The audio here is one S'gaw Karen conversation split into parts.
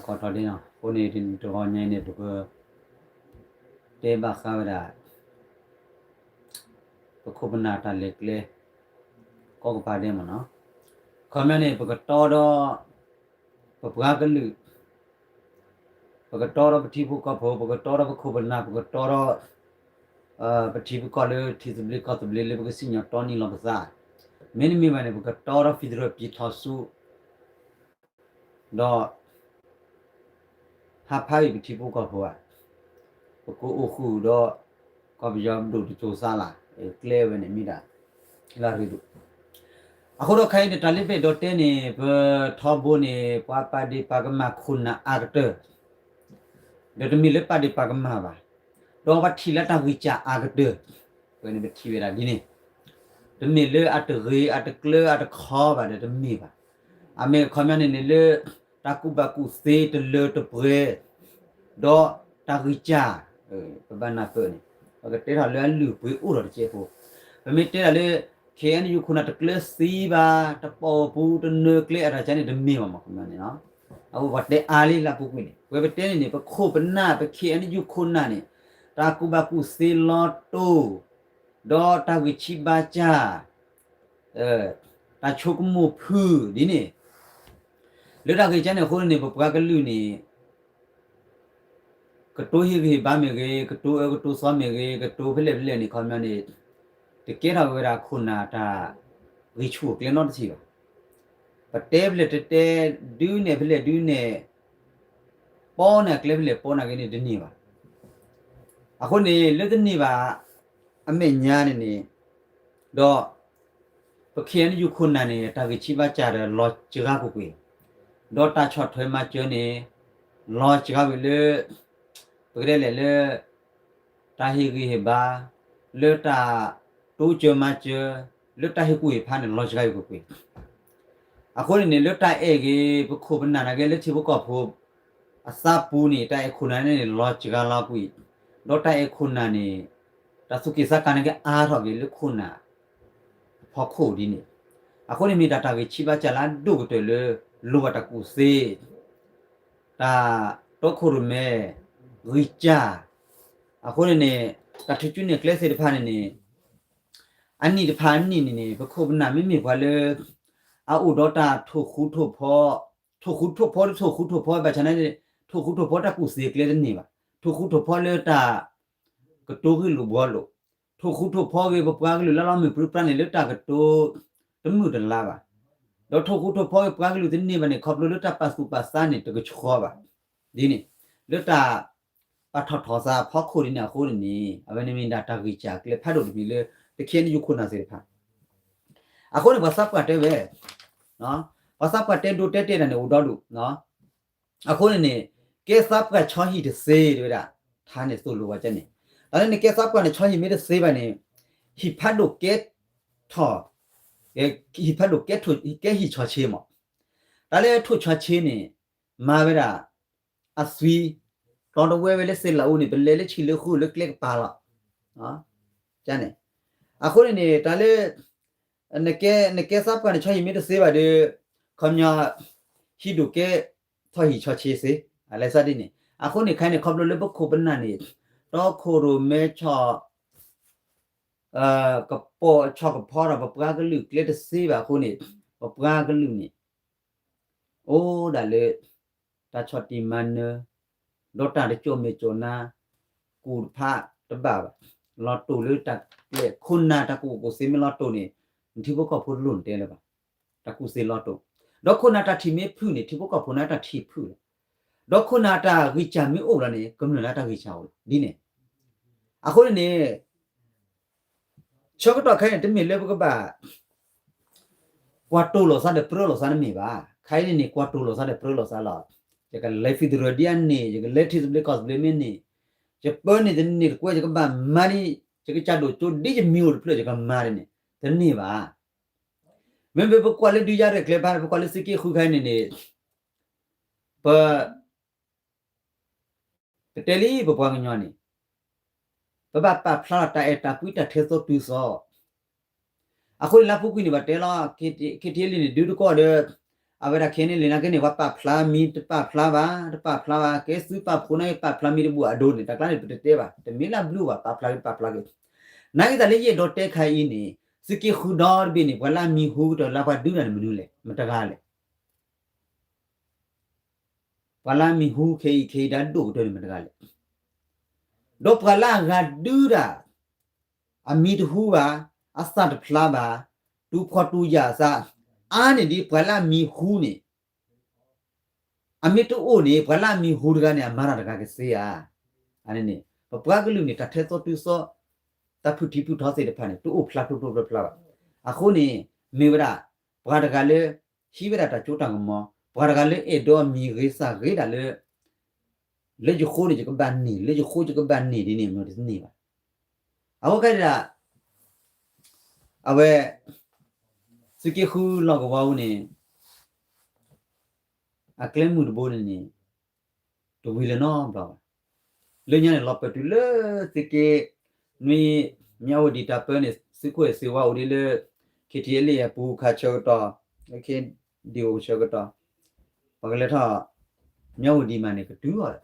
ကိးထီၣ်ဒ်နီၤ, အဃိန့ၣ် တဂီၤညါအံၤန့ၣ် ပကတဲဘၣ်ဃးဝဲဒၣ် ပခိၣ်ပနၢ်တၢ်လဲၤကျဲ ကိးကပၤဒဲးမ့ၢ်နီၤ, ခီပညီန့ၣ် ပကတီဒီး ပပှၤကလုာ် ပကတီဒီးပထံဖိကီၢ်ဖိ, ပကတီဒီးပခိၣ်ပနၢ်, ပကတီဒီး ပထံပကီၢ်လၢထံသဘျ့ကီၢ်သဘျ့လၢပကစံၣ်ညီၣ်တီနံၤလီၤပသး, မ့တမ့ၢ်ဘၣ်န့ၣ် ပကတီဒီး federal ပျံၤထီၣ်ဆူ ဒီး ဟးဖးအံၤပထံဖိကီၢ်ဖိဧါ, ပကအိၣ်ဃုာ်ဒီး ကီၢ်ပယီၤပဒိၣ်တစိၤစးလၢ်, ကျဲဝဲန့ၣ်မ့ၢ်ဒၣ် လၢအရ့ဒိၣ်. အဃိဒီးခဲအံၤန့ၣ် တၢ်လၢပအဲၣ်ဒိးတဲန့ၣ် ပထီဘိန့ၣ် ပှၤပာ်ဒ့ၣ်ပာ်ကမၣ်ခိၣ်နၢ်အါကတၢၢ်, ဒီးတမ့ၢ်လၢပာ်ဒ့ၣ်ပာ်ကမၣ်ဘၣ်, ဒီးပှၤထံၣ်လၢတၢ်ဂံၢ်စၢ်အါကတၢၢ်, ဝဲန့ၣ်ပထံၣ်ဝဲဒၣ်ဒ်န့ၣ်, တမ့ၢ်လၢအတဂ့ၤအတကျၢၤအတခီဘၣ်ဒီးတမ့ၢ်ဘၣ်. အမ့ၢ်ခီပညီန့ၣ်န့ၣ်လၢ တၢ်ကူၣ်ဘၣ်ကူၣ်သ့တလၢတပှဲၤ ဒီးတၢ်ဂံၢ်စၢ်, ပဘၣ်နၢ်ပၢၢ်န့ၣ် ပကတဲထီၣ်လၢအလုၢ်အပှ့ၤအိၣ်ထီၣ်တစဲးဖိ, ပမ့ၢ်တဲဒၣ်လၢ ခ့ၣ်အဲၣ်ယူၣ် ခိၣ်နၢ်တကျၢၤသံဘၣ်, တပိာ်ပူၤတနၢၤကျဲအတၢ်ကါန့ၣ်တမ့ၢ်ဘၣ်မ့ၢ်ခီပညီန့ၣ်နီၤ, အဝဲပှၤတဲအါလံလၢအပူၤကွံာ်န့ၣ် ပဝဲပတဲန့ၣ်န့ၣ် ပခိၣ်ပနၢ် ပခ့ၣ်အဲၣ်ယူၣ်ခိၣ်နၢ်န့ၣ် တၢ်ကူၣ်ဘၣ်ကူၣ်သ့လီၤတိၢ်, ဒီးတၢ်ဂံၢ်ဆံးဘါစၢ် တၢ်ဆိကမိၣ်ဖုၣ်ဒ်န့ၣ်, လၢတၢ်ဂံၢ်စၢ်န့ၣ်အဃိန့ၣ် ပပှၤကလုာ်န့ၣ် ကတိၤဟ့ၣ်ဂံၢ်ဟ့ၣ်ဘါမ့ၢ်ဂ့ၤ, ကတိၤအၢကတိၤသီမ့ၢ်ဂ့ၤ, ကတိၤဖဲလဲၣ်ဖဲလဲၣ်န့ၣ် ခီပညီန့ၣ် တကဲထီၣ်ဝဲဒၣ်ခိၣ်နၢ်တၢ်ဂံၢ်ဆူၣ်အကျဲနီတထံၣ်ဘၣ်. ပတဲဖဲလဲၣ်တတဲ, ဒုးနဲၣ်ဖဲလဲၣ်ဒုးနဲၣ်, ပီန့ၢ်အကျဲဖဲလဲၣ်ပီန့ၢ်က့ၤန့ၣ်တန့ၢ်ဘၣ်. အဃိန့ၣ် လၢတန့ၢ်ဘၣ် အမဲာ်ညါန့ၣ်န့ၣ်, ဒီး ပခ့ၣ်အဲၣ်ယူၣ်ခိၣ်နၢ်န့ၣ် တၢ်ဂံၢ်ဆံးဘါစၢ်ဒီးလီၤစှၤကွ့ၢ်ကွ့ၢ်, ဒီးတၢ်ဆီၣ်ထွဲမၤစၢၤန့ၣ် လီၤစှၤကွ့ၢ်လၢ ပကတဲလဲၣ်လၢ တၢ်ဟ့ၣ်ဂံၢ်ဟ့ၣ်ဘါ, လၢတၢ်တိစၢၤမၤစၢၤ, လၢတၢ်ဟ့ၣ်ကူၣ်ဟ့ၣ်ဖးန့ၣ် လီၤစှၤကွ့ၢ်ကွ့ၢ်. အဃိန့ၣ်န့ၣ် လၢတၢ်အဲၣ်ဂ့ၤ ပခိၣ်ပနၢ်နာ်က့လၢထံဖိကီၢ်ဖိ အသးပူၤန့ၣ် တၢ်အဲၣ်ခိၣ်နၢ်န့ၣ်န့ၣ် လီၤစှၤလီၤကွံာ်, ဒီးတၢ်အဲၣ်ခိၣ်နၢ်န့ၣ် တၢ်သူၣ်က့ၣ်သးကါနာ်က့အါထီၣ်က့ၤလၢခိၣ်နၢ် အဖီခိၣ်ဒ်န့ၣ်, အဃိန့ၣ်မ့ၢ်ဒၣ်တၢ်ဂံၢ်ဆံးဘါစၢ်လၢအဒိၣ်ကတၢၢ်လၢ လိၣ်ဘၣ်တၢ်ကူၣ်သ့ တၢ်တီခိၣ်ရိၣ်မဲ ဂံၢ်စၢ်, အဃိန့ၣ်န့ၣ် တၢ်ထုးစုနဲၣ်ကျဲသ့ၣ်တဖၣ်န့ၣ်န့ၣ် အနံၣ်တဖၣ်အနံၣ်န့ၣ်န့ၣ် ပခိၣ်ပနၢ်မ့မ့ၢ်ပှၤလၢ အအိၣ်ဒီးတၢ်ထိၣ်ဃူထိၣ်ဖိး, ထိၣ်ဃူထိၣ်ဖိးတထိၣ်ဃူထိၣ်ဖိးဘၣ်ဆၣ်န့ၣ် ထိၣ်ဃူထိၣ်ဖိးတၢ်ကူၣ်သ့ကျဲတန့ၢ်ဘၣ်, ထိၣ်ဃူထိၣ်ဖိးလၢတၢ် ကတိၤဂ့ၢ်လိာ်ဘှီလိာ်, ထိၣ်ဃူထိၣ်ဖိးဂ့ၤ ပပှၤကလုာ်လၢလီၤမုၢ်ပြံပြါန့ၣ် လၢတၢ်ကတိၤတမုာ်တလၤဘၣ်, ဒီးထိၣ်ဃူထိၣ်ဖိးဂ့ၤပှၤကလုာ်တန့ၢ်ဘၣ်န့ၣ် ခီဖျိလၢတၢ်ပာ်သူၣ်ပာ်သးန့ၣ် တကဆှီဘၣ်, ဒ်န့ၣ် လၢတၢ်ပာ်ထီၣ်ထီၣ်သးအဖီခိၣ်ဒ်န့ၣ်အဃိန့ၣ်န့ၣ် အဝဲန့ၣ်မ့ၢ်ဒၣ်တၢ်ဂံၢ်စၢ်ကျဲဖးဒိၣ်တမံၤလၢ တခ့ၣ်အဲၣ်ယူၣ်ခိၣ်နၢ်သ့ၣ်တဖၣ် အဃိန့ၣ် ပှၤသးပှၢ်တဲဝဲ, ပှၤသးပှၢ်တဲဒိတဲတဲတၢ်န့ၣ်အိၣ်ဒီဒူၣ်, အဃိန့ၣ်န့ၣ် ကဲသးပှၢ်ဆီဟံၣ်တသ့တဝဲဒၣ်, ထါန့ၣ်သိၣ်လိဝဲကဲန့ၣ်, တၢ်လၢနကဲသးပှၢ်န့ၣ်ဆီဟံၣ်မ့ၢ်တသ့ဘၣ်န့ၣ်, ဟံၣ်ဖးဒိၣ်ကဲထီၣ်, ဟံၣ်ဖးဒိၣ်ကဲထီၣ်, ကဲဟံၣ်ဆီဆ့မး, တၢ်လၢထိၣ်ဆီဆ့န့ၣ် မၤဝဲဒၣ် အသွံ, တီတဝဲဝဲလၢသ့ၣ်လးအူန့ၣ် ပလဲၤလၢဆံးလၢဃုလၢကျဲကပၤလီၤ, န့ၣ်, အဃိန့ၣ်န့ၣ် တၢ်လၢ နကဲသးပှၢ်န့ၣ် ဆီဟံၣ်မ့ၢ်တသ့ဘၣ်ဒီး ခီပညီ ဟံၣ်ဒိၣ်ကဲထီၣ်ဟံၣ်ဆီဆ့သ့, အလဲၤသးဒ်န့ၣ်, အဃိန့ၣ်ခဲအံၤန့ၣ် ခီဖျိလၢပခိၣ်ပနၢ်န့ၣ် တီခိၣ်ရိၣ်မဲဆီၣ် ကပိာ်ဆီၣ်ကဖီဒီး ပပှၤကလုာ်ကျဲတသ့ဘၣ်အဃိန့ၣ် ပပှၤကလုာ်န့ၣ် အိၣ်ဒၣ်လၢ တၢ်ဆီၣ်တံၢ်မၤနၢၤ, ဒီးတၢ်တကၠိၣ်မဲာ်ကၠိၣ်နါ, ကူၣ်တဖးတဘၣ်ဘၣ်, လီၤတိၢ်လၢတၢ်ကျဲခိၣ်နၢ်တၢ်ကူၣ်ဘၣ်ကူၣ်သ့မ့ၢ်လီၤတိၢ်န့ၣ် နထံဖိကီၢ်ဖိတလိၣ်နတဲလၢၤဘၣ်, တၢ်ကူၣ်သ့လီၤတိၢ်, ဒီးခိၣ်နၢ်တၢ်ထံၣ်မ့ၢ်ဖုၣ်န့ၣ် ထံဖိကီၢ်ဖိန့ၣ်တၢ်ထံၣ်ဖုၣ်လီၤ, ဒီးခိၣ်နၢ်တၢ်ဂံၢ်စၢ်မ့ၢ်အိၣ်လီၤန့ၣ် ကမျၢၢ်န့ၣ်တၢ်ဂံၢ်စၢ်အိၣ်လီၤ ဒ်န့ၣ်, အဃိန့ၣ်န့ၣ် ဆၢကတီၢ်ခဲအံၤန့ၣ် တမ့ၢ်လၢပကဘၣ် ကွၢ်တိၢ်လိာ်သးဒီးပြၢလိာ်သးတမ့ၢ်ဘၣ်. ခဲအံၤန့ၣ်န့ၣ် ကွၢ်တိၢ်လိာ်သးဒီးပြၢလိာ်သးလီၤ. ယကလဲၤ federal ဒ်အန့ၣ်, ယကလဲၤထံသဘျ့ကီၢ်သဘျ့မ့ၢ်န့ၣ်, ယပၢန့ၢ်တန့ၢ်တကွဲး ယကဘၣ်မၤဒ်, ယကစၢ်ဒိၣ်ကၠိဒ်ယမံၤအိၣ်တဖျၢၣ် ယကမၤဒ်န့ၣ် တန့ၢ်ဘၣ်. မ့မ့ၢ်ပကွၢ်လၢဒုးယၤရဲၣ်ကျဲၤဖဲန့ၣ် ပကွၢ်လၢသုးက့ဃုခဲအံၤန့ၣ်န့ၣ် ပ ပတဲလံ ပပှၤကညီန့ၣ် ပဘၣ်ပာ်ဖျါလီၤတၢ်အဲၣ်တၢ်ကွံတၢ်ထဲသိးတုၤသိး, အဃိန့ၣ်လၢအပူၤကွံာ်န့ၣ် ဘၣ်တဲလီၤ KTLA န့ၣ် ဒုးတကီၢ်ဒီး အဝဲဒၣ်ခဲန့ၣ်လံနာ်က့န့ၣ် ပှၤပာ်ဖျါမံၤတပာ်ဖျါဘၣ်, တပာ်ဖျါဘၣ်, ကဲသုပာ်ဖှိၣ်နာ်က့ ပာ်ဖျါမံၤတဘူၣ်အဒိန့ၣ် တၢ်ကျါန့ၣ် ပတတဲဘၣ်, တမ့ၢ်လၢဘျုးဘၣ်, ပာ်ဖျါက့ၤ ပာ်ဖျါက့ၤ. နာ်က့တၢ်လၢယအဲၣ်ဒိးတဲခါအံၤန့ၣ် သုးက့ဃုဒီတဘ့ၣ်န့ၣ် ပှၤလၢအမံၤဟူကတၢၢ်လၢပှၤဒုးတၢ်န့ၣ်မနုၤလဲၣ်, မတဂၤလဲၣ်. ပှၤလၢအမံၤဟူခဲအံၤခဲအံၤဒၣ်ဒိၣ်ကတၢၢ်န့ၣ်မတဂၤလဲၣ်. ဒီးပှၤလၢအဂၤဒုးတၢ် အမံၤတဟူဘၣ်, အသးတဖျါဘၣ်, တူၢ်ဖှီၣ်တူၢ်ယာ်အသး, အါန့ၢ်ဒ်ပှၤလၢအမံၤဟူန့ၣ် အမ့ၢ်တအိၣ်န့ၣ် ပှၤလၢအမံၤဟူတဂၤန့ၣ် အမၤတၢ်တဂၤကသ့ဧါ. အန့ၣ်န့ၣ် ပပှၤကလုာ်န့ၣ် တၢ်ထဲသိးတုၤသိး တၢ်ဖုၣ်ထံဖုၣ်ထီသ့ၣ်တဖၣ်န့ၣ် တအိၣ်ဖျါဖျိဖျိဖျါဖျါဘၣ်. အဃိန့ၣ် မ့ၢ်ဝဲဒၣ် ပှၤတဂၤလၢ ဟံးဝဲဒၣ်တၢ်စိတၢ်ကမီၤ, ပှၤတဂၤလၢအဲၣ်ဒိးမံၤဂ့ၤသးဂ့ၤဒၣ်လၢ လၢယဃိန့ၣ် ယကဘၣ်န့ၢ်, လၢယဃိယကဘၣ်န့ၢ်ဒ်န့ၣ် မ့ၢ်တန့ၢ်ဘၣ်. အဃိခဲဒၣ် အဝဲ သုးက့ဃုလီၢ်ကဝီၤအူန့ၣ် အကျဲမုၢ်တဘိန့ၣ်န့ၣ် တဝံၤလၢၤနီတဘျီဘၣ်. လၢညါန့ၣ် လီၤပၢၢ်တုၤလၢသုးက့ နွံ မၠၣ်ဝတံၣ်တၢ်ပၢန့ၣ် သုးခိၣ်အဲၣ်စ့ဝါအိၣ်ဒ်လၢ ခ့ထံလ့ၣ်အပူၤခးဆၢကတီၢ်, ခ့ဒံၣ်အိၣ်ဆၢကတီၢ်, ပှၤကလဲၤထီၣ် မၠၣ်ဝတံၣ်မးန့ၣ် ကတုၤအီၤဒီး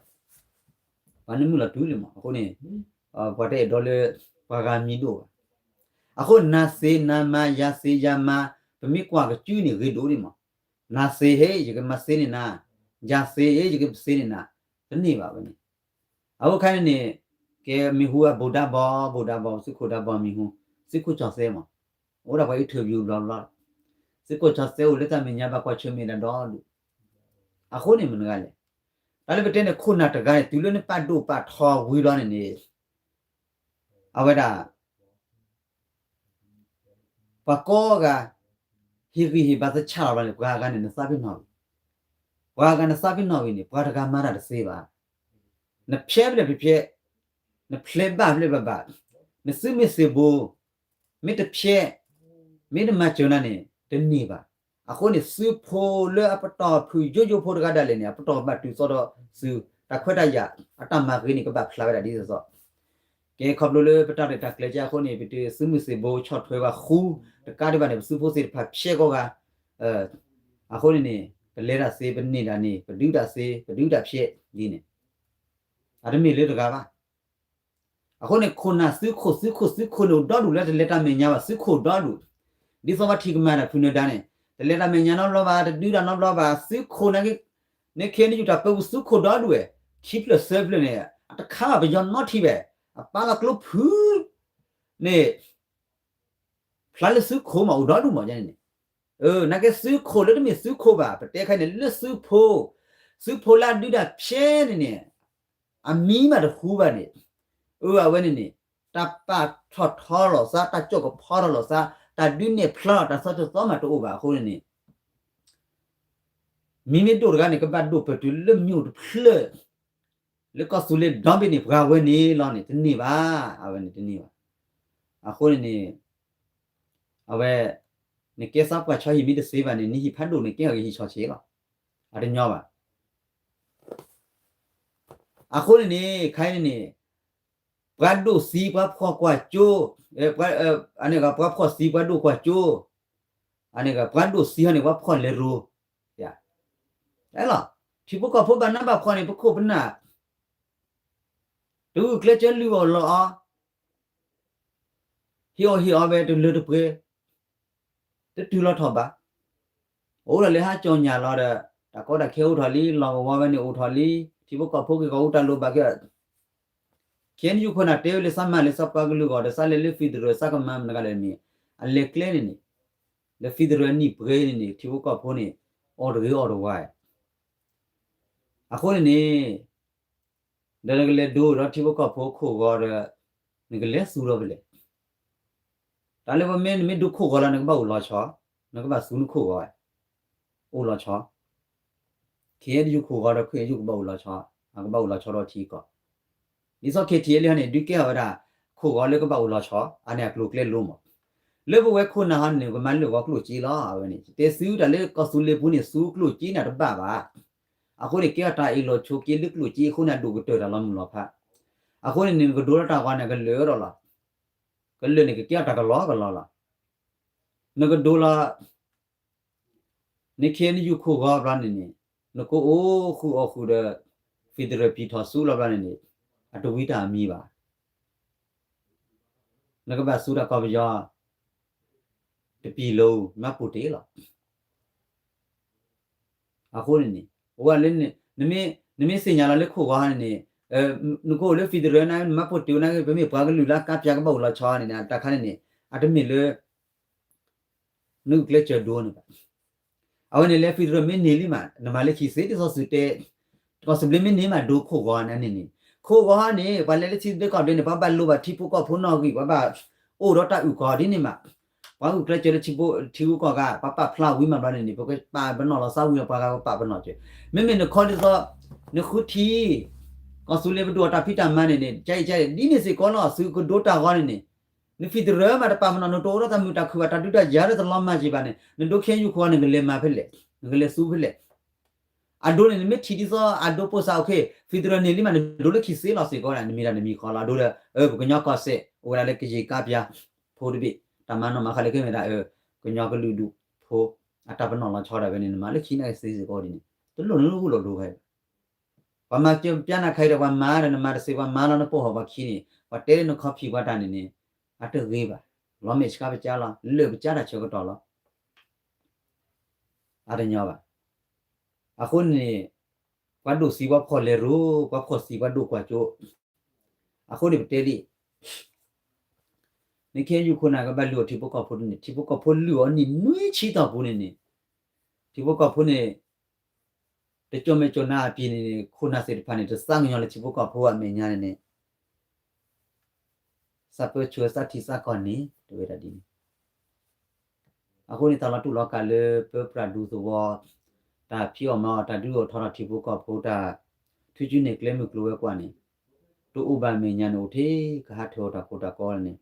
ပှၤန့ၣ်မုၢ်လီၤတုၤလံမး. အဃိန့ၣ် ပှၤတအဲၣ်ဒိးလၢ ပှၤဂၤမံၤဒိၣ်ဘၣ်. အဃိနၤသ့နၤမၤ ယၤသ့ယၤမၤ ပမ့ၢ်ကွၢ်ကစုန့ၣ်ဂ့ၤဒိၣ်ဒံးမး. နၤသ့ဟ့ ယကမၤသ့န့ၢ်နၤ, ယၤသ့ဟ့ ယကသ့န့ၢ်နၤ, တန့ၢ်ဘၣ်ဝဲန့ၣ်. အဃိခဲန့ၣ်န့ၣ် ကဲမံၤဟူအဘူးဒါဘီ ဘူးဒါဘီ သုးခိၣ်ဒါဘီမံၤဟူ, သုးခိၣ်ကၠီၤသဲမး, အိၣ်ဒၣ်ပှၤ interview ဘျီဘျီ, သုးခိၣ်ကၠီၤသဲအိၣ်လၢတၢ်မဲာ်ညါဘၣ်ကွၢ်ဆၢၣ်မဲာ်ဒၣ်ဒီဒူၣ်. အဃိန့ၣ်မနုၤဂၤလဲၣ်. တၢ်လၢပတဲန့ၣ် ခိၣ်နၢ်တဂၤန့ၣ် တုၤလၢနပာ်ဒိၣ်ပာ်ထီဝံၤလီၤန့ၣ်န့ၣ် အဝဲဒၣ် ပှၤကိးဂၤ ဟ့ၣ်ဂံၢ်ဟ့ၣ်ဘါသဆၣ်လီၤဘျီန့ၣ် ပှၤဂၤန့ၣ် နသးပ့ၤနီၣ်ဝံၤ, ပှၤဂၤနသးပ့ၤနီၣ်ဝံၤန့ၣ် ပှၤတဂၤမၤတၢ်တသ့ဘၣ်. နဖျဲးဖျဲးဖျဲးဖျဲး, နဖျဲးဘၣ်ဖျဲးဘၣ်ဘၣ်, နသုးမုၢ်သံၣ်ဘိ မ့ၢ်တဖျဲး, မ့ၢ်တမၤစၢၤနၤန့ၣ် တန့ၢ်ဘၣ်. အဃိန့ၣ် သုးဖိလၢအပတီၢ်ဖုၣ်ယိယိဖိတဂၤဒၣ်လဲာ်န့ၣ် အပတီၢ်ကဘၣ်တုၤသိးဒီးသုး တၢ်ခွဲးတၢ်ယာ် အတၢ်မၤဂ့ၤန့ၣ် ကဘၣ်ဖျါဝဲဒၣ်ဒ်သိးသိး. ကဲခီဖျိလၢပတၢ်ရဲၣ်တၢ်ကျဲၤကဲအဃိန့ၣ် ပသုးမုၢ်သံၣ်ဘိဆီၣ်ထွဲဝဲဃူ တကးဒံးဘၣ်န့ၣ် ပသုးဖိသ့ၣ်တဖၣ်ဖျဲးကိးဂၤ အဃိန့ၣ်န့ၣ် ပလဲၤတၢ်သ့ ပန့ၢ်တၢ်န့ၢ် ပဒုးတၢ်သ့ ပဒုးတၢ်ဖျဲးဒ်န့ၣ် အတမ့ၢ်လၢတဂၤဘၣ်. အဃိန့ၣ် ခိၣ်နၢ်သုးခိၣ် သုးခိၣ် သုးခိၣ်န့ၣ် အိၣ်ဒီဒူၣ်လၢတလဲၤတၢ်မဲာ်ညါဘၣ် သုးခိၣ်ဒီဒူၣ်. ဒ်သိးပှၤထံၣ်ကမၣ်တၢ်ဖုၣ်နၢၤဒါန့ၣ် တလဲၤတၢ်မဲာ်ညါနီတဘျီဘၣ် တဒုးတၢ်နီတဘျီဘၣ် သုးခိၣ်န့ၣ် ခဲအံၤနယူၢ်တၢ်ပၢပူၤသုးခိၣ်ဒီဒူၣ်ဝဲ ခံဖျၢၣ်သၢဖျၢၣ်န့ၣ် အတခါဘၣ်ပယီၤနီထံၣ်ဝဲ အပာ်လီၤကျိဖုန့ၣ် ဖျါလၢသုးခိၣ်မးအိၣ်ဒီဒူၣ်မးန့ၣ် နာ်က့သုးခိၣ်လၢတမ့ၢ်သုးခိၣ်ဘၣ် ပတဲခဲအံၤန့ၣ် လၢသုးဖိ သုးဖိလၢအဒုးတၢ်ဖျဲးန့ၣ်န့ၣ် အမံၤမးတဟူဘၣ်န့ၣ် အဝဲန့ၣ်န့ၣ် တၢ်ပာ်ထီၣ်ထီလီၤသး တၢ်ကၠီၣ်ကဖီထီၣ်လီၤသး တၢ်ဒုးနဲၣ်ဖျါလီၤ တၢ်သီတသီမးတအိၣ်ဘၣ်အဃိန့ၣ်န့ၣ် မံၤမ့ၢ်ဒိၣ်တဂၤန့ၣ် ကဘၣ်ဒိၣ်ပၢၢ်တုၤလၢမ့ၢ်အိၣ်တဖျၢၣ် လၢကီၢ်သူလ့ၤဒီဘ့ၣ်န့ၣ် ပှၤဝဲန့ၣ်လီၤန့ၣ် တန့ၢ်ဘၣ် အဝဲန့ၣ်တန့ၢ်ဘၣ်. အဃိန့ၣ်န့ၣ် အဝဲ နကဲသးပှၢ်ဆီဟံၣ်မ့ၢ်တသ့ဘၣ်န့ၣ် နဟံၣ်ဖးဒိၣ်န့ၣ် ကဲဟီၣ်က့ၤဟံၣ်ဆီဆ့လီၤ. အတညီဘၣ်. အဃိန့ၣ်န့ၣ် ခဲအံၤန့ၣ်န့ၣ် ပှၤဒိၣ်သံ ပှၤဖှီၣ်ကွၢ်စိ အန့ၣ် ပှၤဖှီၣ်သံ ပှၤဒိၣ်ကွၢ်စိ အန့ၣ် ပှၤဒိၣ်သံဟီန့ၣ် ပှၤဖှီၣ်လဲၤရိ လီၤ. ထံဖိကီၢ်ဖိဘၣ်နးဘၣ်ဖှီၣ်န့ၣ် ပခိၣ်ပနၢ် တဂုာ်ကျဲးစၢးလုၢ်အီၣ်လီၤအီၤ ဟ့ၣ်အီၣ်ဟ့ၣ်အီဝဲတလၢတပှဲၤ တတုၤလီၤထီၣ်ဘၣ်. အိၣ်ဒၣ်လၢဟါကၠီၣ်ညၣ်လီၤဒီး တၢ်ကီတၢ်ခဲအိၣ်ထီၣ်လံ လီၢ်ကဝီၤဝဲန့ၣ်အိၣ်ထီၣ်လံ ထံဖိကီၢ်ဖိက့ၤကီၢ်အူတၢ်လိၣ်ဘၣ်က့ၤ ခဲအံၤယုၢ်ခိၣ်နၢ်တဲဝဲလၢသးမၤလၢသးပှၤကလုာ်အဂီၢ်ဒီးသးလဲၤလၢ federal သးကမၤမနုၤဂၤလဲၣ်န့ၣ် အလဲၤကျဲန့ၣ်န့ၣ် လၢ federal နံၣ်ပှဲၤန့ၣ်န့ၣ် ထံဖိကီၢ်ဖိန့ၣ် အီၣ်တဂ့ၤအီၣ်တဝါ အဃိန့ၣ်န့ၣ် ဒီးနကလဲၤဒိဒီးထံဖိကီၢ်ဖိခိၣ်ဂီၤဒီး နကလဲၤသူဒီးဖဲလဲၣ်. တၢ်လၢပမ့ၢ်နမ့ၢ်ဒိခိၣ်ဂီၤလီၤ နကဘၣ်အိၣ်လီၤဆီ, နကဘၣ်သူနခိၣ်ဂီၤ, အိၣ်လီၤဆီ. ခဲအံၤယုၢ်ခိၣ်ဂီၤဒီး ခဲအံၤယုၢ်ကဘၣ်အိၣ်လီၤဆီ, အကဘၣ်အိၣ်လီၤဆီဒီးထံကီၢ် ဒ်သိး ခဲထံအလံဟီန့ၣ် ဒုးကဲထီၣ်ဝဲဒၣ် ခိၣ်ဂီၤလၢကဘၣ်အိၣ်လီၤဆီ, အန့ၣ်အကျိၤကျဲလိၤမး. လၢပဝဲခိၣ်နၢ်ဟီန့ၣ် ပမၤလၢာ်ဂီၤကျိၣ်စ့လီၤ. အဝဲန့ၣ် တဲသုတၢ်လၢကီၢ်သူလ့ၤပူၤန့ၣ် သူကျိၣ်စ့န့ၣ်တဘၣ်ဘၣ်. အဃိန့ၣ် ကဲထီၣ်တၢ်အ့ၣ်လိာ်ဆိးက့လၢကျိၣ်စ့အဃိန့ၣ် အဒိၣ်ကတၢၢ်တၢ်လီၤမုၢ်လီၤဖး. အဃိန့ၣ်န့ၣ် နကဒိလီၤတၢ်ဂီၤန့ၣ် ကလၢာ်ဒီးလီၤ. ကလၢာ်န့ၣ် ကကဲထီၣ်တၢ်ကလီကလီလီၤ. နကဒိလီၤ နခ့နယူၢ်ခိၣ်ဂီၤဘျီန့ၣ်န့ၣ် နကအိၣ်ဃုာ်အီၣ်ဃုာ်ဒီး federal ပံၤထီၣ်ဆူလီၤဘျီန့ၣ်န့ၣ် အတဝံတၢ်အမံၤဘၣ်. နကဘၣ်စူးတၢ်ကီၢ်ပယီၤ တပံၤလၢ မှတ်ပုံတင်လီၤ. အဃိန့ၣ်န့ၣ် အဝဲလၢ နမ့ၢ်သ့ၣ်ညါလီၤလၢ ခိၣ်ဂီၤန့ၣ်န့ၣ် နကအိၣ်လၢ federal န့ၣ် မှတ်ပုံတင်နာ်က့ ပမ့ၢ်ပှၤကလုာ်လၢကါပၠးကဘၣ်အိၣ်လီၤဆီန့ၣ် တၢ်ခါန့ၣ်န့ၣ် အတမ့ၢ်လၢ နဂုာ်ကျဲးစၢးဒိန့ၣ်ဘၣ်. အဝဲန့ၣ်လၢ federal မ့ၢ်န့ၢ်လံမး နမၤလၢခံစ့ ဒ်သိးစူးတဲ ကီၢ်စူးဘျ့မ့ၢ်န့ၢ်မး ဒိခိၣ်ဂီၤန့ၣ်န့ၣ် ခိၣ်ဂီၤန့ၣ် ပှၤလဲၤလၢထံသဘျ့ကီၢ်သဘျ့န့ၣ် ပှၤဘၣ်လိၣ်ဘၣ်ထံဖိကီၢ်ဖိနီၣ်ဂံၢ် ပှၤဘၣ်အိၣ်ဒီးတၢ်အုၣ်ကီၤဒ်န့ၣ်မး ပှၤဂုာ်ကျဲးစၢးလၢထံဂုၤကီၢ်ဂၤ ပှၤပာ်ဖျါဝံၤမးဘျီန့ၣ်န့ၣ် ပကပာ်ပနီၣ်လီၤသးဝံၤလီၤ ပှၤဂၤပပာ်ပနီၣ်စၢၤ မ့မ့ၢ်နခီဒ်သိး နဃုထံ ကီၢ်စူးလ့ပဒိၣ်အတၢ်ဖံးတၢ်မၤန့ၣ်န့ၣ် ကဲအံၤကဲအံၤ ဒ်န့ၣ်စ့ၢ်ကီးလီၤ သုကဒိတၢ်ဂီၤန့ၣ်န့ၣ် န federal မးတပာ်ပနီၣ် နတအိၣ်ဒီးတၢ်မုာ်တၢ်ခုၣ်ဘၣ် တၢ်ဒုးတၢ်ယၤဒီးတလီၤမၢ်က့ၤဘၣ်န့ၣ် နဒိခဲယူၢ်ခိၣ်ဂီၤန့ၣ် နကလဲၤမၤဖဲလဲၣ် နကလဲၤသူဖဲလဲၣ် အဒိန့ၣ် နမ့ၢ်ထံၣ်ဒ်သိးအဒိပိာ်စး okay federal န့ၢ်လံမး နဒိလၢခံစ့လီၤစ့ၢ်ကီး နမ့ၢ်ဒၣ်နမံၤဃီလီၤ အဒိဒီး ပကညီကီၢ်စဲၣ် အိၣ်ဝဲဒၣ်လၢကယံာ်ကါပၠါဖိတဘ့ၣ် တၢ်မၤနီၣ်မၤဃါလၢကမ့ၢ်ဒၣ် ကညီကလုာ်ဒူၣ်ဖိ အတၢ်ပနီၣ်လီၤဆီဒၣ်ဝဲန့ၣ် နမၤလၢခံန့ၣ်စ့ၢ်ကီးဒ်န့ၣ် တလိၣ်နဂုာ်လီၤဒိခဲအံၤ ပှၤမၤကၠိပျါနၤခါအံၤဒီး ပှၤမၤဒီးနမၤတစ့ ပှၤမၤလီၤနပိာ်ဟီၣ်ပှၤခံန့ၣ် ပှၤတဲလၢနခီဖံးပှၤတၢ်န့ၣ်န့ၣ် အတဂ့ၤဘၣ် လီၤမဲာ်ဆှးပကၢလီၤ လၢာ်ပကၢတၢ်ဆၢကတီၢ်လီၤ အတညီဘၣ်. အဃိန့ၣ် ပှၤဒိၣ်စံးပှၤဖှီၣ်လဲၤရိ ပှၤဖှီၣ်စံးပှၤဒိၣ်ကွၢ်ကၠိ အဃိန့ၣ်ပတဲဒ် နခ့ယူၢ်ခိၣ်နၢ်ကဘၣ်လုၢ်အီၣ်ထံဖိကီၢ်ဖိန့ၣ် ထံဖိကီၢ်ဖိလုၢ်အီၣ်နံၣ်နွံဆံတီၢ်ပူၤန့ၣ်န့ၣ် ထံဖိကီၢ်ဖိန့ၣ် တကၠီၣ်မဲာ်ကၠီၣ်နါအပျ့ၤန့ၣ်န့ၣ် ခိၣ်နၢ်သ့ၣ်တဖၣ်န့ၣ် တသးကညီၤလၢထံဖိကီၢ်ဖိအမဲာ်ညါန့ၣ်န့ၣ် သးပၢဆှၢသးထံသးကီၢ်န့ၣ် တဝဲဒၣ်ဒ်န့ၣ် အဃိန့ၣ် တၢ်လီၤတူၢ်လီၤကာ်လၢ ပၢပြးဒူသဝီ တၢ်ဖံးအီၣ်မၤအီၣ် တၢ်ဒုးအိၣ်ထီၣ်ထီၣ်ထံဖိကီၢ်ဖိ တၢ်ထုကၠူန့ၢ်ကျဲမုၢ်ကျိၤဝဲၤကွာ်န့ၣ် တအိၣ်ဘၣ်မဲာ်ညါန့ၣ် အိၣ်ထဲကဟးထၢအီၣ်တၢ်ခိတၢ်ကီန့ၣ်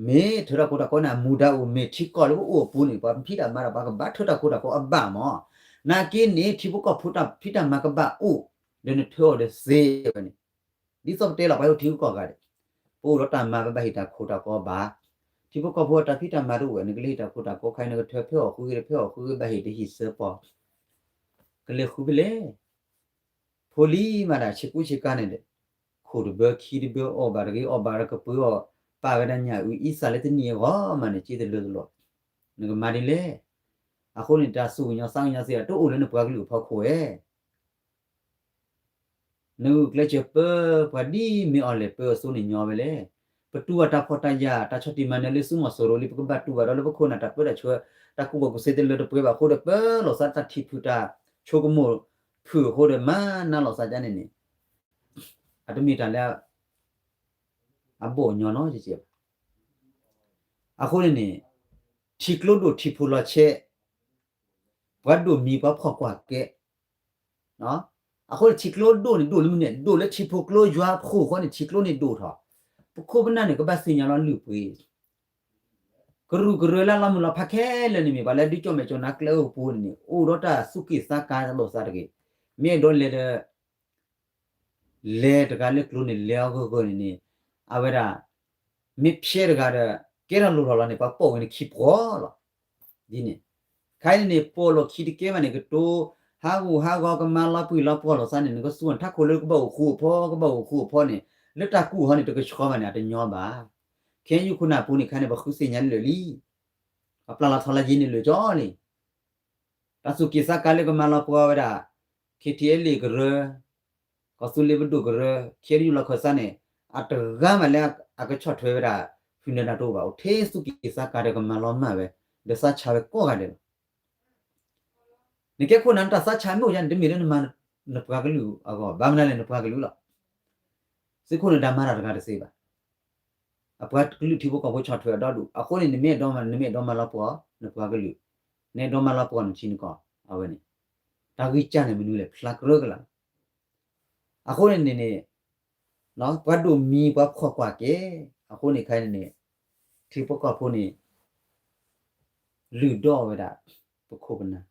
မ့ၢ်ထၢတၢ်ခိတၢ်ကီန့ၣ် အမူဒါအိၣ် မ့ၢ်ထံကီၢ်လၢပအိၣ်အပူၤန့ၣ် ပှၤဖံးတၢ်မၤတၢ် ပှၤကဘၣ်ထၢတၢ်ခိတၢ်ကီအဘၣ်မး နာ်က့န့ၣ် ထံဖိကီၢ်ဖိတၢ်ဖံးတၢ်မၤကဘၣ်အိၣ် ဒီးနထၢအီၤဒီးစ့ဝဲန့ၣ် ဒ်သိးပတဲလီၤ ပှၤဟံၣ်ထံဂုၤကီၢ်ဂၤဒဲး ပအိၣ်ဒီးတၢ်မၤ ပဘၣ်ဟ့ၣ်တၢ်ခိတၢ်ကီဘၣ်. ထံဖိကီၢ်ဖိအတၢ်ဖံးတၢ်မၤတအိၣ်ဝဲ နကလဲၤဟ့ၣ်တၢ်ခိတၢ်ကီခါအံၤ နကထၢဖဲအီၣ်ဃုဂ့ၤ ဖဲအီၣ်ဃုဂ့ၤဘၣ်ဟ့ၣ်တဟံၣ်စၢပီၤ ကလဲၤဃုဖဲလဲၣ်. ဖိလံၤမးဒၣ် ဆ့ကူဆ့ကၤန့ၣ်ဒီး ခိၣ်တဘၢခံတဘၢ အီၣ်ဘၣ်တဂ့ၤ အီၣ်ဘၣ်ဒီးကပၢၤအီၤ ပာ်ဝဲဒၣ်ညၣ်အုၣ်အံသၣ်လၢတနံၣ်အဂီၢ်မးန့ၣ် က့တလၢတလီၢ် နကမၤဒ်လဲၣ်. အဃိန့ၣ် တၢ်သူၣ်ကညီၤသးကညီၤသ့ၣ် တအိၣ်လၢနပှၤကလုာ်အဖီခိၣ်ဧါ နဂုာ်ကျဲးစၢးပၢ ပှၤဒ်မ့ၢ်အီၤလဲၣ် ပၢအသိးန့ၣ်ညီဝဲလဲၣ်. ပတူၢ်ဘၣ်တၢ်ဖှီၣ်တၢ်ယာ် တၢ်ဆီၣ်တံၢ်မၤနၢၤလၢသုးမီၤစိရိၤလံ ပကဘၣ်တူၢ်ဘၣ်ဒီးလၢပခိၣ်နၢ်တၢ်ပၢတၢ်ဆှၢ တၢ်ကူၣ်ဘၣ်ကူၣ်သ့တလၢတပှဲၤဘၣ်အဃိဒီး ပၢလီၤသးတၢ်ထံၣ်ဖုၣ်တၢ်ဆိကမိၣ်ဖုၣ်အဃိဒီး မၤနၢၤလီၤသးဒ်န့ၣ်န့ၣ် အတမ့ၢ်တၢ်လၢ အဘီၣ်ညီနီတစဲးဘၣ်. အဃိန့ၣ်န့ၣ် ထံကျိဒိၣ်ထံဖိလီၤဆဲး ပှၤဒိၣ်မံပှၤဖှီၣ်ကွၢ်ကဲ အဃိန့ၣ် ထံကျိဒိၣ်န့ၣ် ဒိၣ်လၢမနုၤန့ၣ် ဒိၣ်လၢထံဖိကျိယွၤအခိၣ်ဃိန့ၣ် ထံကျိန့ၣ်ဒိၣ်ထီၣ်. ပခိၣ်ပနၢ်န့ၣ် ကဘၣ်သ့ၣ်ညါလီၤလုၢ်ပှ့ၤ ကရူၢ်ကရၢလၢလီၤမုၢ်လီၤဖးခဲလၢာ်န့ၣ် မ့ၢ်ပှၤလၢဒုးကၠီၣ်မဲာ်ကၠီၣ်နါကျဲအိၣ်ပူၤန့ၣ်န့ၣ် အိၣ်ဒီးတၢ်သူၣ်က့ၣ်သးကါလိာ်သးတဂ့ၤ. မ့ၢ်အဲၣ်ဒိးလဲၤဒီး လဲၤတဂၤလၢကျိၤန့ၣ် လဲၤအီၤဂၢၢ်ဂၢၢ်န့ၣ်န့ၣ် အဝဲဒၣ် မ့ၢ်ဖျဲးတဂၤဒီး ကဲထီၣ်လိၣ်ထီၣ်လီၤန့ၣ် ပှၤပိာ်ဝဲန့ၣ်ခံပှီၢ်လီၤ. ဒ်န့ၣ် ခဲအံၤန့ၣ်န့ၣ် ပိာ်လိာ်ခံတကဲဘၣ်န့ၣ် ကတိၤ ဟးဂူာ်ဟးဂီၤ ကမၤလီၤပှံၢ်လီၤပှီၢ်လိာ်သးန့ၣ် နကသူၣ်ထးခိၣ်လၢကဘၣ်အိၣ်ဃူအိၣ်ဖိ ကဘၣ်အိၣ်ဃူအိၣ်ဖိန့ၣ် လၢတၢ်ကူၣ်ဟီန့ၣ် တကဆှီဘၣ်န့ၣ် အတညီဘၣ်. ခဲအံၤယုၢ်ခိၣ်နၢ်ပူၤန့ၣ် ခဲအံၤန့ၣ် ပဃုသ့ၣ်ညါလၢာ်လံ ပှၤပျၢ်လီၤထီလၢယ့န့ၣ်လၢာ်ကၠီလံ တၢ်သူၣ်က့ၣ်သးကါလၢကမၤလီၤပှီၢ်ဝဲဒၣ် ခ့ထံအဲလ့ၣ်ကရၢ, ကီၢ်သူလ့ၤပဒိၣ်ကရၢ, ခ့ရယူၢ်လီၢ်ခၢၣ်သးန့ၣ် အတဂၤမးလၢအကဆီၣ်ထွဲဝဲဒၣ် ဖုနၢၤနၢၤတအိၣ်ဘၣ်. အိၣ်ထဲသူၣ်က့ၣ်သးကါဒီးကမၤလီၤမၢ်ဝဲ ဒီးသးဆါဝဲကိးဂၤဒဲးလီၤ. နကဲခိၣ်နၢ်နတၢ်သးဆါမ့ၢ်အိၣ်ယါန့ၣ် တမ့ၢ်လၢနမၤနပှၤကလုာ်အဂီၢ် ဘၣ်မနုၤလဲၣ် နပှၤကလုာ်လီၤ. သုးခိၣ်နၢၤဒါမၤတၢ်တဂၤတသ့ဘၣ်. အပှၤကလုာ်ထံဖိကီၢ်ဖိဆီၣ်ထွဲအဒီဒူၣ် အဃိန့ၣ် နမ့ၢ်အဲၣ်ဒိးမၤ နမ့ၢ်အဲၣ်ဒိးမၤလီၤပှီၢ်နပှၤကလုာ်, နအဲၣ်ဒိးမၤလီၤပှီၢ်နထံနကီၢ် အဝဲန့ၣ် တၢ်ဂံၢ်စၢ်န့ၣ်မနုၤလဲၣ် ဖျါကြၢးကလာ် အဃိန့ၣ်န့ၣ်န့ၣ် ပှၤဒိၣ်မံၤပှၤဖှီၣ်ကွၢ်ကဲ, အဃိန့ၣ်ခဲအံၤန့ၣ်န့ၣ် ထံဖိကီၢ်ဖိန့ၣ် လုၢ်ဒိၣ်ဝဲဒၣ် ပခိၣ်ပနၢ်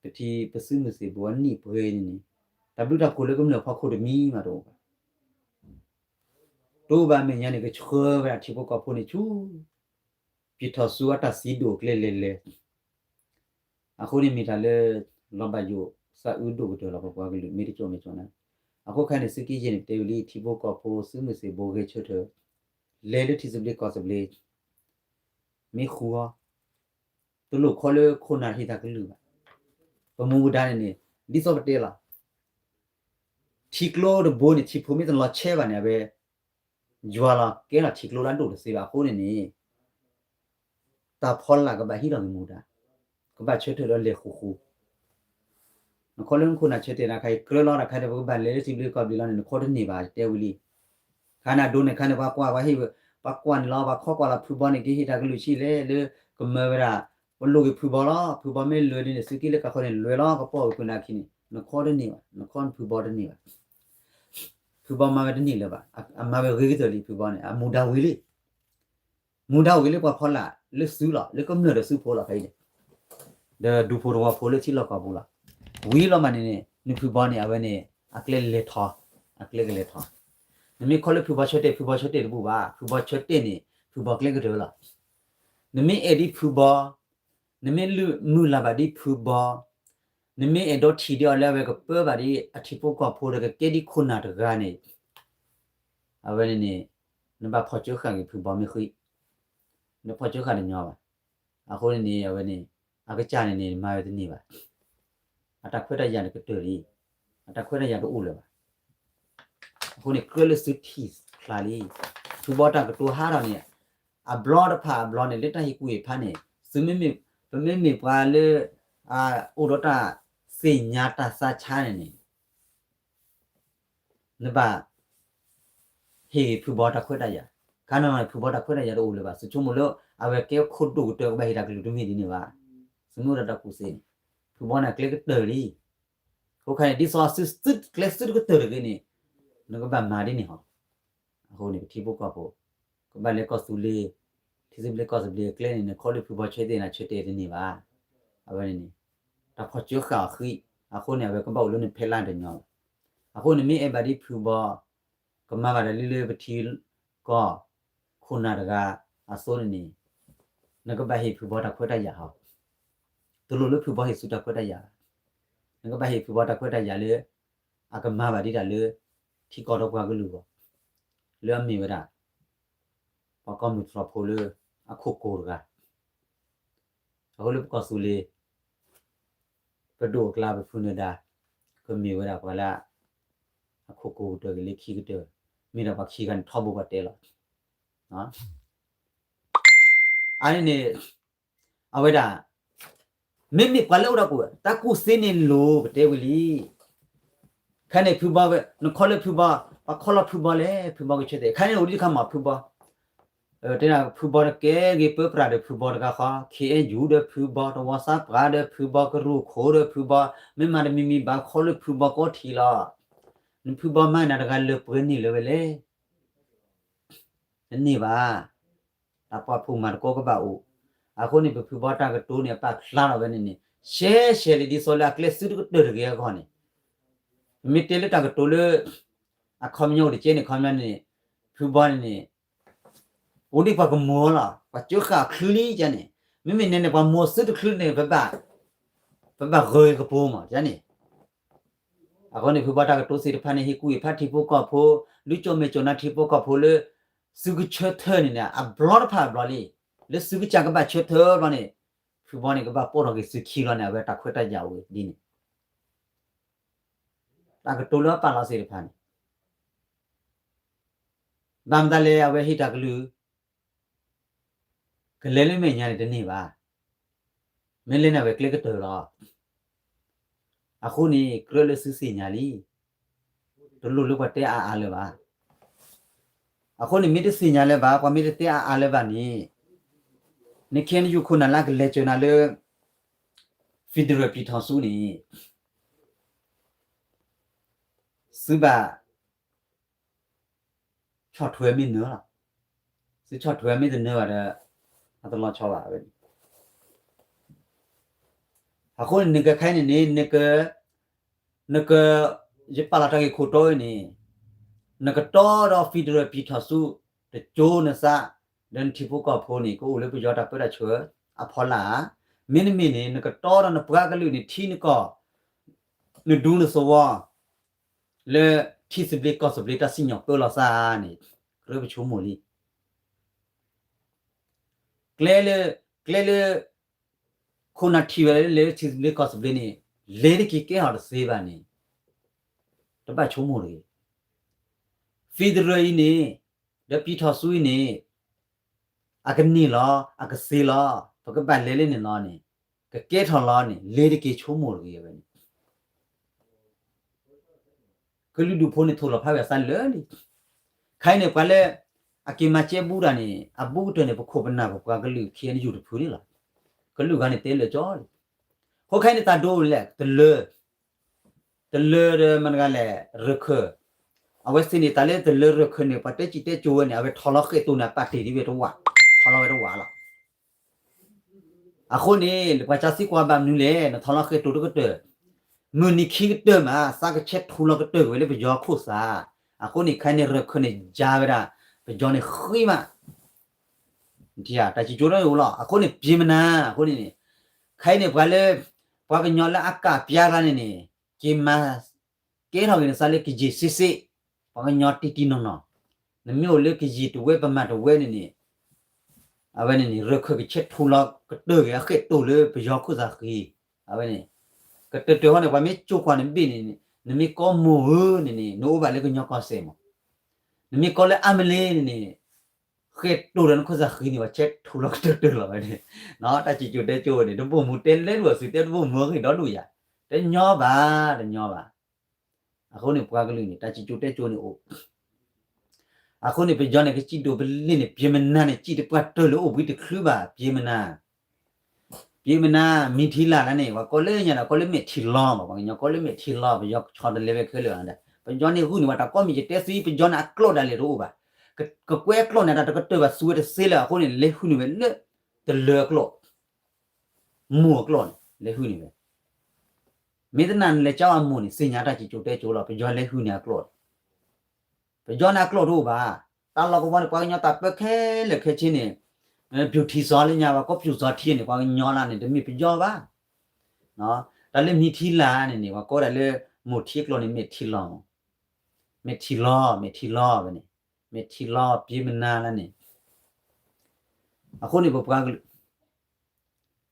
ပထံပသုးမုၢ်သ့ၣ်ဘိအနံၣ်ပှဲၤန့ၣ်န့ၣ် တၢ်ဘျုးတၢ်ဖှိၣ်လၢကမျၢၢ်ဖီခိၣ်တမံၤမးတအိၣ်ဘၣ်. တအိၣ်ဘၣ်အမဲာ်ညါန့ၣ် ကဆှၢဝဲဒၣ်ထံဖိကီၢ်ဖိန့ၣ်ဆူ ပျံၤထီၣ်ဆူအတၢ်စံးဒိၣ်ကျဲလဲၤလဲၤ အဃိန့ၣ်မ့ၢ်တၢ်လၢ လီၤဘၣ်ယိၣ်သးအုးဒိၣ်ကတၢၢ်လီၤ ပပှၤကလုာ်မ့ၢ်တကၠိၣ်မဲာ်ကၠိၣ်နါ. အဃိခဲအံၤန့ၣ် သုးက့ယဲၢ်န့ၣ် ပတဲဝံၤလံ ထံဖိကီၢ်ဖိ သုးမုၢ်သံၣ်ဘိဂဲၤဆၢထၢၣ် လဲၤလၢထံသဘျ့ကီၢ်သဘျ့ မ့ၢ်ဃူအီၤ တလိၣ်ခီလၢခိၣ်နၢ်ဟ့ၣ်တၢ်ကလုၢ်ဘၣ်. ပမူပဒါန့ၣ်န့ၣ် ဒ်သိးပတဲလီၤ ထံကျိတဘိန့ၣ် ထံဖိမ့ၢ်တလီၤဆဲးဘၣ်န့ၣ် အဝဲ ယွၤလီၤကဲလီၤထံကျိလၢအဒိၣ်တသ့ဘၣ်အဃိန့ၣ်န့ၣ် တၢ်ဖီလာ်ကဘၣ်ဟံးလီၤက့ၤမူဒါ, ကဘၣ်ဆၢထၢၣ်လၢလဲၤဃူဃူ နခီလၢနခိၣ်နၢ်ဆၢတဲာ်တခါအံၤ ကြၢးလီၤတခါဒီး ပကဘၣ်လဲၤလၢထံသဘျ့ကီၢ်သဘျ့လီၤန့ၣ် နခီတန့ၢ်ဘၣ် တဲဝံၤလံ. ခါန့ၣ်အဒိန့ၣ် ခါန့ၣ် ပှၤကွၢ်ပှၤဟ့ၣ် ပှၤကွၢ်န့ၣ်လီၤ ပှၤခီကွၢ်လီၤဖုဘီန့ၣ် ကဟ့ၣ်တၢ်ကလုၢ်ဆံးလဲၣ်လၢ ကမၢဝဲဒၣ် ပလိၣ်က့ၤဖုဘီလီၤ. ဖုဘီမ့ၢ်လဲၤဒ်န့ၣ် သုးက့လၢကီၢ်ဃီန့ၣ် လဲၤလီၤ ကပီၢ်က့ၤဖုနၢ်ခံန့ၣ် နခီတန့ၢ်ဘၣ် နခီဖုဘီတန့ၢ်ဘၣ်. ဖုဘီမၤဝဲတန့ၢ်လၢၤဘၣ်. အမၤဝဲဂ့ၤကတၢၢ်လံ ဖုဘီန့ၣ် အမူဒါဝံၤလံ မူဒါအိၣ်ဂ့ၤလၢပှၤဖီလာ် လၢစုလီၤ လၢကမျၢၢ်ဒီးစုဖိလီၤ ဖဲအံၤန့ၣ် ဒီးဒူဖိသဝီဖိလၢထံလီၢ်ကီၢ်ပူၤလီၤ. ဝံၤလီၤမးန့ၣ်န့ၣ် နဖုဘီန့ၣ် အဝဲန့ၣ် အကျဲလဲၤထီၣ် အကျဲကလဲၤထီၣ်. နမ့ၢ်ခီလၢဖုဘီဆၢတဲာ် ဖုဘီဆၢတဲာ်တဘူၣ်ဘၣ်. ဖုဘီဆၢတဲာ်န့ၣ် ဖုဘီကျဲကတၢၢ်လီၤ. နမ့ၢ်အဲၣ်ဒ်ဖုဘီ နမ့ၢ်လုၢ်မုၢ်လၢ်ဘၣ်ဒ်ဖုဘီ, နမ့ၢ်အဲၣ်ဒိးထံၣ်ဒ်အီၤလၢအဝဲကပၢဘၣ်ဒ်အထံဖိကီၢ်ဖိဒီး ကကဲဒ်ခိၣ်နၢ်တဂၤန့ၣ် အဝဲန့ၣ်န့ၣ် နဘၣ်ဖီၣ်ကၢဃာ်က့ၤဖုဘီမ့ၢ်ဃံ, နဖီၣ်ကၢဃာ်တညီဘၣ်. အဃိန့ၣ်န့ၣ် အဝဲန့ၣ် အကစၢ်န့ၣ်န့ၣ် မၤဝဲတန့ၢ်ဘၣ်. အတၢ်ခွဲးတၢ်ယာ်န့ၣ်ကတၢၢ်လံ, အတၢ်ခွဲးတၢ်ယာ်တအိၣ်လၢၤဘၣ်. အဃိန့ၣ် ကြၢးလၢသုထံၣ်ချါလံ. ဖုဘီတၢ်ကတိၤဟးထီၣ်န့ၣ် အဘျီတဖၣ်အဘျီန့ၣ် လၢတၢ်ဟ့ၣ်ကူၣ်ဟ့ၣ်ဖးန့ၣ် သုမ့မ့ၢ် ပမ့မ့ၢ်ပှၤလၢ အိၣ်ဒီးတၢ်သ့ၣ်ညါတၢ်သးဆါန့ၣ်န့ၣ် နဘၣ် ဟ့ၣ်ဂ့ၤဖုဘီတၢ်ခွဲးတၢ်ယာ်, ခါနီၤနီၤန့ၣ် ဖုဘီတၢ်ခွဲးတၢ်ယာ်တအိၣ်လၢၤဘၣ်. သုဆိကမိၣ်လၢ အဝဲကဲခိၣ်ဒိၣ်ကတၢၢ် ကဘၣ်ဟ့ၣ်တၢ်ကလုၢ်တမ့ၢ်ဒ်န့ၣ်ဘၣ်. သုမ့ၢ်အိၣ်ဒီးတၢ်ကူၣ်သ့န့ၣ် ဖုဘီန့ၣ်ကျဲကတၢၢ်လံ. အဃိခါန့ၣ် ဒ်သိးသု သုကျဲသုတကတၢၢ်တဂ့ၤန့ၣ် နကဘၣ်မၤဒ်န့ၣ်ဟီ. အဃိန့ၣ် ပထံဖိကီၢ်ဖိ ကဘၣ်လဲၤကီၢ်သူလ့ၤ ထံသဘျ့ကီၢ်သဘျ့အကျဲန့ၣ် နခီလၢဖုဘီဆၢတဲာ်နၤဆၢတဲာ်တန့ၢ်ဘၣ်. အဝဲန့ၣ်န့ၣ် တၢ်ဖီၣ်ကၢဃာ်အီၤဃံ, အဃိန့ၣ် အဝဲကဘၣ်အိၣ်လၢနဖဲလၢတညီဘၣ်. အဃိန့ၣ်မ့ၢ်အဲၣ်ဘၣ်ဒ်ဖုဘီ ကမၤဘၣ်တၢ်လၢလၢပထံကီၢ်ခိၣ်နၢ်တဂၤအသိးန့ၣ်န့ၣ် နကဘၣ်ဟ့ၣ်ဖုဘီတၢ်ခွဲးတၢ်ယာ်ဟီ. တလိၣ်လၢဖုဘီဟ့ၣ်သုတၢ်ခွဲးတၢ်ယာ်ဘၣ်. နကဘၣ်ဟ့ၣ်ဖုဘီတၢ်ခွဲးတၢ်ယာ်လၢ အကမၤဘၣ်ဒ်တၢ်လၢ ထံကီၢ်ဒီးပှၤကလုာ်အဂီၢ် လၢအမ့ၢ်ဝဲဒၣ် ပှၤကီၢ်မုၢ်တြီၢ်ဖိလၢ အခိၣ်ကိၤတဂၤ, အဃိလၢပကီၢ်သူလ့ၤ ပဒိၣ်အကျါပဖုနၢၤဒါ ကမ့ၢ်ဝဲဒၣ်ပှၤလၢ အခိၣ်ကိၤကတၢၢ်က့ၤလၢခံကတၢၢ်, မ့ၢ်ဒီးပှၤခံဂၤန့ၣ်ထီဘိပှၤတဲလီၤ. အန့ၣ်န့ၣ် အဝဲဒၣ် မ့မ့ၢ်ပှၤလၢအိၣ်ဒီးကူၣ် တၢ်ကူၣ်သ့န့ၣ်လိၤ ပတဲဝံၤလံ. ခဲန့ၣ်ဖုဘီဝဲ နခီလၢဖုဘီ ပှၤခီလီၤဖုဘီလဲၣ် ဖုဘီကဆၢတဲာ် ခဲန့ၣ်အိၣ်ဒံးတခါမး ဖုဘီ တဲဒၣ်ဖုဘီတကဲဂ့ၤပၢပြးဒီးဖုဘီတဂၤဃီ ခ့အဲယူၣ်ဒီးဖုဘီ တဝီသးပှၢ်ဒီးဖုဘီ ကရူၢ်ခိၣ်ဒီးဖုဘီ မ့ၢ်မၤတမံၤမံၤဘၣ်ခီလၢဖုဘီကိးထံးလီၤ. နဖုဘီမၤနၤတဂၤလၢပှဲၤန့ၢ်လၢၤဝဲလဲၣ်. တန့ၢ်ဘၣ်. တၢ်ပာ်ဖှိၣ်မၤသကိးကဘၣ်အိၣ်. အဃိန့ၣ် ပဖုဘီတၢ်ကတိၤန့ၣ် အပာ်ဖျါထီၣ်ဝဲန့ၣ်န့ၣ် ရှဲရှဲလံ ဒ်သိးလၢအကျဲသုတကတၢၢ်တဂ့ၤအဂီၢ်န့ၣ် ပမ့ၢ်တဲလၢတၢ်ကတိၤလၢ အခီပညီအိၣ်တကဲန့ၣ် ခီပညီန့ၣ် ဖုဘီန့ၣ်န့ၣ် အိၣ်ဒံးပှၤကမိၤလီၤ ပှၤကၢဃာ်အီၤချုလံကန့ၣ် မ့မ့ၢ်နဲန့ၣ် ပှၤမိၤသုတချုန့ၣ် ပဘၣ် ပဘၣ်ဂၢၤကပိၤမးန့ၣ်. အဃိန့ၣ် ဖုဘီတၢ်ကတိၤသ့ၣ်တဖၣ်န့ၣ် ဟ့ၣ်ကူၣ်ဟ့ၣ်ဖးထံဖိကီၢ်ဖိ ဒုးကၠိၣ်မဲာ်ကၠိၣ်နါထံဖိကီၢ်ဖိလၢ သုကဆၢထၢၣ်န့ၣ်န့ၣ် အဘျီတဖၣ်အဘျီလံ. လၢသုကစၢ်ကဘၣ်ဆၢထၢၣ်ဘျီန့ၣ် ဖုဘီန့ၣ် ကဘၣ်ပိာ်ထီၣ်က့ၤသုခံလီၤန့ၣ် အဝဲတၢ်ခွဲးတၢ်ယာ်အိၣ်ဝဲဒ်န့ၣ် တၢ်ကတိၤလၢအပာ်လီၤသ့ၣ်တဖၣ်န့ၣ် ဘၣ်မတၤလဲၣ် အဝဲဟ့ၣ်တၢ်ကလုၢ် ကလဲၤလၢမဲာ်ညါန့ၣ်တန့ၢ်ဘၣ်. မ့ၢ်လဲၤန့ၣ်ဝဲကျဲကတၢၢ်လီၤ. အဃိန့ၣ် ကြၢးလၢသုသ့ၣ်ညါလံ. တလိၣ်လၢပှၤတဲအါအါလၢၤဘၣ်. အဃိန့ၣ် မ့ၢ်တသ့ၣ်ညါလၢၤဘၣ် ပှၤမ့ၢ်တတဲအါအါလၢၤဘၣ်န့ၣ် နခ့နယူၢ်ခိၣ်နၢ်လၢကလဲၤစၢၤနၤလၢ federal ပံၤထီၣ်ဆူန့ၣ် သုဘၣ် ဆီၣ်ထွဲမ့ၢ်နၢၤလီၤ. သုဆီၣ်ထွဲမ့ၢ်တနၢၤဘၣ်ဒီး အတလီၤဆီဘၣ်ဝဲန့ၣ်. အဃိန့ၣ် နကခဲအံၤန့ၣ်န့ၣ် နက နက ယပာ်လီၤတၢ်ဂ့ၢ်ခိၣ်တီအံၤန့ၣ် နကတီဒီး federal ပံၤထီၣ်ဆူ တကၠိနသး ဒီးနထံဖိကီၢ်ဖိန့ၣ် ကအိၣ်လၢပယီၤတၢ်ပၢတၢ်ဆှၢအဖီလာ်ဧါ, မ့တမ့ၢ်န့ၣ် နကတီဒီးနပှၤကလုာ်န့ၣ် ထံနကီၢ် နဒူနသဝီ လၢထံသဘျ့ကီၢ်သဘျ့တၢ်စံၣ်ညီၣ်ပၢလီၤသးန့ၣ် ကြၢးပဆိကမိၣ်လံ. ကျဲလၢ ကျဲလၢ ခိၣ်နၢ်ထံၣ်ဝဲလၢလဲၤလၢထံသဘျ့ကီၢ်သဘျ့န့ၣ် လဲၤတက့ၤကဲထီၣ်တသ့ဘၣ်န့ၣ် တဘၣ်ဆိကမိၣ်တဂ့ၤ. federal အံၤန့ၣ် ဒီးပံထီၣ်ဆူအံၤန့ၣ် အကန့ၢ်လီၤ အကသ့လီၤ ပကဘၣ်လဲၤလၢန့ၣ်လီၤန့ၣ် ကကဲထီၣ်လီၤန့ၣ် လဲၤတက့ၤဆိကမိၣ်တဂ့ၤဝဲန့ၣ် ကလုာ်ဒူၣ်ဖိန့ၣ် ထိၣ်လီၤဖးဝဲအသးလၢာ်လံ. ခဲအံၤန့ၣ် ပှၤလၢ အက့ၤမၤကဲဘူးတၢ်န့ၣ် အဘူးကတၢၢ်န့ၣ် ပခိၣ်ပနၢ်ပပှၤကလုာ် ခ့ၣ်အဲၣ်ယူၣ် တဖုန့ၣ်လီၤ. ကလုာ်ဂၤန့ၣ်တဲလၢာ်ကၠီလံ. အဃိခဲအံၤန့ၣ် တၢ်ဒိလဲၣ် တလၢ တလၢဒီးမတၤတဂၤလဲၣ် ရခၢၣ် အဝဲသ့ၣ်န့ၣ် တၢ်လၢတလၢရခၢၣ်န့ၣ် ပှၤတဲစံၣ်တဲစိဝဲန့ၣ် အဝဲထီၣ်လီၤဃဲၣ်တိၤန့ၣ် အပာ်တ့ၢ်ဒ်ဝဲတဝာ် ထီၣ်လီၤဝဲတဝာ်လီၤ. အဃိန့ၣ် ပှၤကစၢ်သံကွၢ်ဘၣ်မနုၤလဲၣ် နထီၣ်လီၤဃဲၣ်တိၤတကတၢၢ် မုၢ်နံၤခံကတၢၢ်မး သးကဆဲးထူလီၤကတၢၢ်က့ၤဝဲလၢပယီၤခိၣ်သး. အဃိန့ၣ် ခဲအံၤန့ၣ် ရခၢၣ်န့ၣ် ယါဝဲဒၣ် ပယီၤန့ၣ်ဃံမး တၢ်စံၣ်စိၤတအိၣ်လီၤ. အဃိန့ၣ် ပျ့ၤမနၤ အဃိန့ၣ်န့ၣ် ခဲအံၤန့ၣ် ပှၤလၢ ပှၤကညီလၢအကးပျါကျါန့ၣ်န့ၣ် က့ၤမၤ ကဲထီၣ်က့ၤနသးလၢကယံာ်စ့စ့ ပှၤကညီတံၢ်တံၢ်နီၢ်နီၢ် နမ့ၢ်အိၣ်လၢကယံာ်တဝဲပမၤတဝဲန့ၣ်န့ၣ် အဝဲန့ၣ်န့ၣ် ရခၢၣ်ကဆဲးထူလီၤကတၢၢ်က့ၤအဃဲၣ်တိၤလၢပယီၤခိၣ်သးဃံ အဝဲန့ၣ် ကတၢၢ်တၢၢ်ဃီန့ၣ် ပှၤမ့ၢ်ကၠိကွၢ်နဘ့ၣ်န့ၣ် နမ့ၢ်ကိးမိၢ်ဧၢန့ၣ်န့ၣ် နအိၣ်ဘၣ်လၢကညီကီၢ်စဲၣ်မး နမ့ၢ်ကိးလၢအါမလဲၣ်န့ၣ်န့ၣ် ဃဲၣ်တိၤဒီးနခိၣ်သးဃံန့ၣ် ပှၤဆဲးထူလီၤကတၢၢ်တၢၢ်လီၤဝဲန့ၣ် တၢ်စံၣ်စိၤတဲစိၤန့ၣ် တဘိၣ်မူတဲလဲၤဒိၣ်အသုတဲတဘိၣ်မူအဂ့ၢ်ဒီဒူၣ်ယၤ တညီဘၣ် တညီဘၣ်. အဃိန့ၣ်ပှၤကလုာ်န့ၣ် တၢ်စံၣ်စိၤတဲစိၤန့ၣ်အိၣ် အဃိန့ၣ် ပယီၤန့ၣ် ကစံၣ်ဒိၣ်ပလ့ၢ်န့ၣ် ပျ့ၤမနၤန့ၣ် စံၣ်တပှၢ်တၢၢ်လၢအိၣ်ဘှံးတချုးဘၣ် ပျ့ၤမနၤ ပျ့ၤမနၤ မ့ၢ်ထံလၢ်လၢန့ၣ် ပှၤကိးလၢညါဒီး ကိးလၢမဲာ်ထံလီၤမး ပှၤကညီကိးလၢမဲာ်ထံလီၤ ပယီၤဆီတလဲဝဲခဲလၢာ်ဒီး ပယီၤန့ၣ်ဂုာ်န့ၢ်ဝဲတၢ်ကိးမံၤယတဲသံ ပယီၤန့ၣ်အကျိာ်ဒၣ်လဲာ်တအိၣ်ဘၣ် ကကွဲအကျိာ်န့ၣ် တၢ်တကတၢၢ်ဘၣ်သူဝဲတသ့လၢၤ အဃိန့ၣ် လဲၤဟုၣ်န့ၢ်ဝဲလၢ တလၢအကျိာ် မိၢ်အကျိာ်န့ၣ် လဲၤဟုၣ်န့ၢ်ဝဲ မ့ၢ်တနာ်န့ၣ်လဲၤကၠီအမိၢ်န့ၣ် သ့ၣ်ညါတၢ်စံၣ်စိၤတဲစိၤလီၤ ပယီၤလဲၤဟုၣ်န့ၢ်အကျိာ် ပယီၤန့ၣ်အကျိာ်တအိၣ်ဘၣ် တၢ်လီၢ်ကဝီၤန့ၣ် ပှၤကညီတၢ်ပၢခဲလၢာ်ခဲဆ့န့ၣ် ပျူၢ်ထံစီၤလၢညါ ပှၤကိးပျူၢ်စီၤထံန့ၣ် ပှၤကညီလၢန့ၣ် တမ့ၢ်ပယီၤဘၣ် တၢ်လၢမ့ၢ်ထံလၢ်န့ၣ်န့ၣ် ပှၤကိးဒၣ်လၢ မိၢ်ထံအကျိာ်န့ၣ် မဲာ်ထံလီၤ မဲာ်ထံလီၤ မဲာ်ထံလီၤဝဲန့ၣ် မဲာ်ထံလီၤ ပျ့ၤမနၤလၢန့ၣ် အဃိန့ၣ် ပပှၤကလုာ်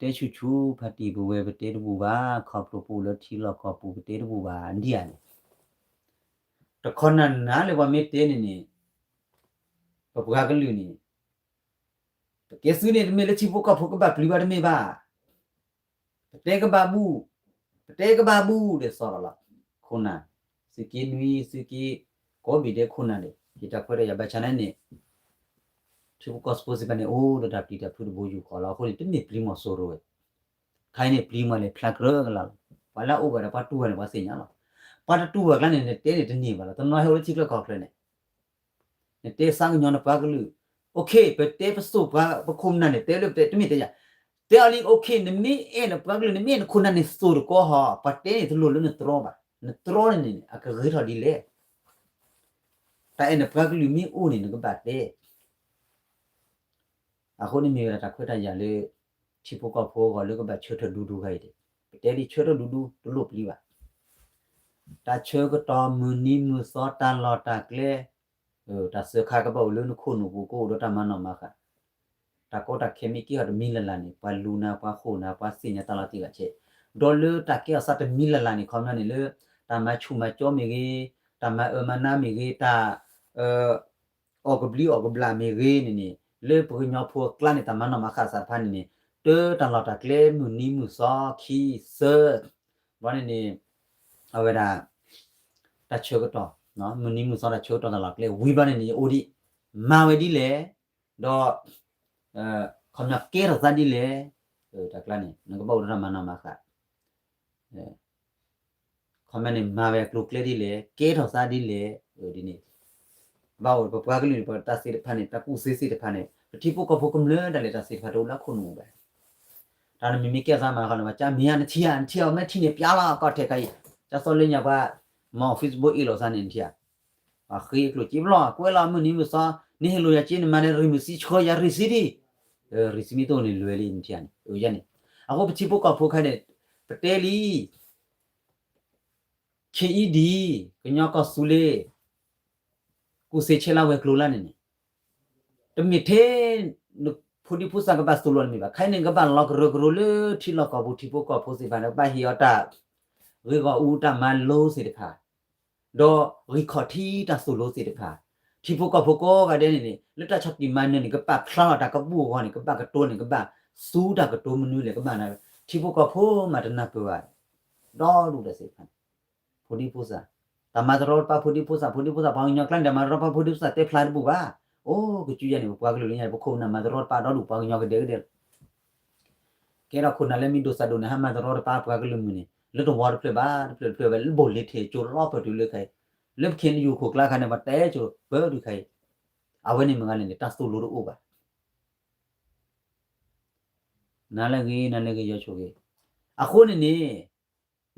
တဲဆူၣ်ဆူၣ် ဖါတံၢ်ပဝဲပတဲတဘူၣ်ဘၣ် ခီဖျိပအိၣ်လၢထံလီၢ်ကီၢ်ပူၤ ပတဲတဘူၣ်ဘၣ် ဒ်ယၤန့ၣ် တခီနၤနၤလၢပှၤမ့ၢ်တဲန့ၣ်န့ၣ် ပပှၤကလုာ်န့ၣ် ပကဲသုးန့ၣ် တမ့ၢ်လၢထံဖိကီၢ်ဖိကဘၣ်ပျံၤဘၣ်တမ့ၢ်ဘၣ် ပတဲကဘၣ်ဘူၣ် ပတဲကဘၣ်ဘူၣ်ဒီးသီဒီးလီၤ ခိၣ်နၢ် သုးက့နွံ သုးက့ ကိးဘ့ၣ်ဒဲးခိၣ်နၢ်န့ၣ် ယတၢ်ခွဲးတၢ်ယာ်ဘၣ်ဆၣ်န့ၣ်န့ၣ် ထံဖိကီၢ်ဖိသ့ၣ်တဖၣ်န့ၣ် အိၣ်ဒီးတၢ်ပျံၤတၢ်ဖုးတဘိယူၢ်ဃီလီၤ အဃိန့ၣ် တမ့ၢ်ပျံၤမီၤစိရိၤဝဲ ခါအံၤန့ၣ် ပျံၤမီၤလဲၤဖျါကြၢးကလာ်လီၤ ပှၤလၢအအိၣ်ဘၣ်ဒီးပှၤတူၢ်ဘၣ်န့ၣ် ပှၤသ့ၣ်ညါလီၤ ပှၤတတူၢ်ဘၣ်ကျါန့ၣ် နတဲန့ၣ်တန့ၢ်ဘၣ်လီၤ တနီၤဟဲအိၣ်လၢထံချၢကီၢ်ချၢန့ၣ် နတဲသးကညီၤနပှၤကလုာ် okay ပတဲပစိာ်ပှၤပခိၣ်ပနၢ်န့ၣ် တဲလၢပတဲတမ့ၢ်တဲယၤ တဲအီၤလံ okay နမ့ၢ်အဲၣ်နပှၤကလုာ် နမ့ၢ်အဲၣ်နခိၣ်နၢ်န့ၣ် သိၣ်တကီဟီ ပှၤတဲန့ၣ်တလိၣ်လၢနတြီဘၣ် နတြီန့ၣ်န့ၣ် အကဂ့ၤထီၣ်ဒ်လဲၣ် တၢ်အဲၣ်နပှၤကလုာ်မ့ၢ်အိၣ်န့ၣ် နကဘၣ်တဲ အဃိန့ၣ်မ့ၢ်ဝဲဒၣ်တၢ်ခွဲးတၢ်ယာ်လၢ ထံဖိကီၢ်ဖိအဂီၢ်လၢကဘၣ်ဆၢထၢၣ်ဒူဒူခါအံၤန့ၣ် ပတဲဒ်ဆၢထၢၣ်ဒူဒူ တလိၣ်ပျံၤဘၣ် တၢ်ဆၢကတီၢ်မုၢ်နံၤမုၢ်သီတၢ်လီၢ်တၢ်ကျဲ တၢ်စၢဃာ်ကဘၣ်အိၣ်လၢနခိၣ်နူာ်ပူၤ ကအိၣ်ဒီးတၢ်မၤနီၣ်မၤဃၣ် တၢ်ကီတၢ်ခဲမ့ၢ်က့ၤအီၤတမံၤလၢ်လၢ်န့ၣ် ပှၤလူၤနၤ ပှၤဃိၣ်နၤ ပှၤသ့ၣ်ညါတၢ်လီၤတံၢ်လီၤဆဲး ဒီးလၢတၢ်ကဲထီၣ်သးတမံၤလၢ်လၢ်န့ၣ် ခီပညီန့ၣ်လၢ တၢ်မၤဆူၣ်မၤကၠီမ့ၢ်ဂ့ၤ တၢ်မၤအၢမၤနးမ့ၢ်ဂ့ၤ တၢ် အီၣ်ကဘျံးအီၣ်ကဘျၣ်မ့ၢ်ဂ့ၤန့ၣ်န့ၣ် လၢပကညီဖိအကျါန့ၣ် တၢ်မၤနီၣ်မၤဃၣ်သ့ၣ်တဖၣ်န့ၣ်န့ၣ် တၢ်တၢ်လီၢ်တၢ်ကျဲမုၢ်နံၤမုၢ်သီခံသၢ ဘီန့ၣ်န့ၣ် အဝဲဒၣ် တၢ်ဆၢကတီၢ် မုၢ်နံၤမုၢ်သီတၢ်ဆၢကတီၢ်တၢ်လီၢ်ကျဲဝံၤဘီန့ၣ်န့ၣ် အိၣ်ဒံး မၤဝဲဒ်လဲၣ် ဒီး ခီပညီကဲထီၣ်သးဒ်လဲၣ် တၢ်ကျါန့ၣ် နကဘၣ်အိၣ်ဒီးတၢ်မၤနီၣ်မၤဃၣ် ခီပညီန့ၣ် မၤဝဲအကျိၤအကျဲဒ်လဲၣ် ကဲထီၣ်သးဒ်လဲၣ် ဒ်န့ၣ် ဘၣ်အိၣ်ပပှၤကလုာ်န့ၣ် ပတၢ်သ့ၣ်တဖၣ်န့ၣ် တၢ်ကူၣ်သ့သ့ၣ်တဖၣ်န့ၣ် ပထံဖိကီၢ်ဖိကမျၢၢ်ဒၣ်လဲာ်တၢ်သ့ၣ်တဖၣ်တအိၣ်လၢခိၣ်နူာ်ဘၣ် တၢ်နမံၤမ့ၢ်ကဲထီၣ်သးမၤဃီန့ၣ် ပှၤကမ့ၢ်ဧါ နထံၣ်ဧါ နထံၣ်အီၤ မ့ၢ်ထံၣ်န့ၣ်ပျါလီၤ ကီၢ်ထဲခါအံၤ ကၢ်သိလၢညါပှၤ မၤ Facebook အ့ၣ်လိာ်သးန့ၣ် နထံၣ်ဧါ ပှၤဃ့အကျိၤစ့ဘျီ ကွဲးလီၤမုၢ်နံၤမုၢ်သီ နဟ့ၣ်လိာ်ယၤစ့ နမၤလၢရံၣ်မုၢ်သံဆှၢယၤရံၣ်သံဒံး ရံၣ်သံမ့ၢ်တအိၣ်န့ၣ်လွဲၤလံ နထံၣ်ဧါန့ၣ် အယဲန့ၣ် အဃိပထံဖိကီၢ်ဖိခဲအံၤန့ၣ် ပတဲလံ ခ့အံဒံ ကညီကီၢ်စူလ့ ကူၣ်စ့ဆဲလါဝဲၤကျိၤလါန့ၣ်န့ၣ် တမ့ၢ်ထဲ ဖိဒံဖိသၣ်ကဘၣ်သိၣ်လိတမ့ၢ်ဘၣ်. ခဲအံၤန့ၣ် ကဘၣ်လီၤကရၢကရိလၢထံလီၢ်ကီၢ်ပူၤ ထံဖိကီၢ်ဖိသ့ၣ်တဖၣ်န့ၣ် ကဘၣ်ဟ့ၣ်အီၤတၢ်ဂ့ၢ်ဂီၢ်အူတၢ်မၤလိသ့ၣ်တဖၣ် ဒီးဂံၢ်ခီၣ်ထံးတၢ်သိၣ်လိသ့ၣ်တဖၣ် ထံဖိကီၢ်ဖိကိးဂၤဒဲးန့ၣ်န့ၣ် လၢတၢ်ဆီၣ်တံၢ်မၤနၢၤန့ၣ် ကဘၣ်ဖျါထီၣ်တၢ်ကဘူၣ်အဂီၢ်န့ၣ် ကဘၣ်ကတိၤန့ၣ် ကဘၣ်စူတၢ်ကတိၤမနုၤလဲၣ် ကဘၣ်နၢ် ထံဖိကီၢ်ဖိမးတနၢ်ပၢၢ်ဘၣ် ဒီဒူၣ်ဒီးသ့ၣ်တဖၣ်န့ၣ် ဖိဒံဖိသၣ် တၢ်မၤတရီတပါဖိဒံဖိသၣ် ဖိဒံဖိသၣ် ပှၤကညီကျါန့ၣ် တၢ်မၤတရီတပါဖိဒံဖိသၣ်တဲဖျါတဘူၣ်ဘၣ်. အိၣ် ကစုယါန့ၣ် ပပှၤကလုာ်လၢညါန့ၣ် ပခိၣ်ပနၢ်မၤတရီတပါဒီဒူၣ် ပှၤကညီကဒဲကဒဲလီၤ. ကဲထီၣ်ခိၣ်နၢ်လၢမ့ၢ်ဒိၣ်စၢ်ဒိၣ်န့ၣ် ဟးမၤတရီတပါပှၤကလုာ်မုၢ်န့ၣ် လၢတဝီတဖျၢၣ်ဘၣ် တဖျၢၣ်တဖျၢၣ်ဝဲ လၢဘိၣ်လ့ထံၣ်ကၠိလီၤပၢၢ်တုၤလၢခဲအံၤ လၢပခဲအံၤယူၤခိၣ်ကျါခါန့ၣ် ပှၤတဲကၠိပၢၢ်တုၤခဲအံၤ အဝဲန့ၣ်မ့ၢ်ဂၤလဲၣ်န့ၣ် တၢ်သိၣ်လိတအိၣ်ဘၣ်. နၤလၢအဂ့ၤ နၤလၢအဂ့ၤ ယီၤဆိၣ်ဂ့ၤ, အဃိန့ၣ်န့ၣ်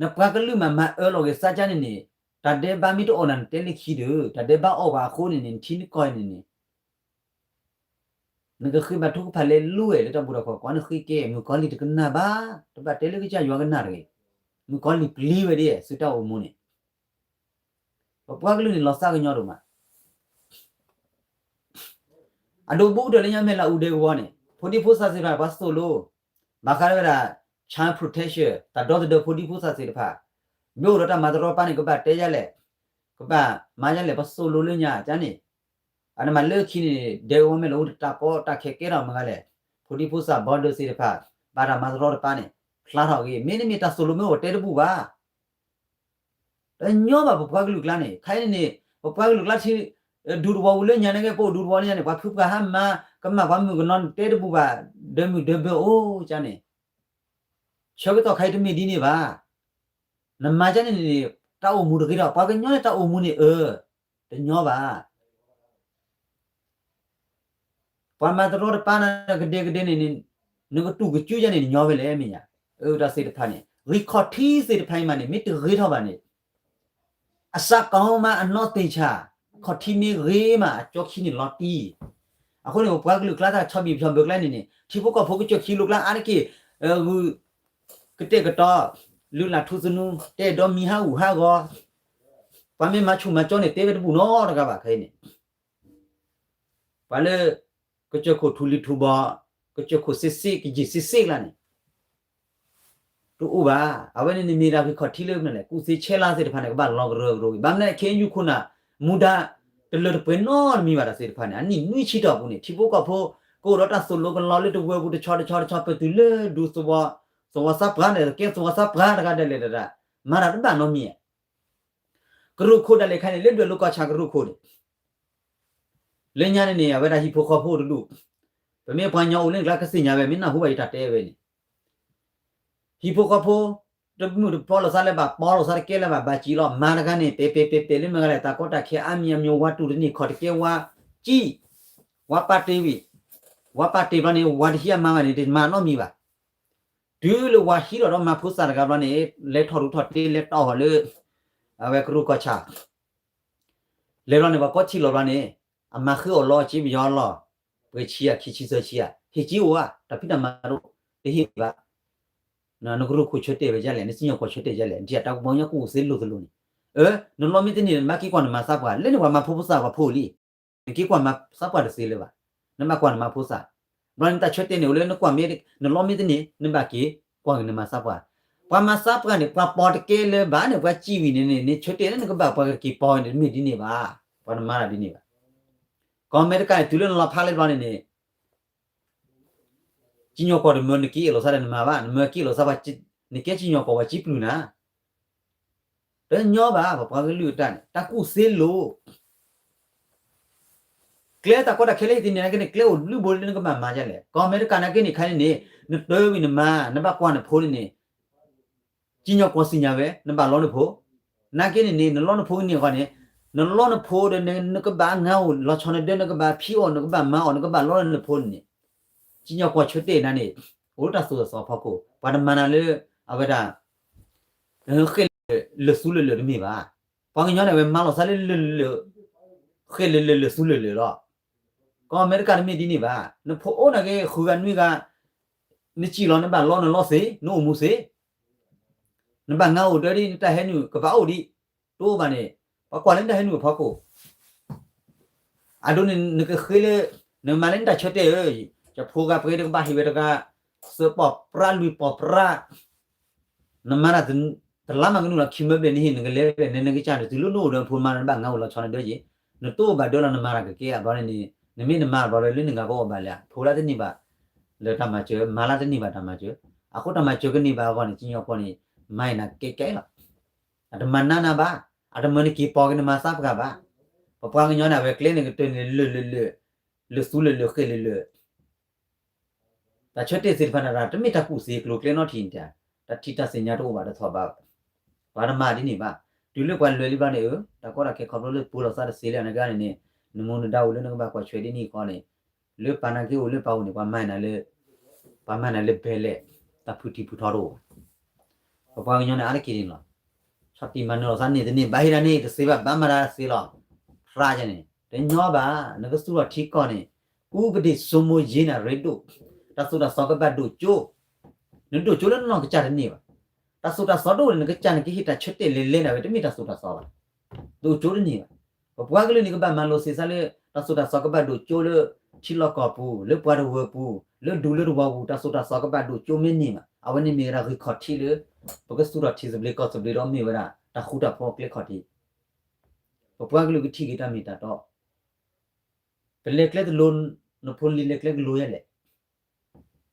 နပှၤကလုာ်မးမၤအၢလီၤက့ၤစါကါန့ၣ်န့ၣ် တၢ်ဒဲးဘးမ့ၢ်တအိၣ်နၤ နတဲလၢခံဒီး တၢ်ဒဲးဘးအီၣ်ဘၣ်အဃိန့ၣ်န့ၣ် နထံနကီၢ်န့ၣ်န့ၣ် နကဃ့ဘါထုကဖၣ်လဲၤလူၤဝဲလၢတၢ်ဘူၣ်တၢ်ခီၣ် ကွၢ်နဃ့ကဲ မုၣ်ကီၤလံၢ်တကနၣ်ဘၣ်, တဘၣ်တဲလၢကစၢ်ယွၤကနၣ်တဂ့ၤ, မုၣ်ကီၤလံၢ်ပျံၤဝဲဒၣ် သုတၢ်အိၣ်မူန့ၣ် ပပှၤကလုာ်န့ၣ်လီၤသးကညီဒိၣ်မး အဒိဘူးကတၢၢ်လၢညါမဲာ်လၤအူဒဲကဝီၤန့ၣ် ဖိဒံဖိသၣ်သ့ၣ်တဖၣ် ပှၤသိၣ်လိ ဘၣ်ဃးလၢဝဲဒၣ် child protection တၢ်ဒီသဒၢဖိဒံဖိသၣ်သ့ၣ်တဖၣ် မ့ၢ်အိၣ်ဒီးတၢ်မၤတရီတပါန့ၣ် ကဘၣ်တဲယါလဲၣ်, ကဘၣ်မၤယါလဲၣ် ပသိၣ်လိလၢညါကါန့ၣ်, အန့ၣ်မးလၢခံန့ၣ် ဒဲကဝီၤမဲာ်လၤအူတၢ်ကီတၢ်ခဲကဲထီၣ်မ့ၢ်ဂၤလဲၣ်, ဖိဒံဖိသၣ်ဘီဒၢသ့ၣ်တဖၣ် ဘၣ်တၢ်မၤတရီတပါန့ၣ် ဖျါထီၣ်ဂ့ၤ မ့တမ့ၢ်တၢ်သိၣ်လိမ့ၢ်အိၣ်တဲတဘူၣ်ဘၣ် တညီဘၣ်ပပှၤကလုာ်ကျါန့ၣ် ခဲအံၤန့ၣ်န့ၣ် ပပှၤကလုာ်ကျါထံ ဒူသဝီပူၤလၢညါန့ၣ်ကဲ ပအိၣ်ဒူသဝီလၢညါန့ၣ် ပှၤဖုပှၤဟါမၢ် ကမၣ်ပှၤမုၣ်ကနီၤန့ၣ် တဲတဘူၣ်ဘၣ် ဒၢမုၢ်ဒၢဘၢအိၣ်ကါန့ၣ် ဆၢကတီၢ်ခဲအံၤတမ့ၢ်ဒ်န့ၣ်ဘၣ်. နမၤကါန့ၣ်န့ၣ် တၢ်အိၣ်မူတဂ့ၤဒီး ပှၤကညီန့ၣ်တၢ်အိၣ်မူန့ၣ် အၢ တညီဘၣ် ပှၤမၤတရီတပါနၤကဒဲကဒဲန့ၣ်န့ၣ် နကတူၢ်ကစူယါန့ၣ် နညီဝဲလဲၣ်မ့ၢ်ဧါ. အၢ တၢ်သ့ၣ်တဖၣ်န့ၣ် ဂံၢ်ခီၣ်ထံးသ့ၣ်တဖၣ်အံၤမးန့ၣ် မ့ၢ်တဂ့ၤထီၣ်ဘၣ်န့ၣ် အစးကီမးအနီၢ်သ့ၣ်ဆၣ် ခီၣ်ထံးမ့ၢ်ဂ့ၤမး အကၠီခံန့ၣ်လီၤတံၢ်. အဃိန့ၣ် ပပှၤကလုာ်ကျါတၢ်ဆီၣ်ဘံၣ်ဆီၣ်ဘၢကျါန့ၣ်န့ၣ် ထံဖိကီၢ်ဖိကစၢၢ်ခံလိာ်ကျါအါတက့ၢ် ဂုာ် ကတဲာ်ကတီၤ လုၢ်လၢ်ထူသနူ တဲဒီးမံၤဟးဂူာ်ဟးဂီၤ ပှၤမ့ၢ်မၤဆူၣ်မၤကၠီန့ၣ် တဲဝဲတဘူၣ်နီတဂၤဘၣ်ခဲအံၤန့ၣ် ပှၤလၢ ကစၢၢ်ခိၣ်ထူလံၤထူဘီ ကစၢၢ်ခိၣ်စ့စ့ ကယံာ်စ့စ့ကျါန့ၣ် တအိၣ်ဘၣ်. အဝဲန့ၣ်န့ၣ်မ့ၢ်ဒၣ်ဂံၢ်ခီၣ်ထံးလၢမနုၤလဲၣ် ကူၣ်သ့ဆဲလါသ့ၣ်တဖၣ်န့ၣ် ကဘၣ်လီၤကရၢကရိဝံၤ ဘၣ်မနုၤလဲၣ် ခဲအံၤယူၤခိၣ်နၢ် မူဒါ တလၢတပှဲၤနီတမံၤဘၣ်တၢ်သ့ၣ်တဖၣ်န့ၣ် အနံၣ်နွံဆံတီၢ်ပူၤန့ၣ် ထံဖိကီၢ်ဖိ ကအိၣ်ဒီးတၢ်သိၣ်လိကလီၤလၢတဝၢပူၤတဆီတဆီတဆီ ပတုၤလၢဒူသဝီ သဝီသးပှၢ်န့ၣ် ကဲသဝီသးပှၢ်တဂၤဒၣ်လဲာ်တဒၣ် မၤတၢ်တဘၣ်နီတမံၤ ကရူၢ်ခိၣ်ဒၣ်လဲာ်ခဲအံၤန့ၣ် လၢဒွဲၣ်လိၤကီၢ်ဆၣ်ကရူၢ်ခိၣ်န့ၣ် လၢညါန့ၣ်န့ၣ် အဝဲဒၣ်ဟံၣ်ဖိဃီဖိတဒူၣ်, ပမ့ၢ်ပှၤကညီအိၣ်လၢကျါကသ့ၣ်ညါဝဲ မ့ၢ်နၢ်ဟူဘၣ်ယတၢ်တဲဝဲန့ၣ်, ဟံၣ်ဖိဃီဖိ တမုာ်တပီလိာ်သးလၢၤဘၣ် ပီလိာ်သးတကဲလၢၤဘၣ် ဘၣ်စံးလီၤ မၤတဂၤန့ၣ် ပဲာ်ပဲာ်ပဲာ်ပဲာ်လၢမ့ၢ်ဂၤလဲၣ် တၢ်ကီတၢ်ခဲအါမံၤအါမံၤ ဝၤတူၢ်တန့ၢ်ခီၣ်တကဲဝၤကံၣ်, ဝၤပာ်တ့ၢ်ဝံၤ, ဝၤပာ်တ့ၢ်ဘျီန့ၣ် ဝၤတဟံးအမါဘၣ်န့ၣ် တမၤနီတမံၤဘၣ်. တုၤလၢဝၤဟံးထီၣ်ဒီးမၤဖိသၣ်တဂၤဘျီန့ၣ် လဲၤထီၣ်ရူၢ်ထီၣ်တ့ လဲၤတီၢ်အီၤလၢ အဝဲကရူၢ်ကီၢ်ဆၣ် လဲၤဘျီန့ၣ် ပှၤကိးထံၣ်လီၤဘျီန့ၣ် အမၤဃုအီၣ်လီၤ စ့ပယီၤလီၤ, ပှဲၤဆံဧါ ခံဆံသၢဆံဧါ, ဟ့ၣ်က့ၤအိၣ်ဧါ, တၢ်ဖံးတၢ်မၤတအိၣ်, တဟ့ၣ်ဘၣ်. နကရူၢ်ခိၣ်ဆၢတဲာ်ဝဲဒ်လဲၣ်, နစံၣ်ညီၣ်ကွီၢ်ဆၢတဲာ်ဒ်လဲၣ်, နထံၣ်တၢ်ကဘီညါကအိၣ်သ့လိာ်သလိာ်န့ၣ်, အၢ နလီမ့ၢ်တန့ၢ် နဘၣ်က့ၤကွၢ်နမၤသးပှၢ်, လၢန့ၣ်ပှၤမၤဖိဖိသၣ်ပှၤဖိလံ နက့ၤကွၢ်မၤသးပှၢ်တသ့လၢၤဘၣ်, နဘၣ်ကွၢ်နမၤဖိသၣ်, ဘျီန့ၣ်တၢ်ဆၢတဲာ်န့ၣ်အိၣ်လၢနကွၢ်မ့ၢ် နလီမ့ၢ်တန့ၢ် နဘၣ်က့ၤကွၢ်က့ၤနမၤသးပှၢ်, ပှၤမၤသးပှၢ်န့ၣ် ပှၤပီတကဲလၢၤဘၣ်န့ၣ် ပှၤစံၣ်ဝံၤန့ၣ်န့ၣ် နဆၢတဲာ်လၢနကဘၣ်ပှၤကက့ၤပီန့ၣ် တမ့ၢ်ဒ်န့ၣ်ဘၣ်, ပှၤတမၤတၢ်ဒ်န့ၣ်ဘၣ်. ကီၢ်အမဲရကၤန့ၣ် တုၤလၢနလီၤဖးလၢဘျီန့ၣ်န့ၣ် စံၣ်ညီၣ်ကွီၢ်တမၢနက့ၤအ့ၣ်လိာ်သးဒီးနမၤဘၣ်, နမၢက့ၤအ့ၣ်လိာ်သး နကဲစံၣ်ညီၣ်ကွီၢ်ပှၤစံၣ်ပျုၢ်နၤ တညီဘၣ် ပပှၤကလုာ်အတၢ်န့ၣ် တၢ်ကူၣ်သ့လိၤ ကျဲတၢ်ကီတၢ်ခဲလၢဟံၣ်တန့ၢ်နာ်က့န့ၣ် ကျဲအိၣ်ဘျုးဘိလၢနကဘၣ်မၤဒ်လဲၣ်, ကီၢ်အမဲရကၤနာ်က့န့ၣ် ခဲအံၤန့ၣ်န့ၣ် နတၢဝံၤနမၤ နဘၣ်ကွၢ်နဖိန့ၣ်န့ၣ် စံၣ်ညီၣ်ကွီၢ်သ့ၣ်ညါဝဲ နဘၣ်လီနဖိ, နာ်က့န့ၣ်န့ၣ် နလီနဖိကန့ၢ်အဂီၢ်န့ၣ် နလီနဖိဒီး နကဘၣ်ငါအိၣ်လီၤဆီနဒၢ နကဘၣ်ဖံးအီၣ် နကဘၣ်မၤအီၣ် နကဘၣ်လီလၢနဖိန့ၣ်န့ၣ် စံၣ်ညီၣ်ကွီၢ်ဆၢတဲာ်နၤန့ၣ် အိၣ်လၢတၢ်သိၣ်တၢ်သီအဖီခိၣ် ပှၤတမၤနၤလၢ အဝဲဒၣ် ဃဲၣ်လၢာ်သူလၢာ်လၢာ်တမ့ၢ်ဘၣ်. ပှၤကညီန့ၣ် အဝဲမၤလီၤသးလၢလၢာ်လၢာ် ဃဲၣ်လၢာ်လၢာ်လၢာ်သူလၢာ်လၢာ်လီၤ. ကီၢ်အမဲရကၤတမ့ၢ်ဒ်န့ၣ်ဘၣ်. နဖိအိၣ်နာ်က့ ဃုဂၤနွံဂၤ နစံၣ်လီၤ နဘၣ်လီနလီသ့, နအိၣ်မူသ့, နဘၣ်ငါအိၣ်ဒၢဒ် နတၢ်ဟဲနုာ်ကဘၣ်အိၣ်ဒံး, တအိၣ်ဘၣ်န့ၣ် ပှၤကွၢ်လၢနတၢ်ဟဲနုာ်အဖီခိၣ် အဒိန့ၣ် နကဃ့လၢ နမၤလၢနတၢ်ဆၢတဲာ်ဧၢ, ယဖိဂၤပှဲၤတကဘၣ်ဟ့ၣ်ဝဲတဂၤ, စၢၤပိာ်ပြးလွံၢ်ပိာ်ပြး, နမၤတၢ် တလါမၤကနုာ်လီၤခံမၢဘျဲၣ် နဟ့ၣ်နကလဲၤဘျဲၣ် နနကစၢ်န့ၣ် တုၤလၢနအိၣ်ဒီးဖိမၤနဘၣ်ငါအိၣ်လီၤဆီနဒၢက့ၤ, နတအိၣ်ဘၣ်ဒၢလီၤ နမၤတၢ်ကကဲအဘျီန့ၣ်န့ၣ် နမ့ၢ်နမၤအဘျီလၢလၢနဂၤပအီၣ်ဘၣ်လၢ ဖိလၢတန့ၢ်ဘၣ် လၢတၢ်မၤစၢၤ မၤလၢတန့ၢ်ဘၣ်တၢ်မၤစၢၤ, အဃိတၢ်မၤစၢၤကန့ၢ်ဘၣ်အဂီၢ်န့ၣ် ကညီဖိန့ၣ် မၤအံၤနၤကဲကဲလီၤ. အတမၤနးနၤဘၣ်, အတမၢနက့ၤပိာ်က့ၤနမၤသးပှၢ်ဘၣ်. ပပှၤကညီန့ၣ် အဝဲကျဲန့ၣ်ကတၢၢ်န့ၣ် လၢာ်လၢာ်လၢာ်, လၢာ်သူလၢာ်လၢာ်ဃဲလၢာ်လၢာ် တၢ်ဆၢတဲာ်သ့ၣ်တဖၣ်န့ၣ် တမ့ၢ်တၢ်ကူၣ်သ့ကျိၤကျဲနီတထံၣ်န့ၣ်တၢ်, တၢ်ထံၣ်တၢ်သ့ၣ်ညါတအိၣ်ဘၣ်တထီၣ်ဘၣ်. ပှၤတမၤဒ်န့ၣ်ဘၣ်. တုၤလၢပှၤလဲၤလံဘျီန့ၣ် အၢ တၢ်ကီတၢ်ခဲခီဖျိလၢပူၤလီၤသးတသ့လၢအနကါန့ၣ်န့ၣ် နမူနဒါအိၣ်လၢနကဘၣ်ကွၢ်ဆွဲဒ်န့ၣ်ဃီန့ၣ် လၢပာ်နာ်က့အိၣ်လၢပာ်အိၣ်န့ၣ် ပှၤမၤနၤလၢ ပှၤမၤနၤလၢဘဲလဲၣ်, တၢ်ဖုၣ်ထံဖုၣ်ထီတအိၣ်ဘၣ်. ပပှၤကညီန့ၣ် အါတက့ၢ်န့ၣ်လီၤ. ဆီၣ်တံၢ်မၤနၢၤလီၤသးန့ၣ်တန့ၢ်ဘၣ် ဟ့ၣ်ဒၣ်န့ၣ်တသ့ဘၣ် ဘၣ်မၤဒၣ်တသ့လီၤ. သရၣ်ကန့ၣ် တညီဘၣ် နကသူၣ်ထီၣ်ထံကီၢ်န့ၣ် ကူကဒ့ၣ်စိမိၤယ့နၤရ့ဒိၣ်, တၢ်သိၣ်တၢ်သီကဘၣ်ဒိၣ်ကၠိ, နဒိၣ်ကၠိလၢနနီၢ်ကစၢ်တန့ၢ်ဘၣ်. တၢ်သိၣ်တၢ်သီတအိၣ်န့ၣ် နကစၢ်န့ၣ်ကဟ့ၣ်တၢ်ဆၢတဲာ်လဲၤလဲၤန့ၣ်ဝဲ တမ့ၢ်တၢ်သိၣ်တၢ်သီဘၣ်. ဒိၣ်ကၠိတန့ၢ်ဘၣ်. ပပှၤကလုာ်န့ၣ် ကဘၣ်မၤလိသ့သးလၢ တၢ်သိၣ်တၢ်သီကဘၣ်ဒိၣ်ကၠိလၢ ထံလီၢ်ကီၢ်ပူၤ, လၢပှၤတဝၢပူၤ, လၢဒူလၢတဝီပူၤ, တၢ်သိၣ်တၢ်သီကဘၣ်ဒိၣ်ကၠိမ့ၢ်န့ၢ်ဘၣ်. အဝဲန့ၣ်မ့ၢ်ဝဲဒၣ်ဂံၢ်ခီၣ်ထံးလၢ ပကသူၣ်ထီၣ်ထံသဘျ့ကီၢ်သဘျ့ဒီးမ့ၢ်ဝဲဒၣ် တၢ်ဃူတၢ်ဖိးအကျဲခီၣ်ထံး ပပှၤကလုာ်ကထံၣ်က့ၤတၢ်မ့ၢ်တၢ်တီ, ပလဲၤကျဲတလိၤ, နဖိလံၤလဲၤကျဲကလိၤယဲလဲၣ်.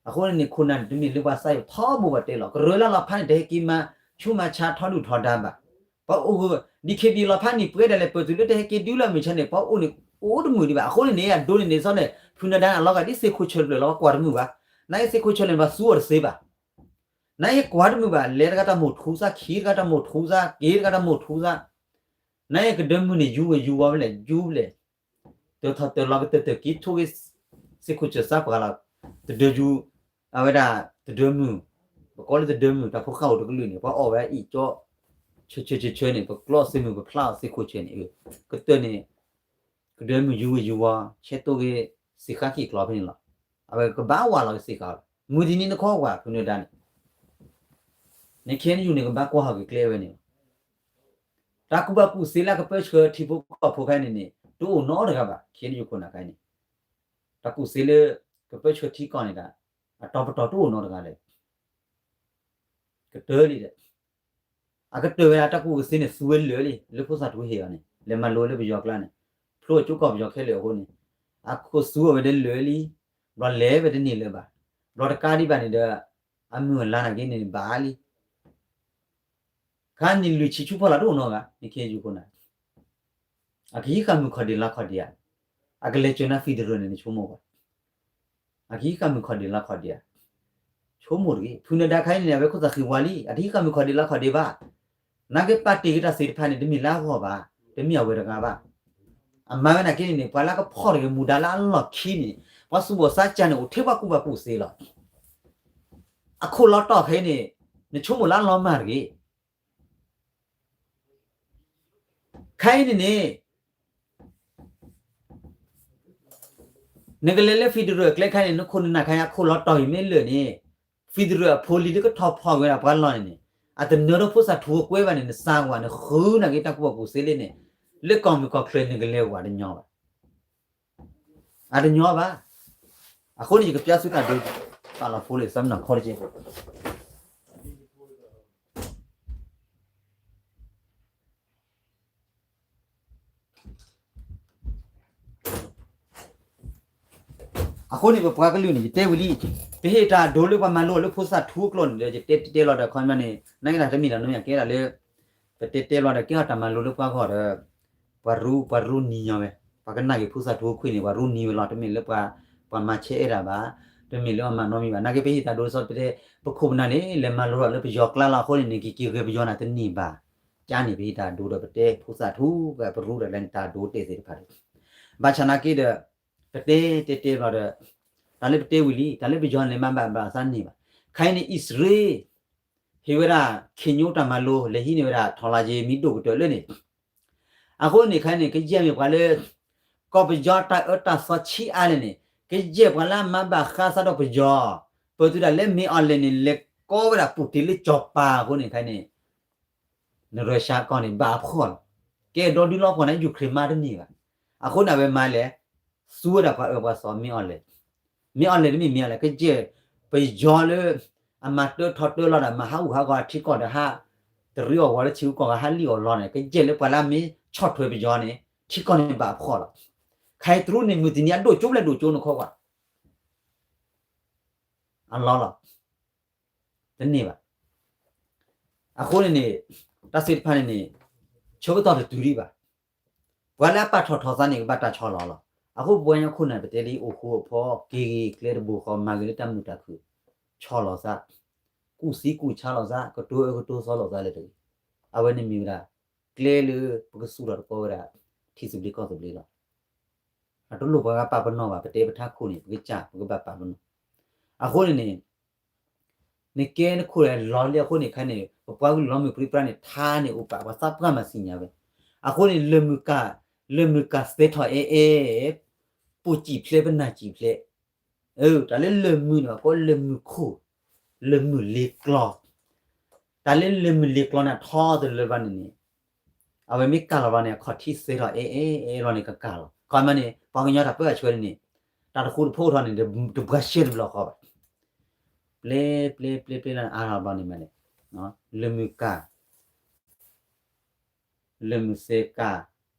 အဃိန့ၣ်န့ၣ် ခိၣ်နၢ်န့ၣ် တမ့ၢ်လၢပှၤသးယိၣ်ထီဘိဘၣ်တဲလီၤ. ကရၢလၢလီၤဖးန့ၣ် တဟဲက့ၤမၤဆူၣ်မၤဆါထီဒုၣ်ထီဒါဘၣ်. ပှၤအိၣ်ဂၢၢ် ဒံၣ်ခ့ဘံၣ်လီၤဖးန့ၣ် ပှဲၤဒၣ်လဲာ် ပၢၢ်တုၤလၢတဟဲက့ၤဒုလၢအမုၢ်ဆါန့ၣ် ပှၤအိၣ်န့ၣ် အိၣ်တမုာ်ဒံးဘၣ်. အဃိန့ၣ်န့ၣ် အဒိန့ၣ်န့ၣ် စီန့ၣ် ဖုနဒါန့ၣ် အလီၤဂာ်ဒ်သ့ၣ်ခိၣ်ဆၢၣ်တဖျၢၣ်လီၤ ပှၤကွၢ်တမုာ်ဘၣ်. နာ်က့သ့ၣ်ခိၣ်ဆၢၣ်န့ၣ် ပှၤသူအီၤတသ့ဘၣ်. နာ်က့ကွၢ်တမုာ်ဘၣ် လဲၤတဂၤတၢ်မိၣ်ထူသး ခံတဂၤတၢ်မိၣ်ထူသး က့ၤတဂၤတၢ်မိၣ်ထူသး နာ်က့ကဒၢမုၢ်န့ၣ် ယူၤဝဲယူၤဝီဖဲလဲၣ် ယူၤဖဲလဲၣ်, တၢ်ထီၣ်တၢ်လီၤကတၢၢ်တၢၢ်က့ၤထိၣ်ဂ့ၤ သ့ၣ်ခိၣ်ဆၢၣ်သးပှၢ်လီၤ. တဒၢယူၤ အဝဲဒၣ် တဒၢမုၢ်, ပကိးလၢတဒၢမုၢ် တၢ်ဖိဃၢ်အိၣ်တကလုာ်န့ၣ် ပှၤအီၣ်ဝဲအံၣ်ကၠီ ဆၢဆၢဆၢဆၢန့ၣ် ပကျီသ့ၣ်မုၢ်ပဖျါအီၤသ့ၣ်ခိၣ်ဆၢၣ်န့ၣ် ကတၢၢ်န့ၣ် ကဒၢမုၢ်ယူၤဝဲယူၤဝီ ဆဲးတိၢ်ဂ့ၤ သ့ၣ်ဃါခံကျီဖဲန့ၣ်လီၤ. အဝဲကဘၣ်ဝးလီၤက့ၤသ့ၣ်ဃါလီၤ. မုၢ်တနံၤနခီကွၢ်ဖုနဒါန့ၣ် နခ့နယူၤန့ၣ် ကဘၣ်ကွၢ်ဟီၣ်က့ၤကျဲဝဲန့ၣ်လီၤ. တၢ်ကူၣ်ဘၣ်ကူၣ်သ့လၢကပၢဆှၢထံဖိကီၢ်ဖိခဲအံၤန့ၣ်န့ၣ် တအိၣ်နီတဂၤဘၣ် ခ့နယူၤခိၣ်နၢ်ခဲအံၤန့ၣ်. တၢ်ကူၣ်သ့လၢ ကပၢဆှၢထံကီၢ်န့ၣ်ဒၣ် အတီပတီၢ်တအိၣ်နီတဂၤလဲၣ်. ကတၢၢ်လံဒီး အကတၢၢ်ဝဲဒၣ်တၢ်ကူၣ်ကသ့န့ၣ် သူဝဲလၢာ်လံ လၢဖိသၣ်ထူဟ့ၣ်အီၤန့ၣ် လဲၤမၤလိလၢပယီၤကျါန့ၣ် ဖျိအကၠိကီၢ်ပယီၤခဲလၢာ်အဃိန့ၣ် အခိၣ်သူအီၤဝဲဒၣ်လၢာ်လံ. ဘျီလဲၤဝဲတန့ၢ်လၢၤဘၣ်. ဘျီတကးဒံးဘၣ်န့ၣ်ဒီး အမုၢ်အလါနာ်က့န့ၣ်ဘၣ်လံ. ခါန့ၣ်လွံၢ်ဆံဆူဖီလာ်တအိၣ်နီတဂၤ နခ့ယူၤခိၣ်နၢ် အကဟံးဃာ်မုၢ်ခီၣ်ဒ့လါခီၣ်ဒ့ဧါ. အကလဲၤစၢၤနၤ federal န့ၣ် နဆိကမိၣ်ကွၢ်. အကဟံးဃာ်မုၢ်ခီၣ်ဒ့လါခီၣ်ဒ့ဧါ. ဆိကမိၣ်တဂ့ၤ ဖုနဒါခဲအံၤန့ၣ် အဝဲခိၣ်သၣ်ဃံးဝါလံ အတဟံးဃာ်မုၢ်ခီၣ်ဒ့လါခီၣ်ဒ့ဘၣ်. နာ်က့ပာ်တ့ၢ်က့ၤတၢ်သ့ၣ်တဖၣ်န့ၣ် တမ့ၢ်လၢအဂီၢ်ဘၣ်, တမ့ၢ်အဝဲတဂၤဘၣ်. အမၤဝဲနာ်က့န့ၣ်န့ၣ် ပှၤလၢကဖီၣ်တဂ့ၤမူဒါလၢအလီၢ်ခံန့ၣ် ပှၤသူၣ်ဘီၣ်သးစၢ်န့ၣ် အိၣ်ထဲပှၤကူၣ်ဘၣ်ကူၣ်သ့လီၤ. အခိၣ်လီၤတီၢ်ခဲအံၤန့ၣ် နဆိကမိၣ်လၢအလီၤမၢ်တဂ့ၤ. ခဲအံၤန့ၣ်န့ၣ် နကလဲၤလၢ federal ကျဲခါန့ၣ် နခိၣ်နနၢ်ခါအံၤ အခိၣ်လီၤတီၢ်အံၤမ့ၢ်လၢာ်န့ၣ် federal အဖိလံၤလၢကထီၣ်ဖီၣ်ဝဲဒၣ်ပှၤလီၢ်န့ၣ်န့ၣ် အတနၢၤထီၣ်ဖိသၣ်ထူအကွဲဘၣ်န့ၣ် နသးကွၢ် နဃုနာ်က့တၢ်ကူၣ်ဘၣ်ကူၣ်သ့လံန့ၣ် လၢကီၢ်မုၢ်ကီၢ်ချၢန့ၣ် နကလဲၤဝဲတညီဘၣ်. အတညီဘၣ်. အဃိန့ၣ် ယကပျၢ်သုတၢ်ဒိ ပာ်လီၤဖိလံ သးမနၤခီတက့ၢ်. အဃိန့ၣ် ပပှၤကလုာ်န့ၣ် ယတဲဝံၤလံ, ပဟ့ၣ်တၢ်ဒိလၢပှၤမၤလိအီၤလၢဖိသၣ်ထူအကျိာ်န့ၣ်ဒီး ယတဲတဲလီၤဒီးခီမ့ၢ်န့ၣ် နာ်က့တၢ်တမ့ၢ်တၢ်နီတမံၤ ကဲဒၣ်လၢ ပတဲတဲလီၤဒီး ကဲထီၣ်တၢ်မၤလိလၢပှၤဂီၢ်ဒီး ပှၤရူ ပှၤရူနံၤညီဝဲ, ပှၤကနၣ်က့ၤဖိသၣ်ထူအခွံၣ်န့ၣ် ပှၤရူနံၤဝဲလီၤ. တမ့ၢ်လၢပှၤ ပှၤမၤဆဲးအဲၣ်တၢ်ဘၣ်, တမ့ၢ်လၢအမၤနီတမံၤဘၣ်. နာ်က့ပဟ့ၣ်တၢ်ဒိစီပတဲ ပခိၣ်ပနၢ်န့ၣ် လဲၤမၤလိထီၣ်လၢပယီၤကျါလီၤ. အဃိန့ၣ်န့ၣ် ကက့ၤဂဲၤပယီၤနၤတန့ၢ်ဘၣ်. ကန့ၣ် ပဟ့ၣ်တၢ်ဒိဒီးပတဲဖိသၣ်ထူ ပရူဒီးလၢနတၢ်ဒိတဲသ့ၣ်တဖၣ်ဒီး ဘၣ်ဆၣ်နာ်က့ဒီး ပတဲတဲတဲဘျီဒီး တၢ်လၢပတဲဝံၤလံ တၢ်လၢပယီၤန့ၣ် မၤဘၣ်ဘၣ်သးန့ၢ်ဘၣ်. ခဲအံၤန့ၣ် အံၣ်စရ့လး ဟ့ၣ်ဝဲဒၣ် ခ့ညိတၢ်မၤလိ လဲၤဟံးန့ၢ်ဝဲဒၣ် ထီၣ်လါယ့မံၤဒိၣ်ကတၢၢ်လၢန့ၣ် အဃိန့ၣ် ခဲအံၤန့ၣ် ကယဲၢ်မ့ၢ်ပှၤလၢ ကီၢ်ပယီၤတၢ်အၢတၢ်သီဆံးအါလဲၣ်န့ၣ် ကယဲၢ်ပှၤလၢအမၤဘၣ်ဃးသးဒီးပယီၤ ပတုၤဒၣ်လၢမ့ၢ်အီၤလဲၣ်န့ၣ် လဲၤကိးဝဲဒၣ်ပူၣ်တ့ၢ်လၢကၠီၤပၤအဃိန့ၣ်ခဲန့ၣ် နရၢၡါကီၢ်န့ၣ် ဘၣ်အဖှီၣ်လီၤ. ကဲဒီဒုလီၤဖှီၣ်န့ၣ် ယူၤခရ့ၣ်မၤတန့ၢ်ဘၣ်. အဃိန့ၣ်အဝဲမၤလဲၣ်, သူဝဲဒၣ်ပှၤအၢပှၤသီမ့ၢ်အီၤလဲၣ်, မ့ၢ်အီၤလဲၣ်တမ့ၢ်မ့ၢ်အီၤလဲၣ် ကယဲၢ်ပယီၤလၢ အမၤတၢထီတၢလီၤဒီး မၤဟးဂူာ်ဟးဂီၤအထံကီၢ်ဒီးဟး တရံးအီၣ်ဝီၤလၢထံဂုၤကီၢ်ဂၤ ဟးလံၣ်အီၣ်လီၤန့ၣ် ကယဲၢ်လၢပှၤလၢအမ့ၢ်ဆီၣ်ထွဲပယီၤန့ၣ် ထံကီၢ်န့ၣ်ဘၣ်အဖှီၣ်လီၤ. ခဲအံၤတရူးန့ၣ် မုၢ်တနံၤအဒိၣ်ကၠိဘျဲၣ်ဒိၣ်ကၠိနခီကွၢ် အလီၢ်လီၤ. တန့ၢ်ဘၣ်. အဃိန့ၣ်န့ၣ် တၢ်သ့ၣ်တဖၣ်န့ၣ်န့ၣ် ဆၢကတီၢ်တတုၤဒံးဘၣ်. ပှၤလၢအပာ်ထီၣ်ထီသးန့ၣ် ကဘၣ်တၢ်ဆီၣ်လီၤလီၤ. အဃိပဝဲညါခိၣ်နၢ်ပတဲလၢအံၤအိၣ်ဃူအိၣ်ဖိး က့ၤဂ့ၤကျဲတဘိဃီ မၤဂ့ၤလၢတၢ်မုာ်တၢ်ခုၣ် ဆီၣ်လီၤသး, ကူၣ်သံကူၣ်ဆါလီၤသး, ကတိၤအၢကတိၤသီလီၤသးလၢတဂ့ၤ. အဝဲန့ၣ်မ့ၢ်ဝဲဒၣ် ကျဲလၢပကသူၣ်ထီၣ်တကီဝဲဒၣ် ထံသဘျ့ကီၢ်သဘျ့လီၤ. အတလိၣ်ပှၤဂၤပာ်ပနီၣ်ဘၣ် ပတဲပထါခိၣ်န့ၣ် ပကစၢ် ပကဘၣ်ပာ်ပနီၣ်. အဃိန့ၣ်န့ၣ် နကဲနခိၣ်လီၤလံအဃိန့ၣ်ခဲန့ၣ် ပပှၤကလုာ်လီၤမုၢ်ပြံပြါန့ၣ် ထါန့ၣ်အိၣ်ပာ် ပှၤသးပှၢ်မၤသ့ၣ်ညါဝဲ. အဃိန့ၣ် လၢၢ်မုၢ်ကၢ်, လၢၢ်မုၢ်ကၢ်သဲထီၣ်အဲၣ်အဲၣ်, ပိာ်စံာ်ဖျဲးပနၢ်စံာ်ဖျဲး, တၢ်လၢလၢၢ်မုၢ်န့ၣ် ပကိးလၢၢ်မုၢ်ခိၣ်, လၢၢ်မုၢ်လ့ၤကျီၤ, တၢ်လၢလၢၢ်မုၢ်လ့ၤကျီၤန့ၣ် ထီတလၢဘျီန့ၣ်န့ၣ် အဝဲမ့ၢ်ကၢ်လီၤဘျီန့ၣ် အခီၣ်ထံးသဲထီၣ်အဲၣ်အဲၣ်အဲၣ်လီၤန့ၣ် ကကၢ်လီၤ. ခီမ့ၢ်န့ၣ် ပှၤကညီတၢ်ပၢအဆှၢန့ၣ်န့ၣ် တၢ်တဃူတဖိးထီၣ်န့ၣ် တဘှါရှဲတဘျီဃီဘၣ်. ပျဲပျဲပျဲပျဲလၢအါထီၣ်ဘျီန့ၣ်မ့ၢ်န့ၣ် လၢၢ်မုၢ်ကၢ် လၢၢ်မုၢ်သဲကၢ်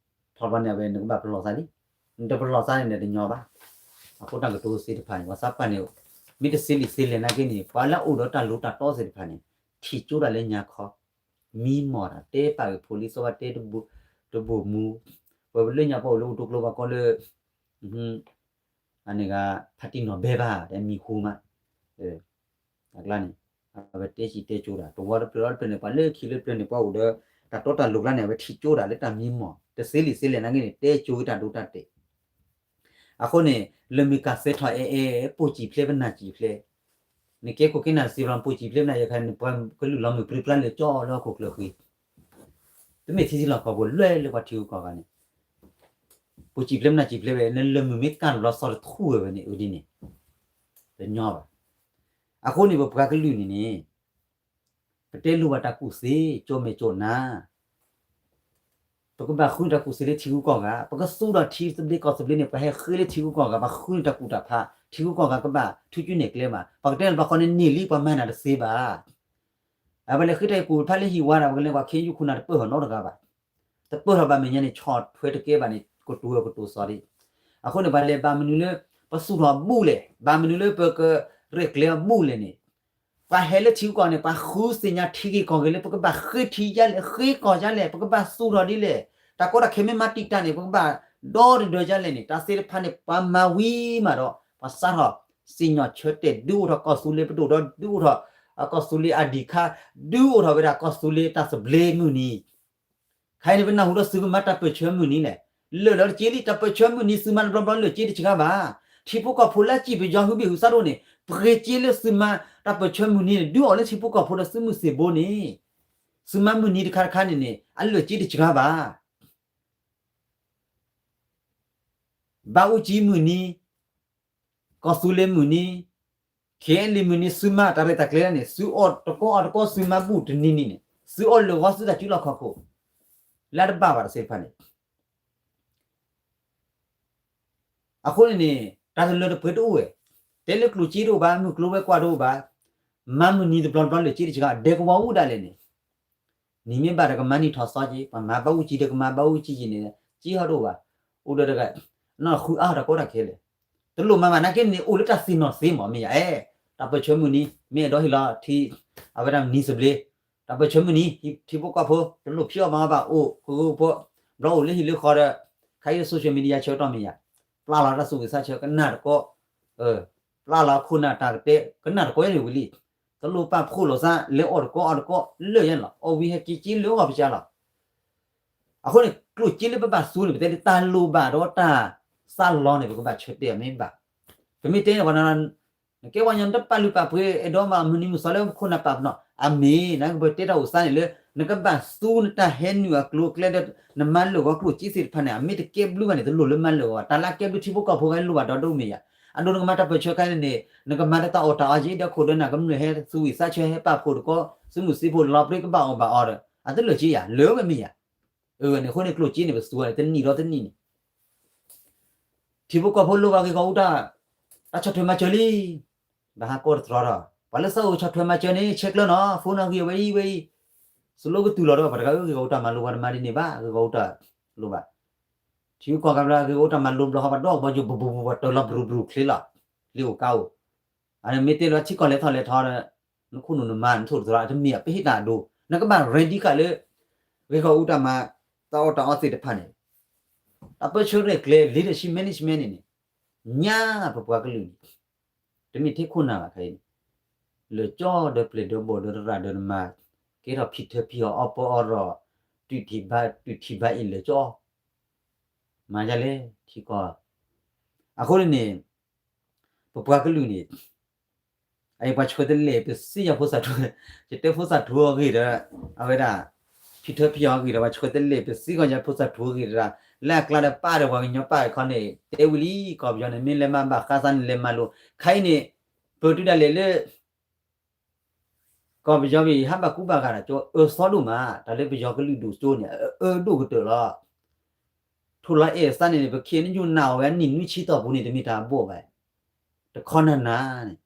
ထီၣ်ဘျီန့ၣ် အဝဲနကဘၣ်ပလီၢ်သးလံ. နတပလီၢ်သးန့ၣ် နတညီဘၣ်. အဃိတၢ်ကတိၤသ့ၣ်တဖၣ်န့ၣ် ပှၤသးပှၢ်န့ၣ် မ့ၢ်တသ့လံာ်သ့လဲၢ်နာ်က့န့ၣ် ပှၤလၢအအိၣ်ဒီးတၢ်လိၤတၢ်တီသ့ၣ်တဖၣ်န့ၣ် ထံၣ်ကၠိတၢ်လၢညါခီ မံမီၢ်တၢ် တဲပာ်ဂ့ၤဖိလံၤသီဘၣ်တဲ တဘိၣ်မူ ပှၤလၢညါပှၤအိၣ်လၢအိၣ်တကျိၤဘၣ်ကီလၢ အန့ၣ်ဂ့ၤ ဖါတံၢ်နီၢ်ဘဲဘၣ် တဲမံၤဟူမး တၢ်ကျါန့ၣ် အဝဲတဲစံးတဲကၠိတၢ် တဝီတဖျၢၣ်လီၤတဖျၢၣ်န့ၣ် ပှၤလၢခံလၢပျၢၤန့ၣ် ပှၤအိၣ်ဒီး တၢ်တီတၢ်လိၤကျါန့ၣ် အဝဲထံၣ်ကၠိတၢ်လၢတၢ်မံမီၢ် တသ့လံာ်သ့လဲၢ်နာ်က့န့ၣ် တဲကၠိဝဲတၢ်ဒိတၢ်တဲာ် အဃိန့ၣ် လၢၢ်မုၢ်ကၢ်သဲထီၣ်အဲၣ်အဲၣ် ပိာ်စံာ်ဖျဲးပနၢ်စံာ်ဖျဲး နကဲခိၣ်ကဲနၢ်စံးဘျီ ပိာ်စံာ်ဖျဲးပနၢ်ယဲခါန့ၣ် ပှၤကလုာ်လီၤမုၢ်ပြံပြါလၢကၠီလၢဟီၣ်ခိၣ်ချၢဃံ တမ့ၢ်ထံထံလီၢ်ကီၢ်ပူၤ လွဲၢ်လၢပှၤထံဂုၤကီၢ်ဂၤန့ၣ် ပိာ်စံာ်ဖျဲးပနၢ်စံာ်ဖျဲးဝဲ နလၢၢ်မုၢ်မ့ၢ်ကၢ်တဘျီသီတထူၣ်ဝဲဝဲန့ၣ် အဒ်န့ၣ် တညီဘၣ်. အဃိန့ၣ် ပပှၤကလုာ်န့ၣ်န့ၣ် ပတဲလိၤဘၣ်တၢ်ကူၣ်သ့ ကၠိမဲာ်ကၠိနါ ပကဘၣ်ဃုန့ၢ်တၢ်ကူၣ်သ့လၢထံဂုၤကီၢ်ဂၤ ပကသူၣ်ထီၣ်ထံသဘျ့ကီၢ်သဘျ့န့ၣ် ပှၤဟဲဃ့လၢထံဂုၤကီၢ်ဂၤ ပှၤဃုန့ၢ်တၢ်ကူၣ်တၢ်ဖး ထံဂုၤကီၢ်ဂၤကဘၣ်ထူးကၠူနဲၣ်ကျဲမး ပှၤကတဲလၢပှၤဃီန့ၣ်န့ၢ်လံ ပှၤမၤနၢၤတသ့ဘၣ်. အဝဲလဲၤဃ့တၢ်အံၤကူၣ်ဖးလၢဟံၣ်ဝါဒီး ပကလဲၤကွၢ်ခ့ယုၢ်ခိၣ်နၢ်တပၢၢ်ထီၣ်နီတဂၤဘၣ်. တပၢၢ်ထီၣ်ဘၣ်မဲာ်ညါန့ၣ် ဆီၣ်ထွဲတကဲဘၣ်န့ၣ် ကတိၤဝဲကတိၤသီဒံး. အဃိန့ၣ် ပှၤလဲၤဘၣ်မနုၤလၢ ပသူၣ်ထီၣ်အဘူၣ်လဲၣ်, ဘၣ်မနုၤလၢပကရဲၣ်ကျဲၤအဘူၣ်လဲၣ်န့ၣ် ပှၤဟဲလၢထံဂုၤကီၢ်ဂၤန့ၣ် ပှၤဃုသ့ၣ်ညါထံဂ့ၢ်ကီၢ်ဂ့ၢ်လၢ ပကဘၣ်ဃ့ထံယါလဲၣ်, ဃ့ကီၢ်ယါလဲၣ်, ပကဘၣ်သူၣ်ထီၣ်ဒ်လဲၣ်, တၢ်ကီတၢ်ခဲမ့ၢ်မၤတံာ်တာ်န့ၣ် ပကဘၣ်ဒီတဒၢယါလဲၣ်န့ၣ် တၢ်သ့ၣ်တဖၣ်န့ၣ် ပှၤမၤဝံၤမးဒီး ပှၤစးထီၣ်စံၣ်ညီၣ်ဆၢတဲာ် ဒုးအိၣ်ထီၣ်ကီၢ်သူလ့ၤပဒိၣ်ဒီး ဒုးအိၣ်ထီၣ် ကီၢ်သူလ့ၤအဒံၣ်ခါ, ဒုးအိၣ်ထီၣ်ဝဲဒၣ်ကီၢ်သူလ့ၤတၢ်သဘျ့မုၢ်နံၤ ခဲအံၤန့ၣ် ပနၢ်ဟူဒီးသုကမၤတၢ်ပၢၢ်ဆၢမုၢ်နံၤလဲၣ်. လၢာ်လီၤတက့ၢ်လံ တၢ်ပၢၢ်ဆၢမုၢ်နံၤ သုမၤတဘျီဘျီလၢာ်က့ၤတစှၤဘၣ်. ထံဖိကီၢ်ဖိလၢအစံၣ်ပယီၤဟုဘ့ၣ်ဟုသးဒိၣ်န့ၣ် ပှ့ၤက့ၤလၢသုမၤတၢ်ပၢၢ်ဆၢမုၢ်နံၤန့ၣ် ဒုးအီၣ်လၢထံဖိကီၢ်ဖိဒီးသုးမုၢ်သံၣ်ဘိန့ၣ် သုမၤမုၢ်နံၤတခါတခါန့ၣ်န့ၣ် အလၢာ်က့ၤတစှၤဘၣ်. ဘၣ်အူကၠံမုၢ်နံၤ ကီၢ်သူလ့ၤမုၢ်နံၤ ခ့လံမုၢ်နံၤ သုမၤတၢ်ရဲၣ်တၢ်ကျဲၤန့ၣ် သုအီၣ်တကီအီၣ်တကီ သုမၤဘူၣ်တနံၤနံၤန့ၣ် သုအီၣ်လၢာ်ဂီၤသုတၢ်စုလီၢ်ခီၣ်ခိၣ် လၢတဘၣ်ဘၣ်တသ့ၣ်တဖၣ်န့ၣ် အဃိန့ၣ်န့ၣ် တၢ်တလၢတပှဲၤတအိၣ်ဝဲ, တဲလၢကျိၣ်စ့တအိၣ်ဘၣ်, မုၢ်ကျိၤဝဲၤကွာ်တအိၣ်ဘၣ်, မၤမုၢ်နံၤတဘျီတဘျီလၢာ်က့ၤတစှၤ ဒဲကဝီၤအိၣ်ဒၣ်လဲာ်န့ၣ် နံၤမ့ၢ်ဘၣ်ဒီးကမၤနံၤထီၣ်သီက့ၤ, ပှၤမၤဘၣ်အူကၠံဒီးကမၤဘၣ်အူကၠံက့ၤန့ၣ် က့ၤဟီၣ်တအိၣ်ဘၣ်. အိၣ်ဒီးတဂၤ နီၢ်ဃုအါတၢ်ကီတၢ်ခဲလဲၣ်. တလိၣ်မၤဘၣ်နာ်က့န့ၣ် အိၣ်လၢတၢ်သ့ၣ်နီၣ်သ့မး မ့ၢ်ယၤအဲၣ်, တၢ်ပၢၢ်ဆၢမုၢ်နံၤ မ့ၢ်အဲၣ်ဒိးဟ့ၣ်လီၤထံ အဝဲဒၣ်နံၤသဘျ့, တၢ်ပၢၢ်ဆၢမုၢ်နံၤ ထံဖိကီၢ်ဖိ တလိၣ်ဖံးအီၣ်မၤအီၣ်ဘၣ်အိၣ် ဃုဃုဖိ ဘျီအိၣ်လၢဟံၣ်လၢဃီဒီး ခါအံၤ social media ဆၢကတီၢ်မ့ၢ်ယၤ, ပျၢ်လီၤတၢ်သူၣ်ဝံၣ်သးဆၢကနၣ်တကီ, ပျၢ်လီၤခိၣ်နၢ်တၢ်ကတဲ ကနၣ်တကီယဲန့ၣ်ဝံၤလံ. တလိၣ်ပာ်ဖှိၣ်လိာ်သး လဲၤအီၣ်တကီအီၣ်တကီ လၢာ်ယဲန့ၣ်လီၤ. အီၣ်ဝံၤဟဲက့ၤက့ၤလၢအီၣ်ပစၢလီၤ. အဃိန့ၣ် ကျိၣ်စ့လၢပဘၣ်သူန့ၣ် ပတဲလၢတၢ်လိၣ်ဘၣ်ဒီးတၢ်သးလီန့ၣ် ပကဘၣ်ဆၢတဲာ်အီၤမ့ၢ်ဘၣ်. ပမ့ၢ်တဲန့ၣ်ပှၤ နကဲဝဲညါနတပာ်လုၢ်ပာ်ပှ့ၤ အဲၣ်ဒိးမၤမုၢ်နံၤမုၢ်သီလၢခိၣ်နၢ်ပာ်ပနီၣ် အမ့ၢ် နကပတဲတၢ်အိၣ်သးန့ၣ်လၢ နကဘၣ်သူနတၢ်ဟဲနုာ်အကျိၤအကျဲဒီး နမၤလၢာ်ဂီၤကျိၣ်စ့သ့ၣ်တဖၣ်န့ၣ် အမ့ၢ်တကဲဘျုးဘၣ်န့ၣ် တလိၣ်လၢမၤလၢာ်ဂီၤဘၣ်. တၢ်လၢအကဲဘျုးထံဖိကီၢ်ဖိဂၤလိၣ်ဘၣ်ဒီဒိၣ်မ့ၢ်ယၤ အဒိနကမၤတၢ်ပၢၢ်ဆၢခဲအံၤန့ၣ်န့ၣ် နကမၤတၢ်အီၣ်တၢ်အီယံၤဒီးခိၣ်ဒီးနၢ်ကမျၢၢ်ဟဲသူၣ်ဝံၣ်သးဆၢဟဲပာ်ဖှိၣ်တကီ စုမုၢ်စ့ဖိလီၤပြ့ကဘၣ်အီၣ်ဘၣ်အီဒီး အတလၢာ်က့ယၤ လၢာ်ဝဲမ့ၢ်ယၤ အန့ၣ်အဃိန့ၣ်ကျိၣ်စ့န့ၣ် ပသူဝဲန့ၣ် တနံၣ်ဒီးတနံၣ်န့ၣ် ထံဖိကီၢ်ဖိလိၣ်ဘၣ်ဂ့ၢ်ဂီၢ်အူတၢ် တၢ်ဆီၣ်ထွဲမၤစၢၤလံ ဘၣ်ဟးကိးတတြီထီၣ် ပှၤလၢသးအိၣ်ဆီၣ်ထွဲမၤစၢၤန့ၣ် ဆဲးကျၢနီၤ ဖိနီၣ်ဂံၢ်ဝဲအံၤဝဲအံၤ စလိကတုၤလီၤဒီး ပှၤတဂၤအၢ ဂ့ၢ်ဂီၢ်အူတၢ်မၤလိပှၤတမၤဒ်န့ၣ်ဘၣ် ဂ့ၢ်ဂီၢ်အူတၢ်လိၣ်ဘၣ် ထံဂုၤကီၢ်ဂၤဘျီ ဂ့ၢ်ဂီၢ်အူတၢ်မၤလိဘျီ ဟီၣ်ဘၣ်ဒီဘီယိၣ် ဘူးဘူးဘူး ပှၤတၢၢ်လီၤဘြူၤဘြူၤချ့လီၤ လ့အိၣ်ကါအိၣ် အန့ၣ်မ့ၢ်တဲလီၤထံကီၢ်လဲၤထီၣ်လဲၤထီဒီး နခိၣ်နူာ်နမါ နထိၣ်တသရၣ် အတမ့ၢ်အပဟ့ၣ်တၢ်အဒိ နကဘၣ် ready ဃာ်လၢ ဂ့ၢ်ဂီၢ်အူတၢ်မၤ တၢ်အီၣ်တၢ်အီသ့ၣ်တဖၣ်န့ၣ် တၢ်ပၢဆှၢရဲၣ်ကျဲၤ leadership management န့ၣ်န့ၣ် ညါပပှၤကလုာ်န့ၣ် တမ့ၢ်ထဲခိၣ်နၢ်ဘၣ်ခဲအံၤန့ၣ် လၢာ်ကၠီဒီးပျဲၢ်ဒီးဘီၣ်ဒီးတရၣ်ဒီးနမါ ကဲထီၣ်ဖံထၢဖံဟီၣ်အီၣ်ပီအီၣ်ရီၣ် တုၤထံၣ်ဘါတုၤထံၣ်ဘါအ့ၣ်လၢာ်ကၠီ မၤဒ်လဲၣ်ထံကီၢ် အဃိန့ၣ်န့ၣ် ပပှၤကလုာ်န့ၣ် အအံၤပှၤဆှၢတလဲာ်ပစံယၤဖိသၣ်ထူ ယတဲဖိသၣ်ထူအဂ့ၢ်ဒီး အဝဲဒၣ် ဖံထၢဖံဟီၣ်အဂ့ၢ်ဒီး ပှၤဆှၢတလဲာ်ပစံကီၢ်ယၤဖိသၣ်ထူအဂ့ၢ်ဒီး လၢအကျါဒီးပၢ်ဒီးပှၤကညီပၢ်တခီန့ၣ် တဲဝံၤလံ ကီၢ်ပယီၤန့ၣ် မ့ၢ်လဲၤမၤဘၣ်ဃးသးန့ၣ် လဲၤမၤလိာ် ခဲအံၤန့ၣ် ပၢၢ်တုၤဒၣ်လဲာ်လၢ ကီၢ်ပယီၤပဟးဘၣ်ကူဘၣ်ဂာ်ဒီးကၠိ အၢသီဒိၣ်မး တၢ်လၢပယီၤကလုာ်ဒိၣ်ကၠိန့ၣ် အအၢဒိၣ်ကတၢၢ်လီၤ ထိၣ်လီၤအဲၣ်သးန့ၣ်န့ၣ် ပခ့နညိၣ်နၢ်အီၣ်ဝဲအနံၣ်နွံဆံတီၢ်ပူၤန့ၣ် တမ့ၢ်တၢ်အဘီၣ်ဘၣ် တခီနၤနၤန့ၣ်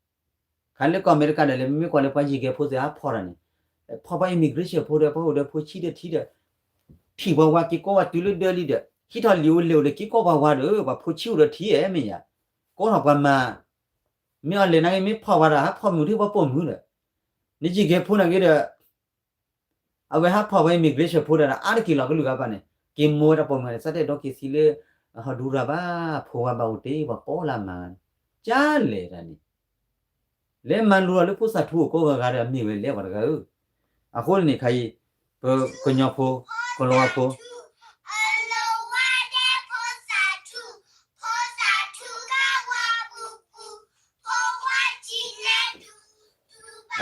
ခါလၢကီၢ်အမဲရကၤဒီး လဲၤမ့ၢ်ကွၢ်လၢပှၤယံၤကဲၤဖိသ့ၣ်ဟးဖီၣ်တၢ်န့ၣ် ဖီၣ်ပှၤ immigration ဖိဒီး ပှၤအိၣ်ဒီးဖိဆံးဒီးထံဒီး ထံၣ်ပှၤဝါက့ၤကိးဝဲတုၤလၢဒၢလံဒီး ဟံးထီၣ်လံာ်အိၣ်လဲၣ်အိၣ်ဒီးက့ၤကိးပှၤဝါဒီး ပှၤဖိဆံးအိၣ်ဒီးထံဧဲမ့ၢ်ယၤ ကိးထီၣ်ပှၤမၤ မ့ၢ်အီၤလဲၤနာ်က့ မ့ၢ်ဖီၣ်ဝဲဒီး ဟးဖီၣ်မုာ်ထံၣ်ပှၤပိာ်မုာ်ဒီး နယံၤကဲၤဖိနာ်က့ဒီး အဝဲဟးဖီၣ်ဝဲ immigration ဖိဒီး အါတက့ၢ်လီၤကလုာ်ဂၤဘၣ်န့ၣ် က့ၤမိၢ်ဝဲတၢ်ပိာ်မုာ်န့ၣ် စးတဲဒီးက့ၤသံလၢ ဟီၣ်ဒူရၤဘၣ် ဖိဝါဘၣ်အိၣ်တ့ၢ် ပှၤကိးလၢအမၤန့ၣ် ကၢ်လဲၣ်တၢ်န့ၣ် လဲၤမၤလိာ်လၢဖိသၣ်ထူအကိးဂၤဂၤဒီး အမ့ၢ်ဝဲလဲၣ်ပှၤတဂၤဧၢ အဃိန့ၣ်ခါအံၤ ပကညီဖိ ကလီဝါဖိ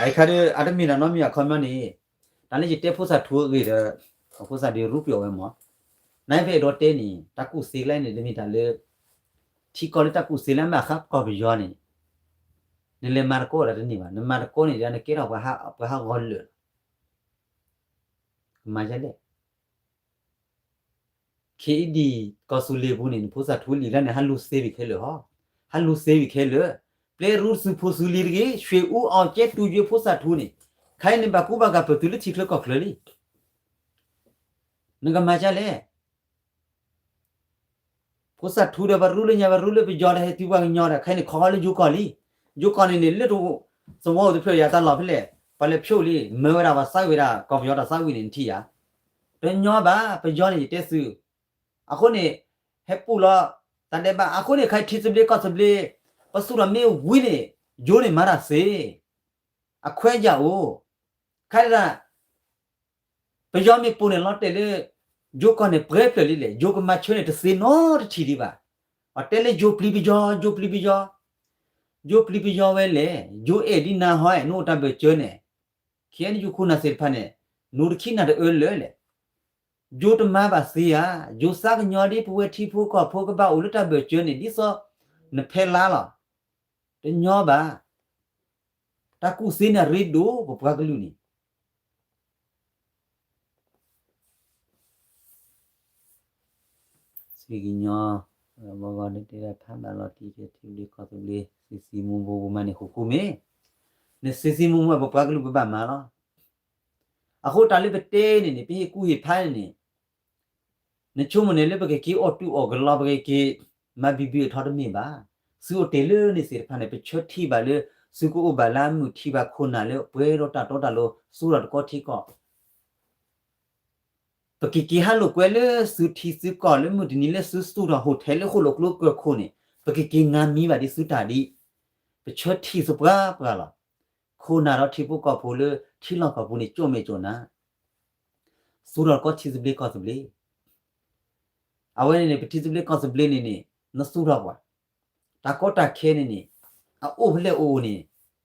အခါဒီး အတမ့ၢ်တၢ်နီတမံၤအခီပညီန့ၣ် တၢ်လၢယတဲဖိသၣ်ထူအဂ့ၢ်ဒီး ဖိသၣ်ဒုးရူပျီဝဲမး နဖဲအဲၣ်ဒိးတဲန့ၣ် တၢ်ကူၣ်သ့ကျဲန့ၣ် တမ့ၢ်တၢ်လၢ ထံကီၢ်လၢတၢ်ကူၣ်သ့လၢအမ့ၢ်အခါကီၢ်ပယီၤန့ၣ် နလဲၤမၤတကိးဒီးတန့ၢ်ဘၣ် နမၤတကိးန့ၣ်ဒီး နကဲထီၣ်ပှၤဟးဂီၤလၢာ်လီၤ ကမၤဒ်လဲၣ် ခ့အံၤဒ် ကီၢ်သူလ့ၤပူၤန့ၣ် နဖိသၣ်ထူလံာ်လၢန့ၣ် ဟးလူၤသ့ဝံၤခဲလၢာ်ဟီ ဟးလူၤသ့ဝံၤခဲလၢာ် ပျဲရူတစုဖိစုလံာ်တဂ့ၤ ရွှေဦးအောင်ကျဲ တူၢ်ယွ့ဖိသၣ်ထူန့ၣ် ခဲအံၤန့ၣ်ဘၣ်ကူဘၣ်ဂာ်ပၢၢ်တုၤလၢထံချၢကီၢ်ချၢလံ နကမၤဒ်လဲၣ် ဖိသၣ်ထူဒီးပရူလၢညါ ပရူလၢပယီၤဒီးဟဲတုၤပှၤကညီဒီး ခဲအံၤန့ၣ် ခီလၢယိၤကီၢ်လံ ယိၤကီၢ်န့ၣ်န့ၣ် လၢတဝီအိၣ်တဖျၢၣ်ယၤတၢ်လီၢ်ဖဲလဲၣ် ပှၤလဲၤဖျိလံ မၢဝဲဒၣ်ပှၤသးဝံၣ်ဒၣ် ကီၢ်ပယီၤတၢ်သးဝံၣ်န့ၣ် နထံၣ်ယၤ တညီဘၣ် ပယီၤန့ၣ် ယတဲသု အဃိန့ၣ် ဟဲပူၣ်လီၤ တၢ်ဒဲးဘး အဃိန့ၣ် ခဲအံၤထံသဘျ့ကီၢ်သဘျ့ ပသူၣ်ထီၣ်မ့ၢ်ဝံၤန့ၣ် ယိၤန့ၣ်မၤတၢ်သ့ အခွဲးယာ်အိၣ် ခဲဒၣ် ပယီၤမ့ၢ်ပိာ်န့ၣ်လီၤတဲာ်လၢ ယိၤကီၢ်န့ၣ်ပှဲၤဖျၢၣ်လံလဲၣ် ယိၤကမၤဆၢန့ၣ်တသ့နီတထံၣ်ဒံးဘၣ် အတဲလၢယိၤပျံၤပယီၤ ယိၤပျံၤပယီၤ ယိၤပျံၤပယီၤဝဲလဲၣ် ယိၤအဲၣ်ဒ်နၤဟီအဲၣ် နအိၣ်တၢ်ဘၢၣ်စၢၤန့ၣ် ခဲအံၤနယိၤခိၣ်နၢ်သ့ၣ်တဖၣ်န့ၣ် နအိၣ်တခံနၢ်တအၢလၢာ်လဲၣ် ယိၤတမၤဘၣ်သ့ဧါ, ယိၤသးကညီၤဒ်ပဝဲထံဖိကီၢ်ဖိကဘၣ်အိၣ်လၢတၢ်ဘၢၣ်စၢၤန့ၣ် ဒ်သိးနဖဲလါလီၤ. တညီဘၣ်. တၢ်ကူၣ်သ့န့ၣ်အရ့ဒိၣ်ပပှၤကလုာ်န့ၣ် စံၣ်ကညီ ဘီဂီၢ်န့ၣ်တဲဒၣ်ဖးဘၣ်လီၤတံၢ်ထဲ ထံသဘျ့ကီၢ်သဘျ့ စံးစံးမူမူပမၤန့ၢ်ဃူဃူမ့ၢ် နစံးစံးမူမူပပှၤကလုာ်ပဘၣ်မၤလီၤ. အဃိတၢ်လၢပတဲန့ၣ်န့ၣ် ပဟ့ၣ်ကူၣ်ဟ့ၣ်ဖးန့ၣ်န့ၣ် နဆိကမိၣ်န့ၣ်လၢပကက့ၤအီၣ်တူၢ်အီၣ်ကလီ ပကက့ၤမၤဘံဘံအထီတမ့ၢ်ဘၣ်. သုအိၣ်တ့ၢ်လၢန့ၣ်သ့ၣ်တဖၣ်န့ၣ် ပဆၢထံၣ်ဘၣ်လၢ သုကအိၣ်ဘၣ်လၢအမုၢ် ထံၣ်ဘၣ်ခိၣ်နၢ်လၢပှဲၤဒီးတၢ်တီတၢ်လိၤ သူၣ်ထီၣ်တကီထံကီၢ် ပကက့ၤဟးလိာ်ကွဲလၢသုထံသုကီၢ်လၢမုၢ်တနံၤလၢသုသူၣ်ထီၣ်ဟိၣ်ထဲလၢဃိၣ်လိာ်ကျိကၢၢ်ခိၣ်န့ၣ် ပကက့ၤငါမံဘၣ်ဒ်သုတၢ်ဒ် ပဆၢထံၣ်သပှၢ်ပှၢ်လီၤ. ခိၣ်နၢ်ဒီးထံဖိကီၢ်ဖိလၢထံလီၢ်ကီၢ်ပူၤန့ၣ် ကၠိၣ်မဲာ်ကၠိၣ်နါ သူၣ်ထီၣ်တကီထံသဘျ့ကီၢ်သဘျ့ အဝဲန့ၣ်န့ၣ် ပထံသဘျ့ကီၢ်သဘျ့န့ၣ်န့ၣ် နသူၣ်ထီၣ်ပှၤ တၢ်ကီတၢ်ခဲန့ၣ်န့ၣ် အအိၣ်ဖဲလဲၣ်အိၣ်န့ၣ်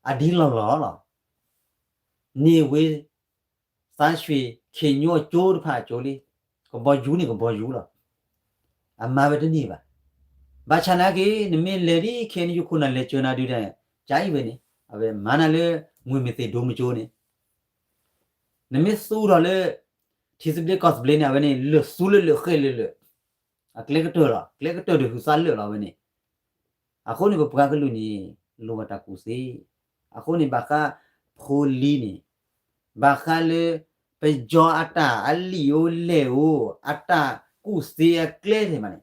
အဒ်လီၢ်လီၢ်လီၤ. န့ၢ်ဝ့ သးရွှ့ၣ် ခ့ၣ်ညိအကၠိတဖၣ်အကၠိလံ ကဘီယူၤန့ၣ်ကဘီယူၤလီၤ. အမၤဝဲတန့ၢ်ဘၣ်. ဘၣ်ဆၣ်နာ်က့ နမ့ၢ်လဲၤဒ် ခဲအံၤ နယခိၣ်နၢ်လဲၤစၢၤနၤဒုးဒီး ကအံၤဝဲန့ၣ် အဝဲမၤနၤလၢ ငွေမ့ၢ်သ့ၣ်ဒိၣ်မ့ၢ်ကၠိန့ၣ် နမ့ၢ်သူၣ်ထီၣ်လၢ ထံသဘျ့ကီၢ်သဘျ့န့ၣ် အဝဲန့ၣ် လၢာ်သူလၢလၢာ်ဃဲလၢာ်လၢာ် အကျဲကတၢၢ်လီၤ. ကျဲကတၢၢ်ဒီးဟုးသးလၢာ်လီၤဝဲန့ၣ်. အဃိန့ၣ် ပပှၤကလုာ်န့ၣ် လိၣ်ဘၣ်တၢ်ကူၣ်သ့. အဃိန့ၣ် ဘၣ်ဃးဖိလံၤန့ၣ် ဘၣ်ဃးလၢ ပယီၤအတၢ်အလံာ်အိၣ်လဲၢ်အိၣ် အတၢ်ကူၣ်သ့အကျဲသ့ၣ်တဖၣ်န့ၣ်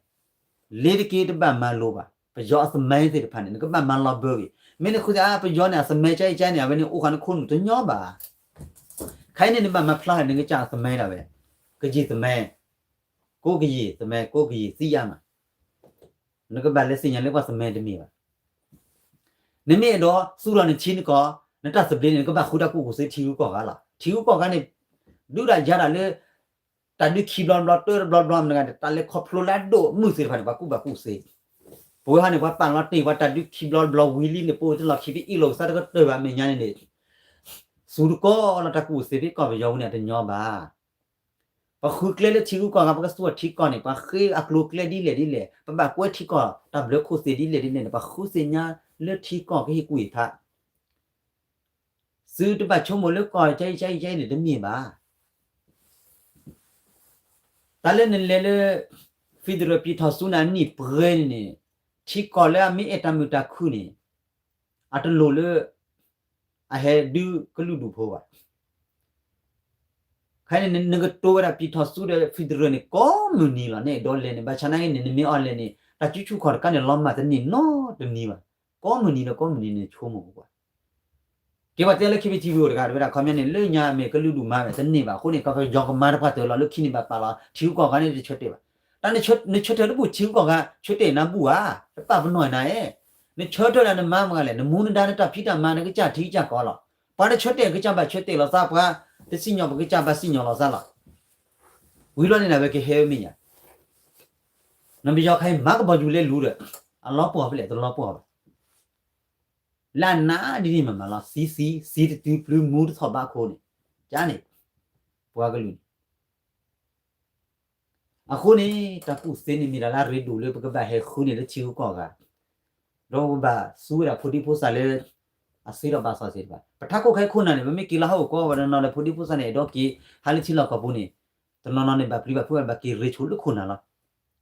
လ့ၤတက့ၤတဘၣ်မၤလိဘၣ်. ပယီၤအသမဲသ့ၣ်တဖၣ်န့ၣ် နကဘၣ်မၤလီၤဘၢက့ၤ. မ့ၢ်နဃုသး ပယီၤန့ၣ် အသမဲကါအံၤကါန့ၣ် အဝဲန့ၣ်အိၣ်ဃာ်နခိၣ်နူာ်တညီဘၣ်. ခဲအံၤန့ၣ် နဘၣ်မၤဖျါ နကစၢ်အသမဲဒၣ်ဝဲ ကယံာ်သမဲ, ကိးကယံာ်သမဲ ကိးကယံာ်သံယါမး. နကဘၣ်လဲၤသ့ၣ်ညါလၢပှၤသမဲတမ့ၢ်ဘၣ်. နမ့ၢ်အဲၣ်ဒိးသူၣ်ထီၣ်နထံနကီၢ် နတၢ်သဘျ့န့ၣ် နကဘၣ်ဃုတၢ်ကူၣ်ကူၣ်သ့ထံဂုၤကီၢ်ဂၤလီၤ. ထံဂုၤကီၢ်ဂၤန့ၣ် ဒုးဒၣ်ယၤဒၣ်လၢ တၢ်ဒုးခံဘျီတဘျီ တၢတဘျီတဘျီမနုၤဂၤ တၢ်လဲၤခီဖျိလၢအဒိၣ်အမုၢ်သ့ၣ်တဖၣ်န့ၣ် ပှၤကူၣ်ဘၣ်ကူၣ်သ့. ပဝဲဟီန့ၣ် ပှၤပာ်လီၤတ့ၢ် ပှၤတၢ်ဒုးခံဘျီတဘျီဝံၤလံန့ၣ် ပအိၣ်တလီၢ်ခံ ပအ့ၣ်လိာ်ကစၢ်တကတၢၢ်ဘၣ် မဲာ်ညါန့ၣ်န့ၣ် စူၤတကီၢ်လီၤ တၢ်ကူၣ်သ့ဖဲကီၢ်ပယီၤပူၤန့ၣ် အတညီဘၣ်. ပဃုကျဲလၢထံဂုၤကီၢ်ဂၤ ပကသူၣ်ထံကီၢ်န့ၣ် ပှၤဃ့အကျိၤကျဲဒ်လဲၣ်ဒ်လဲၣ် ပဘၣ်ကွဲထံကီၢ် တၢ်ဘျၢခိၣ်သ့ၣ်ဒ်လဲၣ်ဒ်လဲၣ်န့ၣ် ပှၤဃုသ့ၣ်ညါလၢထံကီၢ်ကဟ့ၣ်ကူၣ်ဟ့ၣ်ဖး သုတဘၣ်ဆိကမိၣ်လၢကီၢ်ကၢအံၤကၢအံၤကၢအံၤန့ၣ် တမ့ၢ်ဘၣ်. တၢ်လၢနလဲၤလၢ federal ပံာ်ထီၣ်ဆူနၤအနံၣ်ပှဲၤန့ၣ်န့ၣ် ထံကီၢ်လၢအမ့ၢ်အဲၣ်တၢ်မုာ်တၢ်ခုၣ်န့ၣ် အတလိၣ်လၢ အဟဲဒုးကလုာ်ဒူၣ်ဖိဘၣ်. ခဲအံၤန့ၣ် နကတိၤဝဲဒၣ်ပံာ်ထီၣ်ဆူဒီး federal န့ၣ် ကိးမုၢ်နံၤလီၤ နအဲၣ်ဒိးလဲၤန့ၣ် ဘၣ်ဆၣ်နာ်က့န့ၣ် နမ့ၢ်အီၤလဲၤန့ၣ် တၢ်စုဆူၣ်ခီၣ်တခါန့ၣ် လီၤမၢ်တန့ၢ်နီတနံၤဘၣ်. ကိးမုၢ်နံၤဒီးကိးမုၢ်နံၤန့ၣ် ဆိကမိၣ်ကွၢ် ကဲပှၤတဲလၢ KBTV အိၣ်တဂၤ တဝဲဒၣ်ခီပညီန့ၣ် လၢညါအမ့ၢ်ကလုာ်ဒူၣ်မၤဝဲတန့ၢ်ဘၣ်. အဃိန့ၣ် ကီၢ်ပယီၤကမၤတပှၢ်တၢၢ်လီၤ လၢခံန့ၣ်ဘၣ်ပာ်လီၤ ထံဂုၤကီၢ်ဂၤန့ၣ်တဆၢတဲာ်ဘၣ်. တၢ်နဆၢတဲာ်တဘူၣ် ထံဂုၤကီၢ်ဂၤဆၢတဲာ်နၤဘူၣ်ဧါ. တပာ်ပနီၣ်နၤဧၢ. နဆၢတဲာ်ဒၣ်နမါမတၤလဲၣ် နမူနဒါနတၢ်ဖံးတၢ်မၤ နကစၢ်ထံကစၢ်ကီၢ်လီၤ. ပှၤတဆၢတဲာ်ကစၢ်ဘၣ်ဆၢတဲာ်လီၤသး ပှၤတစံၣ်ညီၣ်ပကစၢ်ဘၣ်စံၣ်ညီၣ်လီၤသးလီၤ. ဝံၤလီၤန့ၣ် အဝဲကဟဲဝဲမ့ၢ်ညါ နပယီၤခါအံၤ မၤကဘီယူၤလဲလူဒီး အလီၤပှီၢ်ဖဲလဲၣ် တလီၤပှီၢ်ဘၣ်. လၢအနးဒ်န့ၣ်မးမးလီၤ သံသံ သံတတုၤပျုၤမူတထီၣ်ဘးခိၣ်န့ၣ် ကန့ၣ် ပှၤကလုာ်န့ၣ် အဃိန့ၣ် တၢ်ကူၣ်သ့န့ၣ်မ့ၢ်ဒၣ်လၢအရ့ဒိၣ်လၢ ပကဘၣ်ဟဲဃုန့ၢ်လၢထံဂုၤကီၢ်ဂၤ ဒီးပဘၣ်သူဝဲဒၣ်ဖိဒံဖိသၣ်လၢ အသ့ဒီးဘၣ်စီသ့ၣ်တဖၣ် ပထးခိၣ်ခဲအံၤခိၣ်နၢ်န့ၣ် ပမ့ၢ်က့ၤလီၤဟးဂီၤကိးဂၤဒဲးနီၢ်နီၢ်ဒီး ဖိဒံဖိသၣ်န့ၣ် အဲၣ်ဒိးက့ၤဟးလၢထံလီၢ်ကီၢ်ပူၤန့ၣ် တနီၤနီၤန့ၣ် ဘၣ်ပျံၤဘၣ်ဖုးဘၣ် က့ၤရ့ဆိလၢခိၣ်နၢ်လီၤ.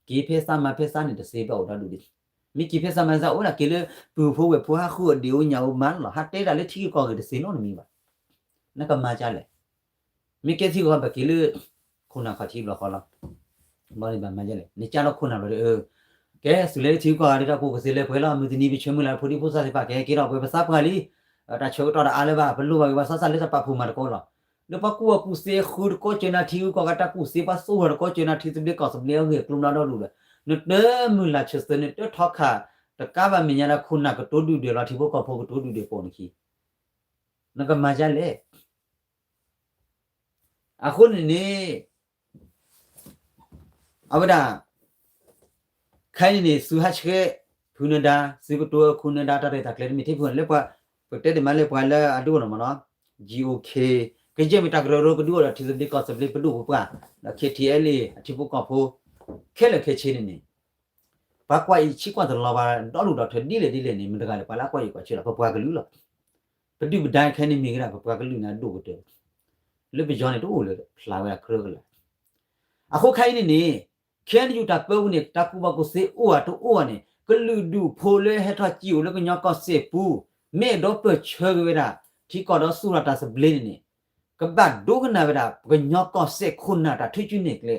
က့ၤဖဲသးမၤဖဲသးန့ၣ် တသ့ဘၣ်အိၣ်ဒီဒူၣ်ဒံး မ့ၢ်က့ၤဖဲသးမၤသးအိၣ်ဒၣ်က့ၤလၢ ပုၢ်ဖိဝဲၢ်ဖိဟးဃုအီၣ်ဒံးအိၣ်ညၣ်အိၣ်မးလီၤ. ဟးတဲဒၣ်လၢထံဂုၤကီၢ်ဂၤတသ့နီတမံၤဘၣ်. နကမၤဒ်လဲၣ်. မ့ၢ်ကဲထံဂုၤကီၢ်ဂၤဘၣ်က့ၤလၢ ခိၣ်နၢ်ခီၣ်ထံးဘျီဃီလီၤ. ဘၣ်န့ၣ်ဘၣ်မၤဒ်လဲၣ် နကၢ်လီၤခိၣ်နၢ်ဘျီဒီး ကဲသုးလဲၤလၢထံဂုၤကီၢ်ဂၤဒီး တၢ်ကူၣ်ကသ့လဲၤပှဲၤလီၤ မုၢ်တနံၤပဆၢမုၢ်လၢ် ဖိဒံဖိသၣ်သ့ၣ်တဖၣ်ကဟဲက့ၤထီၣ်ပှဲၤပသးပှၢ်လံ. တၢ်ဆၢကတီၢ်တအါလၢၤဘၣ် ပလိၣ်ဘၣ်က့ၤပှၤသးစၢ်လၢတၢ်ပာ်ဖှိၣ်မၤသကိးလီၤ. ဒီးပှၤကူၣ်ဘၣ်ကူၣ်သ့ဃုတကီၢ်စၢၤနၤထံဂုၤကီၢ်ဂၤ တၢ်ကူၣ်သ့ပှၤသိၣ်ဝဲတကီၢ်စၢၤနၤထံသဘျ့ကီၢ်သဘျ့အဂ့ၢ်အကျိၤမးဒီဒူၣ်ဒီး နတမုၢ်လၢ်ဆၢသၢ နတထီခး တကးဘၣ်မဲာ်ညါဒီးခိၣ်နၢ်ကတိၤဒုၣ်ဒွဲၣ်လီၤ ထံဖိကီၢ်ဖိကတိၤဒုၣ်ဒွဲၣ်ပိာ်နခံ နကမၤဒ်လဲၣ်. အဃိန့ၣ်န့ၣ် အဝဲဒၣ် ခဲအံၤန့ၣ်န့ၣ် သုးဟးဆှဲး ဖုနဒါ သုးကတိၤခိၣ်နဒါ တၢ်ရဲၣ်တၢ်ကျဲၤတမ့ၢ်ထဲဖုန့ၣ် လၢပှၤ ပတဲဒၣ်မးလၢပှၤလၢအဒုးအိၣ်လီၤမးနီၤ GOK ကယဲၢ်မ့ၢ်တၢ်ကရၢကရိကဒုးအိၣ်ဒီး ထံသဘျ့ကီၢ်သဘျ့ပဒိၣ်ပပှၢ် ဒီး KTLA အထံဖိကီၢ်ဖိ ခဲလၢာ်ခဲဆ့န့ၣ်န့ၣ် ပှၤကွၢ်အံၤဆံးကွၢ်တလီၤဘၣ် ဒီလူၢ်ဒီထၢဒ်လဲၣ်ဒ်လဲၣ်န့ၣ် မတၤတဂၤလဲၣ် ပှၤလၢအကွၢ်အံၤကွၢ်ဆၢလီၤ ပပှၤကလုာ်လီၤ. ပဒုၣ်ပဒါခဲအံၤန့ၣ်မ့ၢ်ကဒၣ် ပပှၤကလုာ်န့ၣ်အဒိၣ်ကတၢၢ် လၢပယီၤန့ၣ်တအိၣ်လၢၤ ဖျါဝဲဒၣ်ကြၢးကလာ် အဃိခဲအံၤန့ၣ်န့ၣ် KNU တၢ်ပၢပူၤန့ၣ် တၢ်ကူၣ်ဘၣ်ကူၣ်သ့အိၣ်အတအိၣ်ဘၣ်န့ၣ် ကလုာ်ဒူၣ်ဖိလၢဟဲထီၣ်စံၣ်အိၣ်လၢကညီကီၢ်စဲၣ်ပူၤ မ့ၢ်အဲၣ်ဒိးပၢၢ်ဆၢက့ၤဝဲဒၣ် ထံကီၢ်ဒီးသူၣ်ထီၣ်တၢ်သဘျ့န့ၣ်န့ၣ် ကဘၣ်ဒိကနၣ်ဝဲဒၣ် ပကညီကီၢ်စဲၣ်ခိၣ်နၢ်တၢ်ထုကၠူနဲၣ်ကျဲ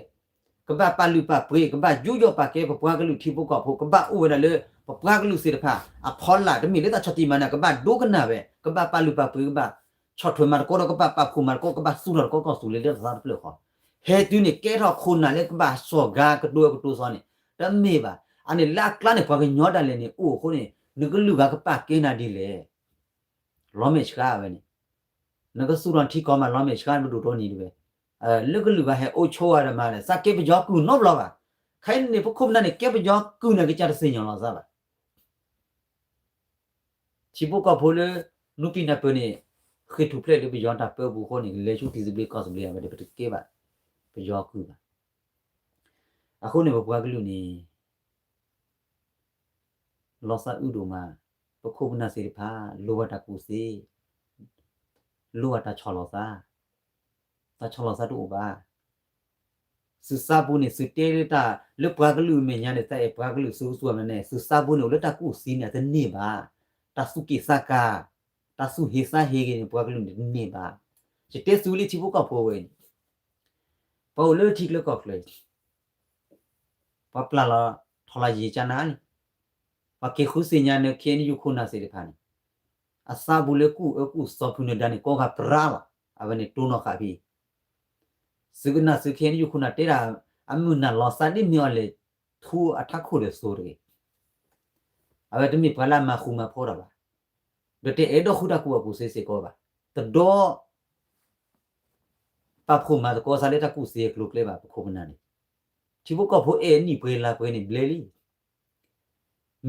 ကဘၣ်ပာ်လုၢ်ပာ်ပှ့ၤ ကဘၣ်ယူးယီၣ်ပာ်ကဲပပှၤကလုာ်ထံဖိကီၢ်ဖိ ကဘၣ်အိၣ်ဝဲဒၣ်လၢ ပပှၤကလုာ်သ့ၣ်တဖၣ် အဖီလာ် တမ့ၢ်လၢတၢ်ဆီၣ်တံၢ်မၤနၢၤ ကဘၣ်ဒိကနၣ်ဝဲ ကဘၣ်ပာ်လုၢ်ပာ်ပှ့ၤ ကဘၣ်ဆီၣ်ထွဲမၤသကိးဒီး ကဘၣ်ပာ်ဖှိၣ်မၤသကိး ကဘၣ်သူၣ်ထီၣ်သကိးကီၢ်သူလ့ၤလၢတသးတဖျၢၣ်ဃီ ဟဲတုၤန့ၣ် ကဲထီၣ်ခိၣ်နၢ်လၢကဘၣ်စီၢ်ဂၤကတိၤကတိၤသီန့ၣ် တမ့ၢ်ဘၣ်. အန့ၣ်လၢအကျါန့ၣ် ပှၤကညီဒၣ်လဲာ်န့ၣ်အိၣ်အဃိန့ၣ် နကလုာ်ဂၤကပာ်ကဲနၤဒ်လဲၣ် လီၤမဲာ်ဆှးဝဲန့ၣ် နကသူၣ်ထီၣ်ထံကီၢ်မးလီၤမဲာ်ဆှး ပဒိၣ်တီနံၤတဝဲ လၢကလုာ်ဂၤဟဲအိၣ်ဆိးဝဲဒီးမၤလဲၣ် သးကဲပယီၤကုၢ်နီတဘျီဘၣ်. ခဲအံၤန့ၣ် ပခိၣ်ပနၢ်န့ၣ် ကဲပယီၤကုၢ်န့ၣ် ကစၢ်တသ့ၣ်ညါလီၤသးဘၣ်. ထံဖိကီၢ်ဖိလၢ နူပံနၢ်ပၢၢ်န့ၣ် ဃ့ၢ်ထူၣ်ဖျဲးလၢပယီၤတၢ်ပၢပူၤအဃိန့ၣ် လဲၤဆူထံသဘျ့ကီၢ်သဘျ့အဝဲန့ၣ် ပတကဲဘၣ် ပယီၤကုၢ်ဘၣ်. အဃိန့ၣ် ပပှၤကလုာ်န့ၣ် လီၤသးအုးဒိၣ်မး, ပခိၣ်ပနၢ်သ့ၣ်တဖၣ် လိၣ်ဘၣ်တၢ်ကူၣ်သ့, လိၣ်ဘၣ်တၢ်ဆီၣ်လီၤသး, တၢ်ဆီၣ်လီၤသးတအိၣ်ဘၣ်. သုးသးပူၤန့ၣ် သုတဲလၢတၢ်လၢပှၤကလုာ်အမဲာ်ညါန့ၣ် သးအဲၣ်ပှၤကလုာ် သုကသူအမဲာ်ညါန့ၣ် သုးသးပူၤန့ၣ် အိၣ်လၢတၢ်ကူၣ်သ့န့ၣ် အတန့ၢ်ဘၣ်. တၢ်သူၣ်က့ၣ်သးကါ, တၢ်သူၣ်ဟ့သးဟ့ဂ့ၤန့ၣ် ပှၤကလုာ်န့ၣ်တန့ၢ်ဘၣ်. ယတဲသုလၢထံဖိကီၢ်ဖိဝဲန့ၣ်, ပှၤအိၣ်လၢထံချၢကီၢ်ချၢ ပှၤပျၢ်လီၤထီၣ်လီၤယံာ်ကၠါနါလံ, ပှၤက့ၤဃုသ့ၣ်ညါန့ၣ် ခဲအံၤနယူၢ်ခိၣ်နၢ်သ့ၣ်တဖၣ်န့ၣ်, အသးပူၤလၢကူၣ်အၢကူၣ်သီဖုနၢၤဒါန့ၣ် ကိးဂၤပြါလီၤ. အဝဲန့ၣ်တိၢ်နီၣ်ဃာ်ဖဲ သုကနၣ်သုခဲအံၤနယူၢ်ခိၣ်နၢ် တဲဒၣ်အမုၢ်နၢ်လီၤသးဒ်မ့ၢ်အီၤလဲၣ်, ထူအထးခိၣ်ဒီးသိတဂ့ၤ. အဝဲတမ့ၢ်ပှၤလၢအမၤဃူမၤဖိးတၢ်ဘၣ်, ဒီးတအဲၣ်ဒိးဃုတၢ်ကူၣ်ဘၣ်ကူၣ်သ့စ့ၢ်ကီးဘၣ်. တဒီး ပာ်ဖှိၣ်မၤသကိးသးလၢတၢ်ကူၣ်သ့အကျိၤအကျဲဘၣ် ပခိၣ်ပနၢ်န့ၣ်, ထံဖိကီၢ်ဖိအဲၣ်နံၣ်ပှဲၤလါပှဲၤန့ၣ်ဘျဲလံ.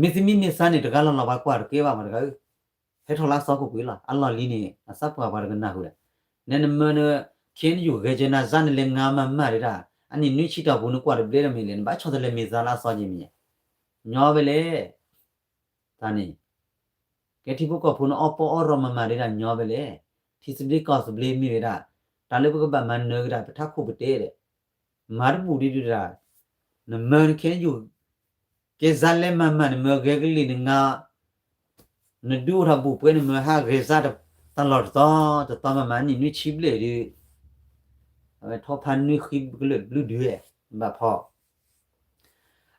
မ့ၢ်သမံမ့ၢ်သါန့ၣ် တဂၤလီၤလီၤပှၤကွၢ်တကဲဘၣ်မးတဂၤဧၢ, ဟဲထီၣ်လၢအသီခိၣ်ကွံာ်လီၤ. အလီၢ်လံၤန့ၣ် အသးပှၢ်ပှၤတကနၣ်ဃုာ်ဒီး, နဲနမၢန ခဲအံၤနယူၢ်ဂဲၤကၢနၤစါနလဲၤငါမၤမၢ်ဒၣ်, အနံၣ်နွံဆံတီၢ်ပူၤနကွၢ်တဘျဲလၢမ့ၢ်လဲၣ် နဘၣ်ဆီတလဲမ့ၢ်သါလၢအသီက့ၤမ့ၢ်ဧါ, ညီဝဲလဲၣ်. တၢ်န့ၣ် ကဲထံဖိကီၢ်ဖိန့ၣ် အီၣ်ပီအီၣ်ရီမၤမၤဒၣ်ညီဝဲလဲၣ်. ထံသဘျ့ကီၢ်သဘျ့မ့ၢ်ဝဲဒၣ်, တၢ်လၢပကဘၣ်မၤနၢၤကဒါပထးခိၣ်ပတဲဒီး, မၤတဘူၣ်ဒံးဒုးတၢ်, နမၢနခဲအံၤယူၢ်, ကဲစါလဲမၤမၢ် နမၢဂဲၤကလံၣ်နငါ နဒုးအိၣ်ထီၣ်ဘူၣ်ပှဲၤ နမၢဟးဂဲၤစါတလီၢ်တတီၤတတီၤမၤမၤ နံၣ်နွံဆံဘျဲၣ်ဒုး, အဝဲထီဖးနွံဃံကလုာ်ဘျုးဒုး, ဘၣ်ဖီ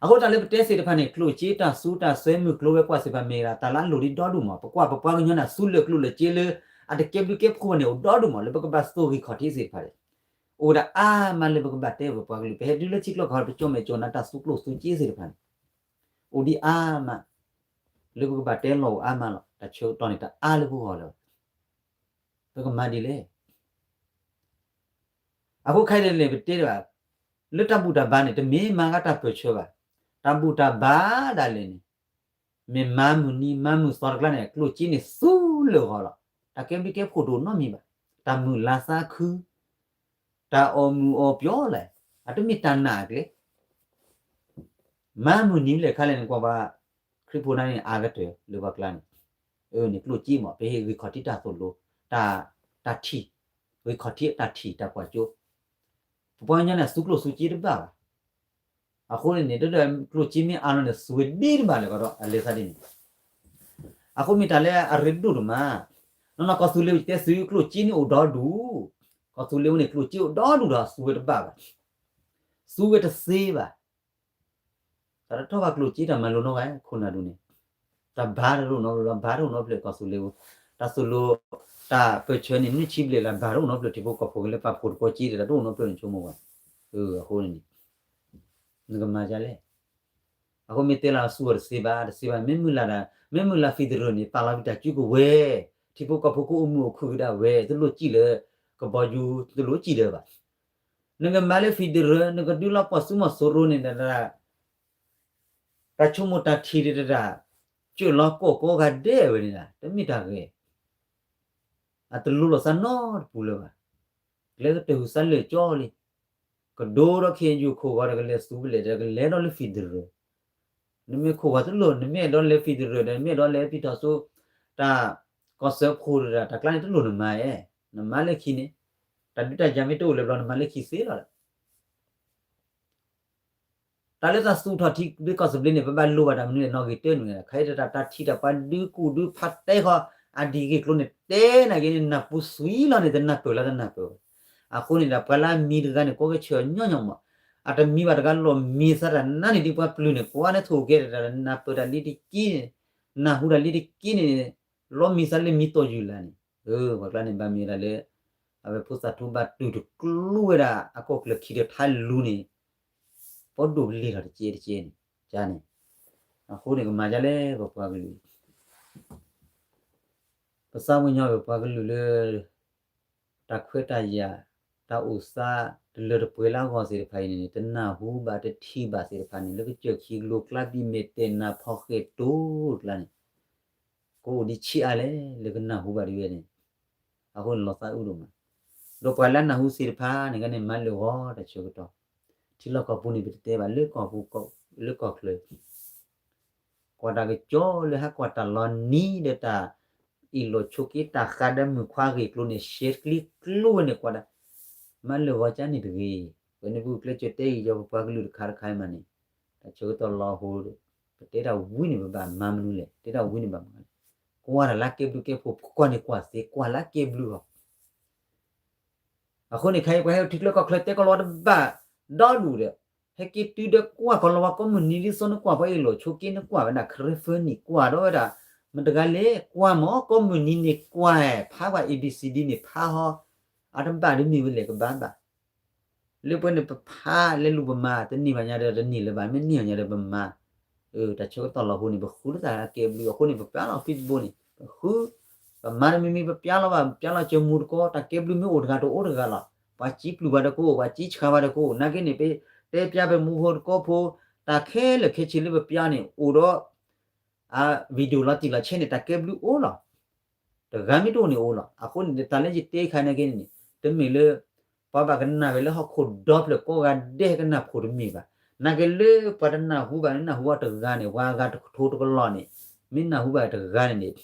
အဃိတၢ်လၢပတဲသ့ၣ်တဖၣ်န့ၣ် ကျိၣ်စ့တၢ်သူတၢ်စွဲမုၢ်ကျိၤဝဲၤကွာ်သ့ၣ်တဖၣ်မ့ၢ်ဒၣ် တၢ်လၢအလိၣ်ဒံးဒီဒူၣ်မး. ပကွၢ်ပပှၤကညီန့ၣ် သူလၢာ်ကျိၣ်လၢာ်စ့လၢ အတကဲဘျုးကဲဖှိၣ်န့ၣ် အိၣ်ဒီဒူၣ်မး လၢပကဘၣ်သိၣ်ဂံၢ်ခီၣ်ထံးသ့ၣ်တဖၣ်န့ၣ်, အိၣ်ဝဲဒၣ်အါမးလၢပကဘၣ်တဲပပှၤကလုာ် ပဟဲတုၤလၢထံကျိကီၢ်ချၢ ပကၠီၣ်မဲာ်ကၠီၣ်နါတၢ်သူကျိၣ်သူစ့သ့ၣ်တဖၣ်န့ၣ်, အိၣ်ဒံးအါမး လၢပကဘၣ်တဲလီၤအိၣ်အါမးလီၤ. တၢ်ဆၢကတီၢ်န့ၣ် တအါလၢပဂီၢ်လၢၤဘၣ်. ပကမၤဒ်လဲၣ်. အဃိခဲအံၤန့ၣ် ပတဲဒၣ်ဘၣ်, လၢတၢ်ဘူၣ်တၢ်ဘါန့ၣ် တမ့ၢ်မၤဂ့ၤတၢ်ပၢၢ်ဆၢဘၣ်. တၢ်ဘူၣ်တၢ်ဘါဒၣ်လဲာ်န့ၣ် မ့ၢ်မၤမုၢ်နံၤမၤမုၢ်သီတကျါန့ၣ် ကျိၣ်စ့န့ၣ်သူလၢာ်ဂီၤလီၤ. တၢ်ကဲဘျုးကဲဖှိၣ်တအိၣ်နီတမံၤဘၣ်. တၢ်မုာ်လၤသးခု, တၢ်အီၣ်မုာ်အီၣ်ပျီလဲၣ်, အတမ့ၢ်တၢ်နာ်အကျဲ မၤမုၢ်နံၤလဲၣ်ခါလဲၣ်န့ၣ် ကွၢ်ဘၣ် ခရံာ်ဖိန့ၣ် အါကတၢၢ်လၢပှၤကျါန့ၣ်, အန့ၣ်ကျိၣ်စ့မး ပဟ့ၣ်ဂံၢ်ခီၣ်ထံးတၢ်သိၣ်လိ, တၢ်ထံၣ်, ဂံၢ်ခီၣ်ထံးတၢ်ထံၣ်တၢ်ကွၢ်ကၠိ, ပပှၤကညီန့ၣ် သူကျိၣ်သူစ့တဘၣ်ဘၣ်. အဃိန့ၣ်န့ၣ် ဒီးကျိၣ်စ့မ့ၢ်အါလီၤန့ၣ် သူဝဲဒ့တဘၣ်လၢၤကဒီး အလဲၤသးဒ်န့ၣ်, အဃိမ့ၢ်တၢ်လၢအရ့ဒိၣ်ဒိၣ်မး, နီၢ်နီၢ်ကီၢ်သူလ့ၤ ယတဲသုကျိၣ်စ့န့ၣ်အိၣ်ဒီဒူၣ်, ကီၢ်သူလ့ၤဝဲန့ၣ် ကျိၣ်စ့အိၣ်ဒီဒူၣ်ဒီး သူဝဲတဘၣ်ဘၣ်, သူဝဲတသ့ဘၣ်. တၢ်တထီၣ်ဘၣ်ကျိၣ်စ့တၢ်မၤလိနီၢ်ဂၤ ခိၣ်နၢ်ဒူန့ၣ်, တၢ်ဘါတအိၣ်နီတဘျီ ဘါတအိၣ်နီတဖျၢၣ်ကီၢ်သူလ့ၤ, တၢ်သိၣ်လိ, တၢ်ပၢၢ်ဆၢန့ၣ် နွံဆံဘျဲၣ်လၢဘါတအိၣ်နီတဖျၢၣ် ထံဖိကီၢ်ဖိကလၢပာ်ဖှိၣ်တကီၢ်စ့ဒီး တၢ်တအိၣ်နီတဖျၢၣ်န့ၣ်ဆိကမိၣ်ဝဲ, အဃိန့ၣ်န့ၣ်, နကမၤဒ်လဲၣ်. အဃိမ့ၢ်တဲလၢအသူအီၤတသ့ဘၣ် တသ့ဘၣ် မ့ၢ်မုၢ်လၢ်ဒၣ် မ့ၢ်မုၢ်လၢ် federal န့ၣ် ပာ်လီၤဝံၤတၢ်စုကဝဲၤ, ထံဖိကီၢ်ဖိကအိၣ်မုာ်အိၣ်ခုၣ်ကဒါဝဲ တလိၣ်စံၣ်လၢ ကဘီယူၤ တလိၣ်စံၣ်လၢၤဘၣ်. နကမၤလၢ federal နကဒုးလီၤပှီၢ်သုးမီၤစိရိၤန့ၣ်ဒၣ် တၢ်ဆိကမိၣ်တၢ်ထံၣ်တဒၣ် ကၢၢ်လီၤကိးကိးဂၤဒဲးဝဲန့ၣ်ဒၣ် တမ့ၢ်တၢ်ဂ့ၤ, အတလိၤလိာ်သးနီတပူၤလၢၤဘၣ်. ကျဲကတၢၢ်ဟူးသးလၢာ်ကၠီလံ, ကဒိဒီး ခ့ၣ်ယူၣ် ခိၣ်ဂီၤဒီးကလဲၤသူးပလဲၣ်ဒီးကလဲၤဒီးလၢ federal, နမ့ၢ်ခိၣ်ဂီၤတလိၣ် နမ့ၢ်အဲၣ်ဒိးလဲၤ federal ဒီး နမ့ၢ်အဲၣ်ဒိးလဲၤပံးထီၣ်စိ တၢ်ကီၢ်စၢဖှိၣ်ဒီး တၢ်ကျါန့ၣ် တလိၣ်နမၤဧါ, နမၤလၢခံန့ၣ်, တၢ်ဒုးတၢ်ယၤမ့ၢ်တအိၣ်လၢၤဘျီ နမၤလၢခံသ့လီၤဒီး တၢ်လၢတၢ်သူၣ်ထီၣ်ထံသဘျ့ကီၢ်သဘျ့န့ၣ် ပဘၣ်လိၣ်ဘၣ်တၢ်မနုၤလဲၣ် နီၣ်ဂံၢ်တၢနုၤလဲၣ် ခဲအံၤတၢ်တၢ်ထံၣ်တၢ်ပှၤဒုးကူၣ်ဒုးဖးတဲဃီ အဒံၣ်ဂ့ၢ်ကျိၤန့ၣ် တဲနာ်က့န့ၣ် နၢ်ပူၤသွံလီၤန့ၣ် တနၢ်ပၢၢ်လီၤတနၢ်ပၢၢ်ဘၣ်. အဃိန့ၣ်ဒီး ပှၤလၢအမံတဂၤန့ၣ် ကိးကဆၢၣ်ညီညီမး, အတမံဘၣ်တဂၤလီၤမံသးတၢ်နါန့ၣ် ဒ်ပှၤပျုၤန့ၣ် ကွၢ်န့ၣ်ထိၣ်ကဲတၢ် နၢ်ပၢၢ်တၢ်လံတက့ၢ်န့ၣ်, နၢ်ဟူတၢ်လံတက့ၢ်န့ၣ်, လီၤမံသးလၢမံတီၢ်ယုၢ်လၢ်န့ၣ် ပှၤကျါန့ၣ် ဘၣ်မ့ၢ်ဝဲဒၣ်လၢ အဝဲဖိသၣ်ထူဘၣ်တုာ်တကျူဝဲဒၣ် အကီၢ်ကျၢၢ်ခံဒီးထါလူၤန့ၣ် ပီဒိၣ်ပလ့ၤထီၣ်တကဲတကဲန့ၣ်, န့ၣ်, အဃိန့ၣ် ကမၤဒ်လဲၣ် ပပှၤကလုာ် ပသးဝံၣ်ညီပပှၤကလုာ်လၢ တၢ်ခွဲးတၢ်ယာ် တၢ်အိၣ်သး တလၢတပှဲၤလၢအဂီၢ်သ့ၣ်တဖၣ်အံၤန့ၣ် တနၢ်ဟူဘၣ်တထံၣ်ဘၣ်သ့ၣ်တဖၣ်န့ၣ် လၢကစၢၢ်ခံကလိကျါ ဘံၣ်မဲာ်တဲာ်နၢ်ဖီၣ်ဃဲၢ်တိၤတကျါန့ၣ် ကအိၣ်ဒံးဆံးအါလဲၣ် လၢကနၢ်ဟူဘၣ်ဒ်ဝဲန့ၣ်, အဃိန့ၣ်လီၤသးအုးဒိၣ်မး, ဒီးပှၤလၢအနၢ်ဟူသ့ၣ်တဖၣ်န့ၣ် ကန့ၣ်မၤလၢာ်ဂီၤတၢ်ဆၢကတီၢ်, ထံလီၢ်ကီၢ်ပူၤန့ၣ် ပတတဲဘၣ် လၢကီၢ်ပူၤ လၢကီၢ်ချၢ ကွၢ်တၢ်ကစီၣ်လၢဟးကွၢ်တၢ်လီၤနံၤဒီးတၢ်အ့ၣ်လိာ်ဆိးက့တၢ်ဃးဒီးမုၣ်ခွါဂ့ၢ်ကျိၤန့ၣ် ရှဲကျံကျိဝဲန့ၣ် ကွၢ်တၢ် မၤလၢာ်ဂီၤကၠါန့ၣ်တဂ့ၤ. ဝဲန့ၣ်ပူၤကျဲကၠီတဲအံၤ ယပပှၤကလုာ်တခါတခါအံၤမးန့ၣ် တၢ်ဆၢကတီၢ်လီၤဟိ ပတဲတၢ်ဝံၤန့ၣ် ပဘၣ်မၤမနုၤလဲၣ်, တဲတၢ်ဝံၤန့ၣ်ဘၣ်မနုၤလဲၣ်, ကွၢ်တၢ်လၢကဲဘျုးကဲဖှိၣ် ကွၢ်န့ၣ်ကွၢ်သ့ ကွၢ်လၢကဲဘျုးလီၤ. အဃိန့ၣ် ခဲအံၤပှၤဟဲထံချၢကီၢ်ချၢတဲကီၢ်လီၤဝါတဘၣ်ဒီဒူၣ်ဒီး ဟဲက့ၤတုၤဒီးကွၢ်ကီၢ်လီၤဝါကိးမုၢ်နံၤဒ်သိးနကွၢ်ပှၤအ့ၣ်လိာ်ဆိးက့ နကွၢ်ဝဲဒၣ်ခရၢဖၢနံၣ် ကွၢ်ဒီးဝဲဒၣ် မတဂၤလဲၣ် ကွၢ်မ့ၢ်ကိးမုၢ်နံၤန့ၣ်ကွၢ် ဖးပှၤ A B C D န့ၣ်ဖးဟီ အတဘၣ်တမ့ၢ်ဝဲလဲၣ် ကဘၣ်ဘၣ် လၢပှဲၤန့ၣ်ပဖးလဲၤလူၤပမၤ တန့ၢ်ဘၣ်ညါဒီးတန့ၢ်လၢၤဘၣ် မ့ၢ်န့ၢ်ဘၣ်ညါဒီးပမၤ တၢ်ဆၢကတီၢ်လီၤဟိန့ၣ် ပဃုလၢတၢ်ကဲဘျုးအဃိန့ၣ် ပပျါလီၤ Facebook န့ၣ် ပဃု ပမၤတမံၤမံၤ ပပျါလီၤဘၣ် ပပျါလီၤစၢၤမူတကီ တၢ်ကဲဘျုးမ့ၢ်အိၣ်တဂၤတအိၣ်တဂၤလီၤ. ပှၤစံးပျုၢ်ပှၤတကိး ပှၤစံးဆှးပှၤတကိး နာ်က့န့ၣ် ပတဲပျါပမူဖိတကိးဖိ တၢ်ခဲလၢာ်ခဲဆ့လၢပပျါန့ၣ် အိၣ်ဒီး အ video လီၤတံၢ်လီၤဆဲးန့ၣ် တၢ်ကဲဘျုးအိၣ်လီၤ. တဂၤမ့ၢ်တအိၣ်န့ၣ်အိၣ်လီၤ. အဃိန့ၣ် တၢ်လၢယတဲခါနာ်က့န့ၣ် တမ့ၢ်လၢ ပှၤဘၣ်ကနၣ်ဝဲလၢဟီၣ်ခိၣ်ဒီဖျၢၣ်ကိးဂၤဒဲးကနၣ်ဖှိၣ်တမ့ၢ်ဘၣ်. နာ်က့လၢပှၤတနၢ်ဟူဘၣ်လၢနၢ်ဟူအီၤတဂၤန့ၣ် ပှၤအဂၤတကထိတကလီၢ်န့ၣ် မ့ၢ်နၢ်ဟူဘၣ်တဂၤန့ၣ်န့ၣ်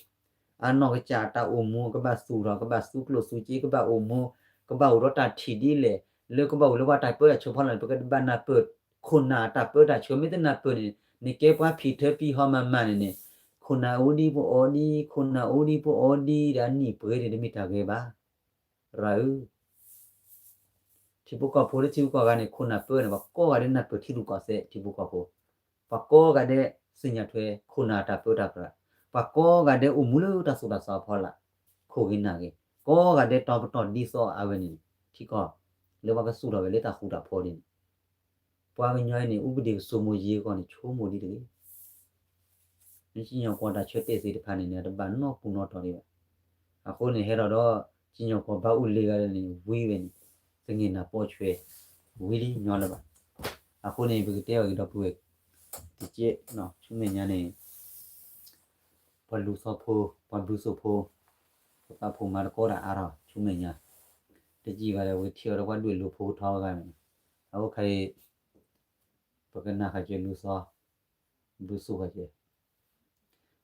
အနီၢ်ကစၢ်တၢ်အိၣ်မူ ကဘၣ်သူၣ်ထီၣ် ကဘၣ်သူကျိၣ်သူစ့ ကဘၣ်အိၣ်မူ ကဘၣ်အိၣ်ဒီးတၢ်ထံၣ်ဒ်လဲၣ် လၢကဘၣ်အိၣ်လၢပှၤတၢ်ပၢတၢ်ဆှၢဖီလာ်န့ၣ် ပကဘၣ်နၢ်ပၢၢ် ခိၣ်နၢ်အတၢ်ပၢတၢ်ဆှၢ မ့ၢ်တနၢ်ပၢၢ်န့ၣ် နကဲပှၤဖံးထၢပံးဟီမၤမၤန့ၣ်န့ၣ် ခိၣ်နၢ်အိၣ်ဒံးပအိၣ်ဒံး ခိၣ်နၢ်အိၣ်ဒံးပအိၣ်ဒံးဒီးအနံၣ်ပှဲၤန့ၣ် တမ့ၢ်တၢ်ဂ့ၤဘၣ်. ရၤဧၢ ထံဖိကီၢ်ဖိလၢထံဂုၤကီၢ်ဂၤန့ၣ် ခိၣ်နၢ်ပၢန့ၣ် ပှၤကိးဂၤဒဲးနၢ်ပၢၢ်ထံရူၢ်ကီၢ်သဲး ထံဖိကီၢ်ဖိ, ပှၤကိးဂၤဒဲးသ့ၣ်ညါထွဲခိၣ်နၢ်အတၢ်ပၢတၢ်ပြး, ပှၤကိးဂၤဒဲးအိၣ်မူလၢတၢ်သိၣ်တၢ်သီအဖီလာ်, ခိၣ်ဂ့ၤနၢ်ဂ့ၤ, ကိးဂၤဒဲးတီပတီၢ်ဒ်သိးအဝဲန့ၣ် ထံကီၢ် လၢပှၤကသူၣ်ထီၣ်ဝဲလၢတၢ်ဃူတၢ်ဖိးဒ်န့ၣ် ပှၤကညီအံၤန့ၣ် ဥပဒေကစိမိၤယ့ၤအဂီၢ်န့ၣ် ဆိကမိၣ်ဒ်တဂ့ၤ. နစံၣ်ညီၣ်ကွီၢ်တၢ်ဆၢတဲာ်သ့ၣ်တဖၣ်န့ၣ်န့ၣ် အတဘၣ်နီၢ်ပူၤနီၢ်တီၤဒံးဘၣ်. အဃိန့ၣ် ဟဲထီၣ်ဒီး စံၣ်ညီၣ်ကွီၢ်ဘါအိၣ်လ့ၤဂၤန့ၣ် ဝံၤဝဲန့ၣ် သင့ၢ်နၢ်ပိာ်ဆွဲ ဝံၤလံညီလၢၤဘၣ်. အဃိန့ၣ် ပကတဲဘၣ်က့ၤဒီပုၢ်ဝဲၢ် တကဲး ဆူမဲာ်ညါန့ၣ် ပှၤလူၤသီဖိ ပှၤဘုစိာ်ဖိ ပပာ်ဖှိၣ်မၤသကိးတၢ်အါထီၣ် ဆူမဲာ်ညါ တယံာ်ဘၣ်ဒီး ပကထံၣ်အီၤဒီးပှၤဒွဲၣ်လိာ်ဖိကထီဂၤန့ၣ် အဃိခဲအံၤ ပကနၣ်ဃာ်က့ၤလူၤသီ ဘုစိာ်ဃာ်က့ၤ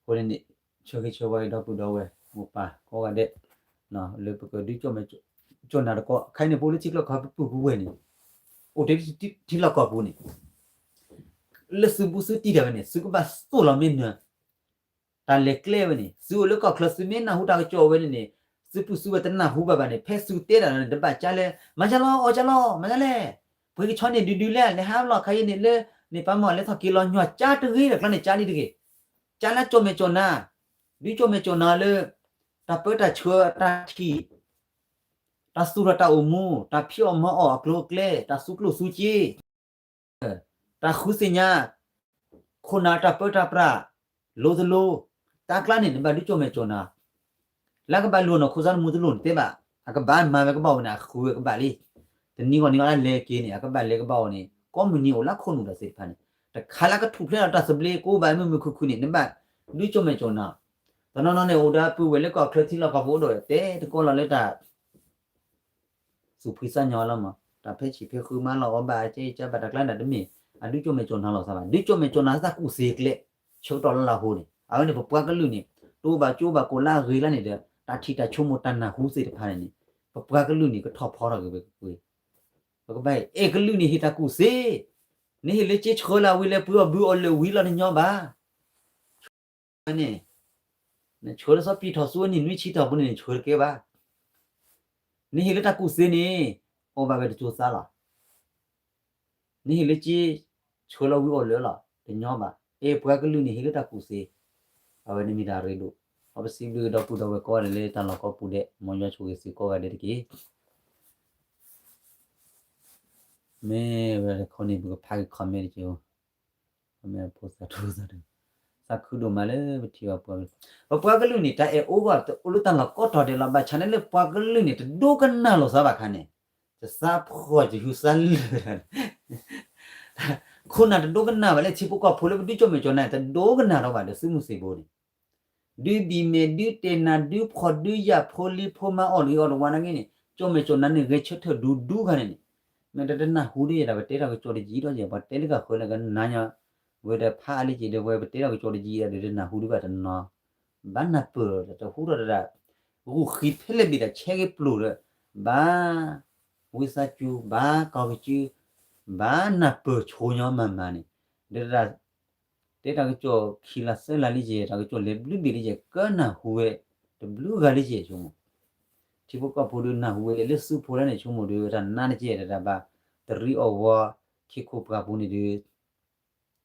အဃိန့ၣ်န့ၣ် ဆၢဂ့ၤဆၢဝါက့ၤဒီပုၢ်ဒီဝဲၢ် မိၢ်ပၢ်ကိးဂၤဒဲး လၢပကဒုးကၠီၣ်မဲာ်ကၠီၣ်နါတကီၢ် ခဲအံၤန့ၣ် ပအိၣ်လၢထံချၢကီၢ်ပပုၢ်ပဝဲၢ်န့ၣ် အိၣ်တ့ၢ်ထံလီၢ်ကီၢ်ပူၤန့ၣ် လၢသုဘူးသုတံၢ်တၢ်ဝဲန့ၣ် သုကဘၣ်သိၣ်လီၤမ့ၢ်နၢၤ တၢ်လဲၤကျဲဝဲန့ၣ် သုအိၣ်လၢကီၢ်ချၢ သုမ့ၢ်နၢ်ဟူတၢ်ကစီၣ်ဝဲန့ၣ်န့ၣ် သုပုၢ်သုဝဲၢ်တနၢ်ဟူဘၣ်ဘၣ်န့ၣ် ဖဲသုတဲတၢ်န့ၣ် တဘၣ်ကၠါလဲၣ် မၤကၠါလီၤ အီၣ်ကၠါလီၤ မၤကၠါလဲၣ် ပှ့ၤကဆီန့ၣ်ဒုးဒုးလဲၣ် လဲၤဟးလီၤခါအံၤန့ၣ်လၢ န့ၣ်ပၢ်မီၢ်လဲၤထီၣ်က့ၤလီၤညီၢ်ကၠါတဂ့ၤဒီး ကျါန့ၣ်ကၠါလံတဂ့ၤ ကၠါလၢကၠီၣ်မဲာ်ကၠီၣ်နါ ဒုးကၠီၣ်မဲာ်ကၠီၣ်နါလၢ တၢ်ပၢတၢ်ဆှၢတၢ်ထံၣ် တၢ်သူၣ်ထီၣ်တၢ်အိၣ်မူ တၢ်ဖံးအီၣ်မၤအီၣ်အကျိၤအကျဲ တၢ်သူကျိၣ်သူစ့ တၢ်ဃုသ့ၣ်ညါ ခိၣ်နၢ်တၢ်ပၢတၢ်ပြး လိၤတလိၤ တၢ်ကျါန့ၣ် နဘၣ်ဒုးကၠီၣ်မဲာ်ကၠီၣ်နါ လၢကဘၣ်လူၤအီၤနီၢ်ခိစါတမူတလိၣ်န့ၣ်တဲဘၣ် အကဘၣ်မၤဝဲကဘၣ်အီၤန့ၣ် အဃုဝဲကဘၣ်လံ တနံၤဂီၢ်နံၤဂီၢ်လၢလဲၤက့ၤန့ၣ် အကဘၣ်လဲၤကဘၣ်အီၤန့ၣ် ကိးမုၢ်နံၤအိၣ်လၢခိၣ်နူာ်ဒီးသ့ၣ်တဖၣ်န့ၣ် တခါလၢကထူၣ်ဖျဲးဒီးတၢ်သဘျ့ကိးဘၣ်မုာ်မုာ်ခုၣ်ခုၣ်န့ၣ် နဘၣ်ဒုးကၠီၣ်မဲာ်ကၠီၣ်နါ တနီၤနီၤန့ၣ် အိၣ်ဒီးပုၢ်ဝဲၢ်လၢကီၢ်ချၢထံလီၢ်ကီၢ်ပူၤအိၣ်ဒီး တဲတကိးလီၤလၢတၢ် သူၣ်ဖှံသးညီလီၤမး တၢ်ဖဲဆံးဖဲဃုမၤလီၤအီၤဘၣ် အကဲအံၤကဘၣ်တၢ်ကျါန့ၣ်တမ့ၢ် အဒုးကၠီၣ်မဲာ်ကၠီၣ်နါလိာ်သးဘၣ် ဒုးကၠီၣ်မဲာ်ကၠီၣ်နါလၢတၢ်ကူၣ်သ့ကျဲ ဆၢကတီၢ်လၢလၢဟိန့ၣ် အဝဲန့ၣ်ပပှၤကလုာ်န့ၣ် တအိၣ်ဘၣ်ကၠိဘၣ်ကိၣ်လၢအဂ့ၤလၢန့ၣ်ဒီး တၢ်ထံၣ်တၢ်ဆိကမိၣ်တၢ်နၢ်ဟူသ့ၣ်တဖၣ်န့ၣ်န့ၣ် ပပှၤကလုာ်န့ၣ် ကထီၣ်ဖီထီၣ်က့ၤဝဲကွ့ၢ် ပကဘၣ်အဲၣ်ကလုာ်န့ၣ်ဟ့ၣ်တၢ်ကူၣ်သ့ နဟ့ၣ်လၢကၠ့ဆှၢလၢဝံၤလၢပှ့ၤအီၣ်ဘုအီၣ်လၢာ်ဝံၤလီၤတညီဘၣ် န့ၣ် နဆှၢလၢစီၤပံၤထီၣ်ဆူအနံၣ်နွံဆံထီၣ်ပူၤန့ၣ် နဆှၢတကဲဘၣ်. နဟ့ၣ်လၢတၢ်ကူၣ်သ့န့ၣ် အီၣ်ဘၣ်ဝဲတစိၤသးလီၤ. နဟ့ၣ်လၢကၠ့ ဆှၢလီၤဝံၤအီၣ်လၢာ်လီၤ တညီဘၣ်. အဲၣ်ပှၤကလုာ်န့ၣ် ဟ့ၣ်လၢတၢ်ကူၣ်သ့ အဝဲန့ၣ်မ့ၢ်တၢ်ရ့ဒိၣ်. အပစံးဘျုးကဒီပုၢ်ဒီဝဲၢ်ကိးဂၤဒဲးလၢတၢ်လီၢ်ကိးပူၤဒဲး မ်ယွၤဆိၣ်ဂ့ၤသုကိးဂၤဒဲးတက့ၢ်. မ့ၢ်ဝဲဒၣ်တခီန့ၣ် ပကဖးက့ၤ comment တက့ၢ်. ဖိသၣ်ထူသၣ်ထူ သးခုဒိၣ်မးလၢပထံၣ်ဘၣ်ပှၤကလုာ်, ပပှၤကလုာ်န့ၣ် တၢ်အဲၣ်အိၣ်ဘၣ်အိၣ်လၢတၢ်လီၢ်ကိးတီၤဒဲးလီၤ. ဘၣ်ဆၣ်န့ၣ်လၢပှၤကလုာ်န့ၣ် တဒိကနၣ်လိာ်သးဘၣ်ခါန့ၣ်, တသးဖှီၣ်တဟူသးလၢာ်, ခိၣ်နၢ်တဒိကနၣ်ဘၣ်လၢထံဖိကီၢ်ဖိလၢပဒုးကၠီၣ်မဲာ်ကၠီၣ်နါန့ၣ် တဒိကနၣ်ထီၣ်ဘၣ်ဒီးသုးမုၢ်သံၣ်ဘိန့ၣ် ဒုးဘံၣ်မဲာ် ဒုးတဲာ်နၤ ဒုးဖှီၣ် ဒုးယာ်ဖိလံၤဖိမါအီၣ်တဂ့ၤအီၣ်တဝါနာ်က့န့ၣ် ကၠီၣ်မဲာ်ကၠီၣ်နါန့ၣ် ဂဲၤဆၢထၢၣ်ဒူဒူခါန့ၣ်န့ၣ်, မ့ၢ်တတနၢ်ဟူဒ်ယဲဒၣ် ပတဲတၢ်ကစီၣ်တယံာ်ဒီးယဲ ပှၤတဲလၢကဃၢၤလၢကနၤညီ, ဝဲဒီးဖးအါလံက့ၤဒီး ဝဲပတဲထီၣ်ကစီၣ်တယံာ်ဒီး တနၢ်ဟူဒံးဘၣ်တနီၤ, ဘၣ်နၢ်ပၢၢ်ဒီး တဟူထီၣ်တဒၣ်, ဂူာ်ဃံဖဲလဲၣ်ဘ့ၣ်ဒီး ဆဲးဂ့ၤပျိၢ်ဒီး ဘၣ် ဝံသးစူၤ ဘၣ်ကီၢ်ကစု, ဘၣ်နၢ်ပၢၢ်ဆိညီမၤမၤန့ၣ်, ဒီးတဒၣ် တဲတၢ်ကစီၣ်ခံလါသၢလါလံက့ၤ တၢ်ကစီၣ်လဲၤဘျုးဘ့ၣ်လံက့ၤ ကနၢ်ဟူဝဲ တဘျုးဂၤလံက့ၤဆိကမိၣ်, ထံဖိကီၢ်ဖိဒီးနၢ်ဟူဝဲလၢစုဖိလၢန့ၣ်ဆိကမိၣ်ဒီး တၢ်နါတကဲတဒၣ်ဘၣ်, တရံးအီၣ်ဝီ ခံခိၣ်ပှၢ်ပူၤန့ၣ်ဒီး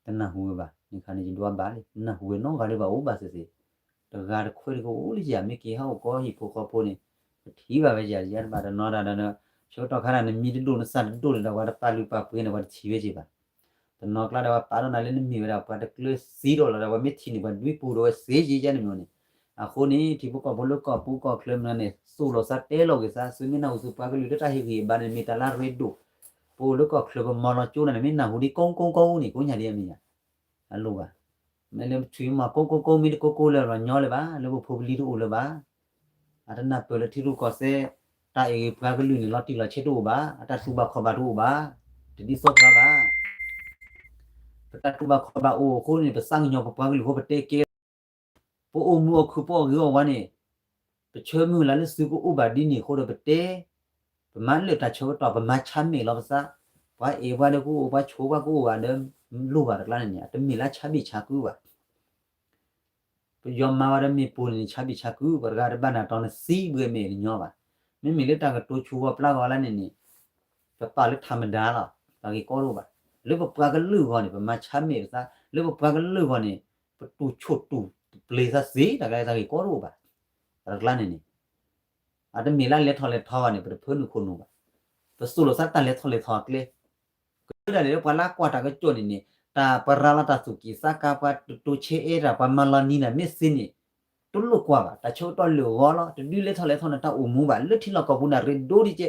တနၢ်ဟူဝဲဘၣ်, န့ၣ်ခါန့ၣ် ယဒွးဘၣ်လံ နၢ်ဟူဝဲနီတဂၤလၢၤဘၣ်အိၣ်ဘၣ်စ့ၢ်စ့ၢ်, တဂၤတခွဲတကအိၣ်လံက့ၤ မ့ၢ်က့ၤဟးအိၣ်ကီၢ်ဟံၣ်ဖိဃီဖိန့ၣ်, ပထံၣ်ဘၣ်ဝဲယၤယၤတဘၣ်တနီၤတၢ်ဒီး ဆၢကတီၢ်ခါဒၣ် နမံၤတဒိၣ်နသးတဒိၣ်န့ၣ်ဒီး ပှၤတပာ်လုၢ်ပာ်ပှ့ၤန့ၣ် ပှၤတထံၣ်ဝဲက့ၤဘၣ်, တနီၤကျါဒီး ပှၤပာ်ထီၣ်နၤလၢနမ့ၢ်ဝဲဒၣ် ပှၤတကျၢၤစ့ဒီးလီၤဒီး ပှၤမ့ၢ်ထံၣ်န့ၣ် ပှၤဒွံပူၤဒီးဝဲစ့က့ၤယဲန့ၣ်မ့ၢ်န့ၣ်, အဃိန့ၣ် ထံဖိကီၢ်ဖိလၢကီၢ်ပူၤကီၢ်ချၢမနုၤန့ၣ် သိၣ်လိာ်သးတဲလိာ်က့ၤသး သုမ့ၢ်နၢ်ဟူသုပှၤကလုာ်လၢတၢ်ဟ့ၣ်ဂံၢ်ဘါန့ၣ် မ့ၢ်တၢ်လၢအရ့ဒိၣ်, ပအိၣ်လၢကီၢ်ချၢပမီလီၤကၠိနၤန့ၣ် မ့ၢ်နၢ်ဟူဒ်ကိးကိးကိးန့ၣ် ကိးညါဒ်အမ့ၢ်ယၤ, အလိၣ်ဘၣ်, မ့ၢ်လၢပထွံၣ်မီၤကိးကိးကိးမ့ၢ်တကိးကိးလၢၤဘၣ်ညီလၢၤဘၣ် လၢပဖိပလံၤတအိၣ်လၢၤဘၣ်, အတနၢ်ပၢၢ်လၢထံရူၢ်ကီၢ်သဲး တၢ်အ့ၣ်ဂ့ၤပှၤကလုာ်န့ၣ် လီၤတံၢ်လီၤဆဲးတအိၣ်ဘၣ် အတၢ်တူၢ်ဘၣ်ခီၣ်ဘၣ်တအိၣ်ဘၣ်, တဒ်သိးပှၤဘၣ် ပတၢ်တူၢ်ဘၣ်ခီၣ်ဘၣ်အိၣ်အဃိန့ၣ် ပသးကညီၤပပှၤကလုာ်အဃိပတဲကဲ, ပအိၣ်မူအီၤခုၣ် ပအီၣ်ဂံၢ်အီၣ်ဝါန့ၣ်, ပဆၢမုၢ်လၢ်လၢသုကအိၣ်ဘၣ်ဒ်န့ၣ်အဃိဒီးပတဲ, ပမၤလၢာ်တၢ်ဆၢကတီၢ် ပမၤဆါမ့ၢ်လီၤပသး, ပှၤအဲၣ်ပှၤဒီးကအိၣ် ပှၤဆိးပှၤကအိၣ်ဘၣ်ဒီး လိၣ်ဘၣ်တကျါန့ၣ်န့ၣ် အတမ့ၢ်လၢဆါဘံၣ်ဆါကုဘၣ် ပယီၤမၤဝဲဒီးမ့ၢ်ပိၢ်န့ၣ် ဆါဘံၣ်ဆါကု ပှၤတဂၤတဘၣ်နၢ်တီၤနသံဘှဲမ့ၢ်တညီဘၣ်. မ့မ့ၢ်လၢတၢ်ကတိၤဆူၣ်ဝီပျါဂီၤလၢန့ၣ်န့ၣ် ပပာ်လၢထးမဒါလီၤ တၢ်ဂ့ၢ်ကီတအိၣ်ဘၣ်. လၢပပှၤကလုာ်ဂီၢ်န့ၣ် ပမၤဆါမဲာ်ပသး လၢပပှၤကလုာ်ဂီၢ်န့ၣ် ပတူၢ်ဆိၣ်တူၢ်တပျ့ၤသးသ့ တၢ်ဂ့ၢ်တၢ်ဂ့ၢ်ကီတအိၣ်ဘၣ်. တၢ်တကျါန့ၣ်န့ၣ် အတမ့ၢ်လၢလဲၤထီၣ်လဲၤထီဘၣ်န့ၣ် ပတဖၢနုာ်ခိၣ်နူာ်ဘၣ်. ပသိၣ်လိာ်သးတၢ်လဲၤထီၣ်လဲၤထီအကျဲ ကဒၣ်န့ၣ်လၢပှၤလၢကွၢ်တၢ်ကစီၣ်န့ၣ်န့ၣ် တၢ်ပရၤလီၤတၢ်သူၣ်ကံၢ်သးကါ ပှၤတတိၤဆဲးအဲၣ်တၢ် ပှၤမၤလီၤနံၤတၢ်မ့ၢ်သ့န့ၣ် တလိၣ်ကွၢ်ဘၣ်. တၢ်ဆၢကတီၢ်လၢာ်ဂီၤလီၤ တဒုးလဲၤထီၣ်လဲၤထီန့ၣ် တၢ်အိၣ်မူဘၣ် လၢထံလီၢ်ကီၢ်ပူၤန့ၣ် ရ့ဒိၣ်ဒ်ကဲ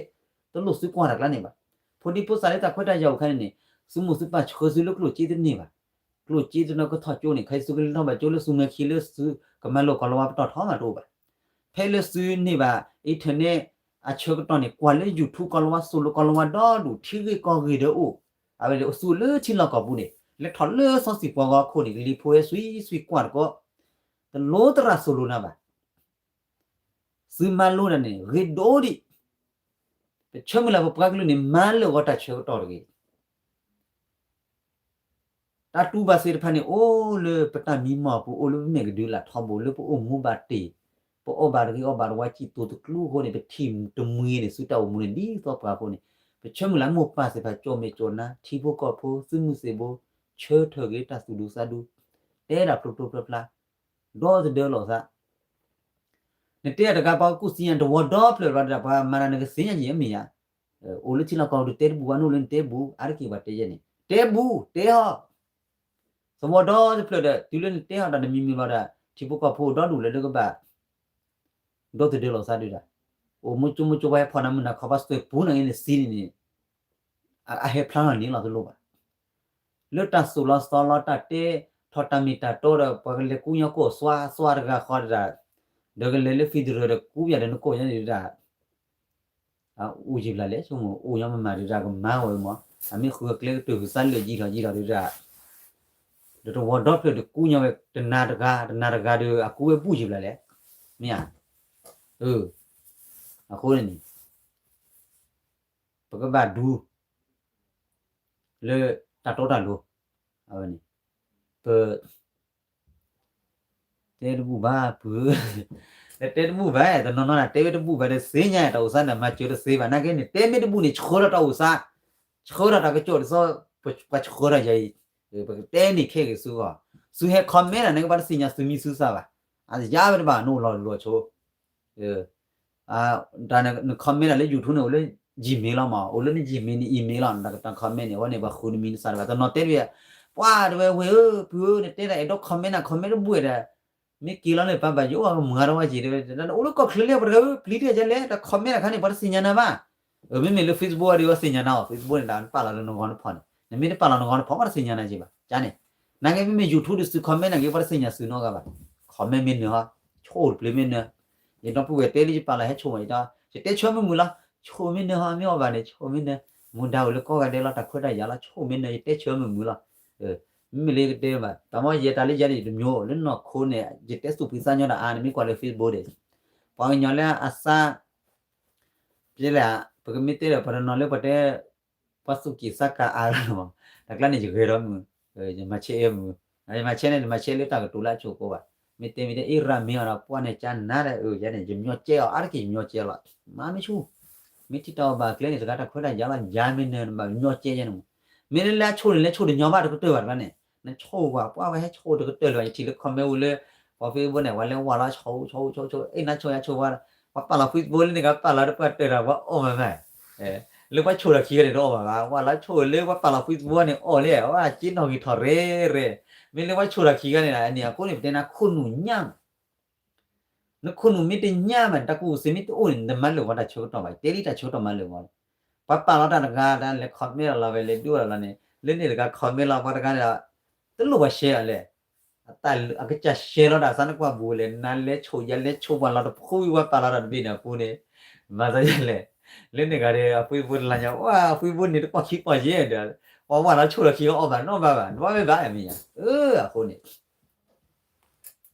တလိၣ်သုကွၢ်တၢ်ကျါန့ၣ်ဘၣ်. ဖိဒံဖိသၣ်လၢတၢ်ခွဲးတၢ်ယာ်အိၣ်ခါန့ၣ်န့ၣ် သုမိၢ်သုပၢ်ဆှၢသုလၢကျိၣ်စ့တန့ၢ်ဘၣ်. ကျိၣ်စ့တနီၤကထီၣ်ကၠိန့ၣ် ခဲအံၤသုကလဲၤထီၣ်ဘၣ်ကၠိလၢသုမ့ၢ်ခံလၢသုကမၤလိာ်ကီၢ်လီၤဝါပတီၢ်ထီမးတအိၣ်ဘၣ်. ဖဲလၢသုန့ၢ်ဘၣ် internet အဆၢကတီၢ်န့ၣ် ကွၢ်လၢ YouTube ကီၢ်လီၤဝါ သိၣ်လိကီၢ်လီၤဝါဒီဒူၣ် ထံဂ့ၢ်ကီၢ်ဂ့ၢ်ဒီးအိၣ် အဝဲလၢအသူၣ်လၢထံလီၢ်ကီၢ်ပူၤန့ၣ် လဲၤထီၣ်လၢစီဆှံပှၤဂီၢ်ခိၣ်န့ၣ် ကလံၤဖိဟဲစွံစွံကွၢ်တကီး တလိၣ်သရၣ်သိၣ်လိနၤဘၣ်. သုမၤလိတၢ်န့ၣ် ဂ့ၤဒိၣ်ဒံး ပဆၢမုၢ်လၢ်ပပှၤကလုာ်န့ၣ် မၤလၢာ်ဂီၤတၢ်ဆၢကတီၢ်တဂ့ၤ. တၢ်တူၢ်ဘၣ်သ့ၣ်တဖၣ်န့ၣ် အိၣ်လၢပတၢ်မံမီၢ်ပူၤ အိၣ်လၢပမဲာ်ကဒုလၢ်ထီဘိ လၢပအိၣ်မူဘၣ်တ့ၢ် ပအီၣ်ဘၣ်တဂ့ၤအီၣ်ဘၣ်တဝါ စံၣ်တိၤတကျူအဃိန့ၣ် ပထံၣ်တမှံၤန့ၣ် သုတၢ်အိၣ်မူန့ၣ် ဒ်သိးပှၤအဃိန့ၣ် ပဆၢမုၢ်လၢ်မိၢ်ပၢ်သ့ၣ်တဖၣ် ကၠီၣ်မဲာ်ကၠီၣ်နါ ထံဖိကီၢ်ဖိ သုးမုၢ်သံၣ်ဘိ ဆၢထၢၣ်ဂ့ၤတၢ်သူၣ်ဒူသးဒူ တဲဒၣ်ဖျိဖျိဖျါဖျါ ဒီသဒၢလိာ်သး နတဲတဂၤပှၤကကူၣ်သ့ၣ်ညါတဝီဒီဖျၢၣ်ဘျီဒီး ပှၤမၤတၢ်နကသ့ၣ်ညါယံၤအမ့ၢ်ဧါ. အိၣ်လၢထံလီၢ်ကီၢ်ပူၤဒီးတဲတဘူၣ်ဘၣ် နအိၣ်လၢနတဲဘူၣ် အါတက့ၢ်ပှၤတဲယဲန့ၣ် တဲဘူၣ် တဲဟီၣ် သဝီဒီတဖျၢၣ်ဒီး တုၤလၢနတဲဟီၣ်တၢ်တမံၤမံၤဘျီဒီး ထံဖိကီၢ်ဖိဒီဒူၣ်လၢလၢကဘၣ် ဒီသဒၢလိာ်သးဒုဒၣ် အိၣ်မူကၠိမူကၠိပှၤဟဲဖီၣ်နၤမုၢ်နၤခီ ပှၤသွဲၣ်ပူနၤဂ့ၤန့ၣ်သံန့ၣ်န့ၣ် အဟဲဖျါလီၤန့ၣ်လီၤတလိၣ်ဘၣ်. လၢတၢ်သိၣ်လီၤသီလီၤတၢ်တဲထီၣ်တၢ်မ့ၢ်တၢ်တီဒီး ပှၤကလဲၤကူညီကိးသွါသွါတဂၤဃီဒၣ် ဒီးကလဲၤလၢ federal ဒီးကူပၠးဒီးနကိးညါန့ၣ်ဒၣ် အိၣ်ယံာ်ဘျီလဲၣ် ဆိကမိၣ် အိၣ်ညီမးမးဒုဒၣ်ကမၤဝဲမး အမ့ၢ်ဃုအကျဲကတၢၢ်ဃုာ်သးလၢာ်ယံာ်ထီၣ်ယံာ်ထီၣ်ဒုဒၣ် ဒီးတဝီဒီဖျၢၣ်ဒီးကူညီဝဲတနၤတဂၤ တနၤတဂၤဒီးအကူဝဲဘူၣ်ယံာ်ဘျီလဲၣ် မ့ၢ်ဧါ. အဃိန့ၣ်န့ၣ် ပကဘၣ်ဒူ လၢတၢ်တီတၢ်လိၤ အဝဲန့ၣ် ပ တဲတဘူၣ်ဘၣ် ပုၢ်ဧၢ, တဲတဘူၣ်ဘၣ် တနီၤနီၤန့ၣ် တဲဝဲတဘူၣ်ဘၣ်ဒီးသ့ၣ်ညါ တၢ်အိၣ်သးန့ၣ် မၤစၢၤတသ့ဘၣ် နာ်က့န့ၣ် တဲမ့ၢ်တဘူၣ်န့ၣ် ဆှၢထီၣ်တၢ်အိၣ်သး, ဆှၢထီၣ်တၢ်ကစီၣ်ဒ်သိး ပှၤဆှၢထီၣ်ယၤအံၤ, ပကတဲန့ၣ်ခဲဂ့ၤဆူဂီၢ်, သုဟဲ comment န့ၣ် နကဘၣ်တသ့ၣ်ညါသုမံၤသုသၣ်ဘၣ်, အယါဝဲတဘၣ် နအိၣ်လီၤလိၤဆိ တၢ်န comment တၢ်လၢ YouTube န့ၣ် အိၣ်လၢ Gmail လီၤမး, အိၣ်လၢန Gmail န email လီၤ, တၢ် comment န့ၣ် အဝဲန့ၣ် ပှၤဃုနမံၤနသၣ်တဘၣ်, တနီၤတဲတဝဲ, ပှၤတဝဲဝဲဧၢ ပုၢ်ဧၢ နတဲတၢ်အဲၣ်ဒိး comment န comment တဘူၣ်ဝဲဒီး, မ့ၢ်က့ၤလီၤန့ၣ် ပၢ်ဘၣ်ယိၣ်အကမၤတဝဲက့ၤတဝဲ, အိၣ်လၢကီၢ်ချၢလၢပှၤတဂၤဧၢ ပျံၤတၢ်ယလဲၣ်, တၢ် comment တခါန့ၣ် ပှၤတသ့ၣ်ညါနၤဘၣ်, မ့မ့ၢ်လၢ Facebook အံၤဒီး ပှၤသ့ၣ်ညါနၤအီၤ, Facebook န့ၣ် တၢ်နပာ်လီၤလၢနဂီၤနဖီၣ်န့ၣ်, နမ့ၢ်တပာ်လီၤနဂီၤနဖီၣ် ပှၤတသ့ၣ်ညါနၤက့ၤဘၣ်, ကန့ၣ်, နာ်က့မ့မ့ၢ် YouTube ဒီးသု comment နာ်က့ ပှၤတသ့ၣ်ညါသုနီတဂၤဘၣ်, comment မ့ၢ်နၢၤဟီ, ဆိၣ်တပျ့ၤမ့ၢ်နၢၤ, ယဒီပုၢ်ဝဲၢ်တဲလၢယပာ်လီၤဟဲဆိၣ်မးယဒီး, ယတဲဆၢမုာ်မုာ်လီၤ, ဆိၣ်မ့ၢ်နၢၤဟီ မ့ၢ်အီၣ်ဘၣ်န့ၣ် ဆိၣ်မ့ၢ်နၢၤ, မူဒါအိၣ်လၢကိးဂၤဒဲးလီၤ တၢ်ခွဲးတၢ်ယာ်လီၤ ဆိၣ်မ့ၢ်နၢၤ ယတဲဆၢမုာ်မုာ်လီၤ, မ့မ့ၢ်လၢကတဲဘၣ် တၢ်မ့ၢ်ယဲတၢ်လၢယဲန့ၣ်တမျိုး လၢနီၢ်ခိန့ၣ် ယတဲသူၣ်ဖှံသးညီတၢ်အါန့ၣ် မ့ၢ်ကွၢ်လၢ Facebook ဒီး ပှၤကညီလၢအစၢ် ပျဲလဲၣ် ပကမ့ၢ်တဲဒီး ပှၤတနီၤလၢပှၤတဲ ပှၤသူၣ်က့ၣ်သးကါအါလီၤမး, တၢ်ကျါန့ၣ် ယဂဲၤဒီးမုၢ်, ယမၤဆဲးမုၢ်, ယမၤဆဲးန့ၣ် ယမၤဆဲးလၢတၢ်ကတိၤလၢအဆိးကိးဘၣ်, မ့ၢ်တဲမ့ၢ်တဲ အ့ရၣ်မ့ၢ်အီၤဒီး ပှၢ်န့ၣ်ကနါဒီး ယဲန့ၣ် ယမျီကဲအီၤ အါတက့ၢ်ယမျီကဲလီၤ, မ့ၢ်မ့ၢ်ဆူၣ်, မ့ၢ်ထံၣ်တၢ်အိၣ်ဘၣ်ကျဲန့ၣ် တဂၤတၢ်ခွဲးတၢ်ယာ်လီၤ ယၤမ့ၢ်နၢၤဘၣ် မျီကဲယဲန့ၣ်မး, မ့ၢ်လၢလၢအဆိၣ်န့ၣ် လဲၤဆိၣ်တညီဘၣ်တကတၢၢ်ဘၣ် တဂၤန့ၣ် နဆိၣ်ဝဲ ပှၢ်ဝဲဟဲဆိၣ်တကတၢၢ်လၢၤဘၣ် ယထံၣ်လၢ comment ဝံၤလၢ ပှၤ Facebook န့ၣ် ပှၤလဲၤဝၢ်လီၤဆိၣ်ဆိၣ်ဆိၣ်ဆိၣ် အ့ၣ်နါဆိၣ်ယါဆိၣ်ဝဲ, ပှၤပာ်လီၤ Facebook လၢန့ၣ် ကပာ်လီၤတပှၢ်တၢၢ်ဒီး ပှၤအီၣ်မးမး လၢပှၤဆိၣ်ထီၣ်ခံဂၤန့ၣ် တအီၣ်ဘၣ်ဘၣ်, ဝၢ်လီၤဆိၣ်လၢပှၤပာ်လီၤ Facebook န့ၣ် အီၣ်လံ, ဝဲက့နီၣ်ဂံၢ်ထီၣ်ရဲၣ်ရဲၣ်, မ့ၢ်လၢပှၤဆိၣ်ထီၣ်ခံဂၤန့ၣ် အန့ၣ်အဃိန့ၣ် ပတဲနၤခိၣ်နူာ်ညၣ် နခိၣ်နူာ်မ့ၢ်တညၣ်ဘၣ်န့ၣ် တၢ်ကူၣ်စ့မ့ၢ်တအိၣ်န့ၣ် နတမၤလၢာ်ဝဲတၢ်ဆၢကတီၢ်ဘၣ်, တဲလံတၢ်ဆၢကတီၢ်မၤလၢာ်ဝဲလီၤ, ပှၤပာ်လီၤတၢ်တဂၤ တၢ်လဲၤ comment လီၤလီၤဝဲ လဲၤဒိၣ်လီၤလီၤန့ၣ် လၢန့ၣ်တဂၤ comment လီၤပှၤတဂၤန့ၣ်ဒီး တလိၣ်ပှၤ share အီၤလဲၣ်, အကစၢ် share လီၤတၢ်သးနကွၢ်ဘူးလဲၣ် နၤလဲၤဆိၣ်ယၤလဲၤဆိၣ်ပှၤလီၤတဖုဝံၤ ပှၤပာ်လီၤတၢ်တဘ့ၣ်န့ၣ်အဃိန့ၣ်, မၤသးယဲလဲၣ်, လၢန့ၣ်ဂၤဒီး အ Facebook တလါညါ ဝဲ Facebook န့ၣ်တပီၢ်ခံပီၢ်ယဲဒီး ပှၤဝၢ်လီၤဆိၣ်လီၤခံဂၤအီၣ်ဘၣ်နီတဘျီဘၣ် နဘၣ်မ့ၢ်ဘၣ်မ့ၢ်ညါ, အဃိန့ၣ်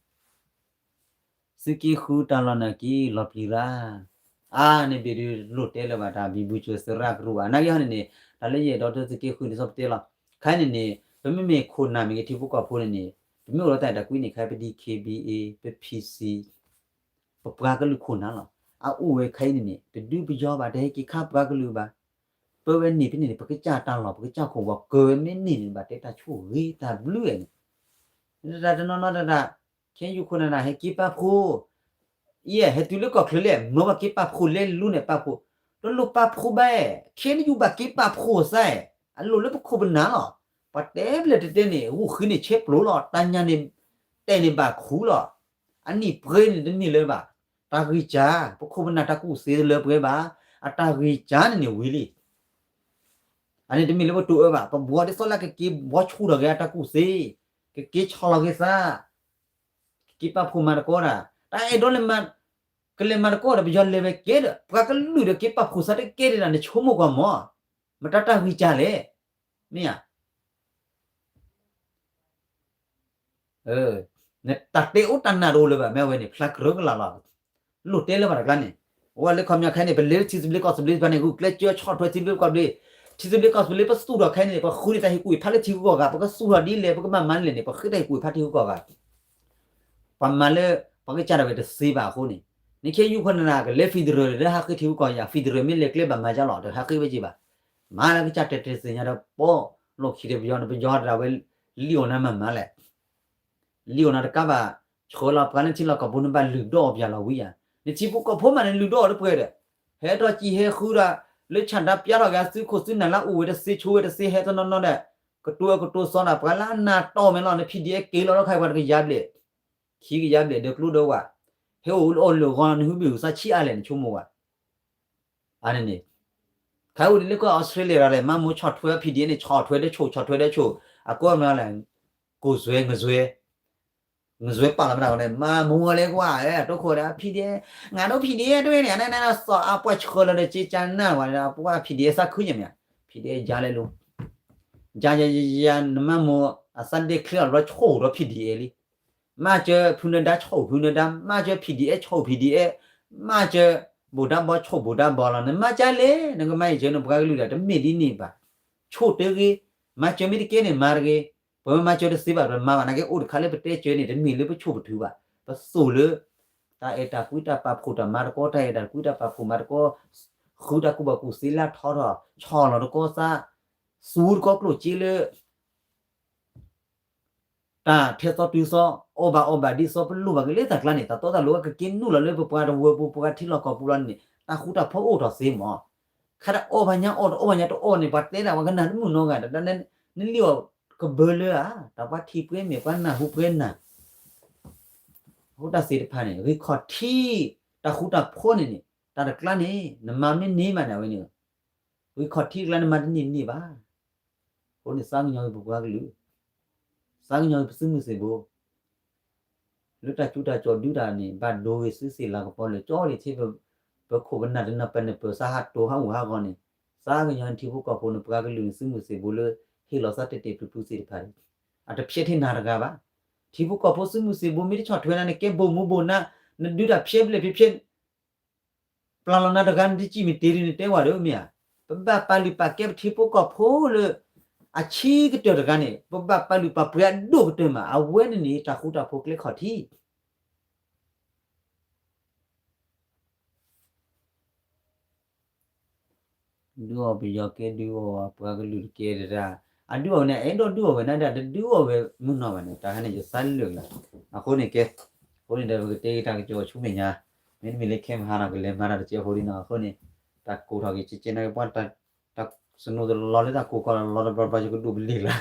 သုးက့ဃုတၢ်လီၢ်နာ်က့ လီၤပျံၤရၣ်, အါန့ၣ်ဘ့ၣ်ဒုးလိၣ်တဲလၢၤဘၣ်တၢ် ဘံဘူစၢၤသရၣ်ကရူၢ်ဘၣ် နာ်က့ဟီန့ၣ်န့ၣ် တၢ်လၢယအဲၣ်ဒိးတဲသုးက့ဃုန့ၣ် ဆီပတဲလီၤ, ခဲအံၤန့ၣ်န့ၣ် ပမ့မ့ၢ်ခိၣ်နၢ်မ့ၢ်ဂ့ၤ ထံဖိကီၢ်ဖိန့ၣ်န့ၣ် ပမ့ၢ်အိၣ်ဒီးတၢ်အဲၣ်တၢ်ကွံန့ၣ် ခဲအံၤ ပ DKBA ပ PC ပပှၤကလုာ်ခိၣ်နၢ်လီၤ, အအိၣ်ဝဲခဲအံၤန့ၣ်န့ၣ် တဒုးပယီၤဘၣ်တဟဲက့ၤခါပှၤကလုာ်ဘၣ်, ပဝဲန့ၣ်ဖဲန့ၣ်န့ၣ် ပကစၢ်တၢ်လီၢ် ပကစၢ်ခိၣ်ဝီၤကၢၤဝဲမ့ၢ်န့ၢ်န့ၣ် ဘၣ်တဲတၢ်ဆိၣ်ဂ့ၤတၢ်ဘျုးန့ၣ်, တၢ်တနီၤနီၤတၢ် ခဲယူၢ်ခိၣ်နၢ်နၢ်ဟဲက့ၤပာ်ဖှိၣ်, ယဲ ဟဲတုၤလၢကီၢ်ချၢလဲၣ် မၢပှၤက့ၤပာ်ဖှိၣ်လဲၤလူၤန့ၣ်ပာ်ဖှိၣ်, တလိၣ်ပာ်ဖှိၣ်ဘၣ်, ခဲယူၢ်ဘၣ်က့ၤပာ်ဖှိၣ်စဲး, အလိၣ်လၢပခိၣ်ပနၢ်လီၤ, ပှၤတဲဘျဲၣ်တဲတဲန့ၣ် ဂိၢ်ဃံန့ၣ်ဆဲးပျိလီၤ တၢ်ညါန့ၣ်, တဲာ်န့ၣ်ဘၣ်ခူလီၤ, အနံၣ်ပှဲၤန့ၣ်တမ့ၢ်လၢၤဘၣ်, တၢ်ဂံၢ်စၢ် ပခိၣ်ပနၢ်တၢ်ကူၣ်သ့တလၢပှဲၤဘၣ်, အတၢ်ဂံၢ်စၢ်န့ၣ်န့ၣ်ဝံၤလံ အန့ၣ်တမ့ၢ်လၢပတိၢ်အၢဘၣ်, ပဘှီဒ်သိးလၢကက့ၤဘှီဆူၣ်ထီၣ်က့ၤအတၢ်ကူၣ်သ့, ကက့ၤဆီၣ်လီၤက့ၤသး, ကက့ၤပာ်ဖှိၣ်မၤသကိးတၢ်, တၢ်အဲၣ်ဒိးလဲၤမၤ, ကလဲၤမၤသကိးဒီး ပယီၤလဲၤဝဲကဲဒီး ပှၤကလုာ်ဒီးက့ၤပာ်ဖှိၣ်သးတကဲဒၣ် နဆိကမိၣ်ကွၢ်မး, မတၤတၢ်ဂံၢ်စၢ်လဲၣ်, မ့ၢ်ဧါ နတၢ်တဲအိၣ်တၢ်နာ်တအိၣ်လၢၤဘၣ် မ့ၢ်ဝဲန့ၣ် ဖျါကရၢကလးလီၤ, လိၣ်တဲလၢၤဘၣ်တကျါန့ၣ်, အဝဲလၢခီပညီခဲအံၤန့ၣ် ပလဲၤလၢထံသဘျ့ကီၢ်သဘျ့တဖၣ်န့ၣ် ဂုာ်ကျဲးစၢးဆီၣ်ထွဲထံသဘျ့ကီၢ်သဘျ့, ထံသဘျ့ကီၢ်သဘျ့ ပသူၣ်ထီၣ်ခဲအံၤန့ၣ် ပဃုန့ၢ်တၢ်ဟ့ၣ်ကူၣ်ဟ့ၣ်ဖးလၢထံဂုၤကီၢ်ဂၤ, ပကသူၣ်ထီၣ်ဒ်လဲၣ် ပကမၤမၤလဲၣ်န့ၣ် ပဃ့တၢ်ဟ့ၣ်ကူၣ်ဟ့ၣ်ဖးထံဂုၤကီၢ်ဂၤ ပှၤမၤလၢ ပှၤကစၢ်ဒၣ်ဝဲတသ့ဘၣ်အဃိန့ၣ်, နခဲယူၢ်ခိၣ်နၢ်နၢ်ကလဲၤ federal လၢဟးဃ့ထံဂုၤကီၢ်ဂၤ federal မ့ၢ်လဲၤကျဲဘၣ်မၤယါလီၤ တဟးဃ့ဝဲက့ၤဘၣ်, မၤလၢကစၢ်တဲာ်တဲာ်သ့ၣ်ညါဒီး ပီၣ်လိာ်ခံဒီးပယီၤန့ၣ် ပယီၤဒၣ်ဝဲ လံၣ်အိၣ်နၤမၤမၤလဲၣ် လံၣ်အိၣ်နၤတကးဘၣ်, ဆှၢလီၤပှၤလၢထံလီၢ်ကီၢ်ပူၤန့ၣ် ဘၣ်လုၢ်ဒိၣ်အီၣ်ပၠၣ်လီၤဝံၤယၤ, နထံဖိကီၢ်ဖိမးန့ၣ် လုၢ်ဒိၣ်အီၣ်တပှဲၤဒီး, ဟဲထီၣ်စံးဟဲဃုဒီး, လၢဆန္ဒပြထီၣ်က့ၤအသုးခိၣ်သုးနၢ်လၢအအိၣ်ဝဲတသ့ဆိဝဲတသ့ဟဲတနီၤနီၤဒီး, ကတိၤဝဲကတိၤစီဒီး ပှၤလၢအနၢ်တီၢ်မဲာ်လီၤ န ဖံဒံၣ်အဲၣ် က့ၤလီၤလၢခါအံၤပှၤတကယၤဘျဲၣ်, ခံကယၤဘျဲၣ်ဒီးကျိဒီးဝဲ, ဟဲအိၣ်လၢအီၣ်လၢအဂီၢ် နဟုဘ့ၣ်ဟုသးဆံးအါလဲၣ် နဆိကမိၣ်ဝဲ အန့ၣ်န့ၣ်, ခါအိၣ်ဒ်လၢကီၢ်အီစထြ့လယါဒီး မါမိၢ်ဆီၣ်ထွဲ ဖံဒံၣ်အဲၣ် န့ၣ် ဆီၣ်ထွဲတဆိၣ် ဆီၣ်ထွဲတဆိၣ်, အကိးမ့ၢ်လဲၣ်, ကိၣ်စွဲ ငစွဲ, ငစွဲပာ်လီၤမနုၤလဲၣ် မါမိၢ်လဲၤကွၢ် တိခိၣ်ဒီး ဖံဒံၣ်အဲၣ် ငါဒိၣ်ဖံဒံၣ်အဲၣ်တဝဲန့ၣ် အနၢ်နၢ်စီၤအပှၢ်ဆှၢလီၤဒီး က့ကနၢ်ဝဲဒီး အပှၢ်ဖံဒံၣ်အဲၣ်သးခုညါမ့ၢ်, ဖံဒံၣ်အဲၣ်ယါလဲၣ်လိၤ, ယါယါယါယါ နမါမိၢ်အသးဒ့ချ့အီၤလီၤဆိၣ်ဒီး ဖံဒံၣ်အဲၣ်လံ မၤစၢၤဖုနဒါ ဆိၣ်ဖုနဒါ မၤစၢၤ ဖံဒံၣ်အဲၣ် ဆိၣ် ဖံဒံၣ်အဲၣ်, မၤစၢၤ ဘိၣ်ဒါဘီ ဆိၣ်ဘိၣ်ဒါဘီလီၤ. နမၤကလဲၣ် နကမၤအံၤစၢၤနပှၤကလုာ်ဒီး တမ့ၢ်ဒ်န့ၣ်ဘၣ်. ဆိၣ်တဂ့ၤ, မၤစၢၤမ့ၢ်တကဲန့ၣ် မၤတဂ့ၤ. ပမ့ၢ်မၤစၢၤတသ့ဘၣ် ပမၤဘၣ်နာ်က့ အိၣ်တခါလၢပတဲစၢၤန့ၣ် တမ့ၢ်လၢပဆိၣ်ပထုးဘၣ်. ပသိၣ်လၢ တၢ်အဲၣ်တၢ်ကွံတၢ်ပာ်ဖှိၣ်တၢ်မၤသကိး တၢ်အဲၣ်တၢ်ကွံတၢ်ပာ်ဖှိၣ်မၤသကိး, ဃုတၢ်ကူၣ်ဘၣ်ကူၣ်သ့လၢထီထီၣ်, ဆီၣ်လီၤသကိးသး, သူသကိးကျိၣ်စ့လၢ တၢ်ထဲသိးတုၤသိး, အီၣ်ဘၣ်အီၣ်ဘၣ်ဒ်သိးပလိၣ်ဘၣ်က့ၤလၢတၢ်ကျါန့ၣ် တၢ်တီတၢ်လိၤကက့ၤနုာ်လီၤလၢပပှၤတဝၢပူၤ ပှၤထံလီၢ်ကီၢ်ပူၤလီၤန့ၣ် တၢ်ဃူတၢ်ဖိးအိၣ်ထီၣ်သ့မး. ခါတၢ်အီၣ်ဘၣ်ညါအီၣ် တအီၣ်ဘၣ်ညါတအီၣ်န့ၣ် ပှၤတဲဒၣ်ပှၤကနၣ်တမုာ်နီတဂၤ နလံၣ်အီၣ်ကဘၢလၢဧါ, တၢ်ပှၤထံၣ်ပှဲၤမဲာ် ပှၤနၢ်ဟူပှဲၤနၢ် အဃိတၢ်သ့ၣ်တဖၣ်န့ၣ် ဂံၢ်ခီၣ်ထံး တၢ်ဃူတၢ်ဖိးန့ၣ်န့ၣ် တၢ်တကျါန့ၣ် နမၤမ့ၢ်န့ၢ်မးန့ၣ် အဝဲန့ၣ် ဂံၢ်ခီၣ်ထံးတကျါန့ၣ် မၤတန့ၢ်န့ၢ်ဘၣ်. အဃိန့ၣ် သးကညီၤဂ့ၤပပှၤကလုာ်, သးကညီၤဂ့ၤပသုးမုၢ်သံၣ်ဘိ လၢတၢ်ကၠူတၢ်ကၠီၤဒုးတၢ်န့ၣ် ဘၣ်ဒိဂ့ၤသုသ့ၣ်လၤကပီၤလၢာ်ကၠီလံာ်ထံ ပခိၣ်ပနၢ်တနၢ်ပၢၢ်နၢ်ပၢၢ် သးဟးတိၤဟးဂူာ်ဟးဂီၤန့ၣ် သးကညီၤထံဖိကီၢ်ဖိန့ၣ် ပှၤကလုာ်န့ၣ် သုးမုၢ်သံၣ်ဘိလၢ ဟ့ၣ်လီၤသးတဲာ်တဲာ်ဖျုးဖျုးသ့ၣ်တဖၣ်န့ၣ် အတဖျဲးထဲနၤတဂၤဘၣ်. ထံဖိကီၢ်ဖိစုမုၢ်သံၣ်ဘိမ့ၢ်တဆီၣ်ထွဲနၤန့ၣ် ကဲဘိၣ်မူဘိၣ်နၤ, နဒုးတၢ်ဖျဲးဘျဲၣ်ဖျဲးဖျဲး ပျၢ်လီၤနၤတဂၤ နတစံၣ်မ့ၢ်တ့ၢ်ဒုး နတဲဝဲဒၣ်မ့ၢ်ဧါ. ပဘၣ်ပာ်လုၢ်ပာ်ကဲပထံဖိကီၢ်ဖိလၢ အဆံးကတၢၢ်တဂၤန့ၣ် ပဘၣ်ပာ်လုၢ်ပာ်ပှ့ၤအဒိၣ်ကတၢၢ်မး အဝဲန့ၣ်န့ၣ် တၢ်ဃူတၢ်ဖိးကျဲခီၣ်ထံး ဒုးအီၣ်ပယီၤကဲဒုးအီၣ်ပှၤကလုာ်တကဲဒၣ်, အဒုးအီၣ်ဝဲန့ၣ် အဲၣ်ဒိးဒုးအီၣ်ဝဲန့ၣ်ဒီး တဒုးအီၣ်ဝဲမုၢ်နီၢ်ဘၣ်န့ၣ် တၢ်ဟဲန့ၣ် ယသးလၢာ်လီၤ. အဃိန့ၣ်ကဲ, အဃိန့ၣ်ဒီးပကတဲက့ၤတၢ်ကစီၣ်ဆူမဲာ်ညါ, မ့တမ့ၢ်လၢခဲမဟါနီၤ ကလဲၤမၤတၢ်တကဲအဃိဒ်နီၤ အဃိန့ၣ်, တၢ်ကိၢ်ထီၣ်က့ၤကဲကဲန့ၣ်ကပှၤ တၢ်စနိၤတလီၤလၢတၢ်ကိၢ်ကီၢ်လီၤတဘျီဘျီ ယကဒိၣ်ပလံၤလီၤ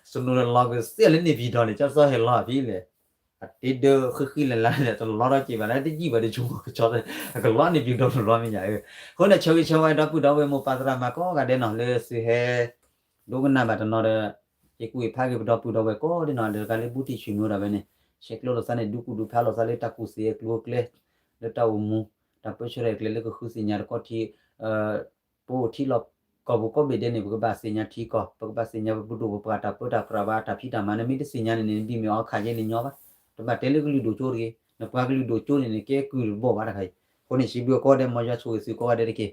စနိၤတလီၤကစ့ၢ်လၢန့ၣ်ပၠံၤဒီးန့ၣ် ကၠီစီဟဲလီၤအဖံလဲၣ်, အတ့ဒၢဃံဃံလၤလၤန့ၣ် တလီၤထီၣ်က့ၤဘၣ်လၢတယံာ်ဘၣ်တဆိကမိၣ်ကဆီ အကလီန့ၣ်ပၠံၤဒီတဘျီမ့ၢ်ညါ, အဃိန့ၣ် ဆၢဂ့ၤဆၢဝါဒီပုၢ်ဒီဝဲၢ်မိၢ်ပၢ်သရၣ်မၤကိးဂၤဒဲးနီၤ လၢသုဟဲ ဒိကနၣ်ဘၣ်တနီၤဒီး ဟ့ၣ်ကူၣ်ဟ့ၣ်ဖးက့ၤပဒီပုၢ်ဒီဝဲၢ်ကိးဒဲးနီၤ ဒီးတဂၤလၢဘူးတံၢ်ဆံးမူဒီးဝဲန့ၣ် ဆဲးကျိးလိာ်သးန့ၣ် ဒုးကူၣ်ဒုးဖးလိာ်သးလၢတၢ်ကူၣ်သ့အကျိၤအကျဲ လၢတၢ်အိၣ်မူ တၢ်ပၢဆှၢတၢ်ကျဲလၢကဃုသ့ၣ်ညါတခီထံး ပအိၣ်ထံလီၢ်ကီၢ်ပူၤကိးဘ့ၣ်ဒဲးန့ၣ် ပကဘၣ်သ့ၣ်ညါထံကီၢ် ပကဘၣ်သ့ၣ်ညါပပဒိၣ်ပပှၢ်တၢ်ပၢတၢ်ပြးဘၣ် တၢ်ဖံးတၢ်မၤ နမ့ၢ်တသ့ၣ်ညါန့ၣ်န့ၣ် နဒ်မ့ၢ်အီခးယဲန့ၣ်ညီဘၣ်, တဘၣ်တဲလၢကလုာ်ဒိၣ်ကၠိတဂ့ၤ, နပှၤကလုာ်ဒိၣ်ကၠိန့ၣ်န့ၣ် ကဲကုၢ်တဘီၣ်ဘၣ်တခါအံၤ, အဃိန့ၣ် စံးဘျုးကိးဂၤဒဲး မ်ယွၤဆိၣ်ဂ့ၤသုကိးဂၤဒဲးတက့ၢ်.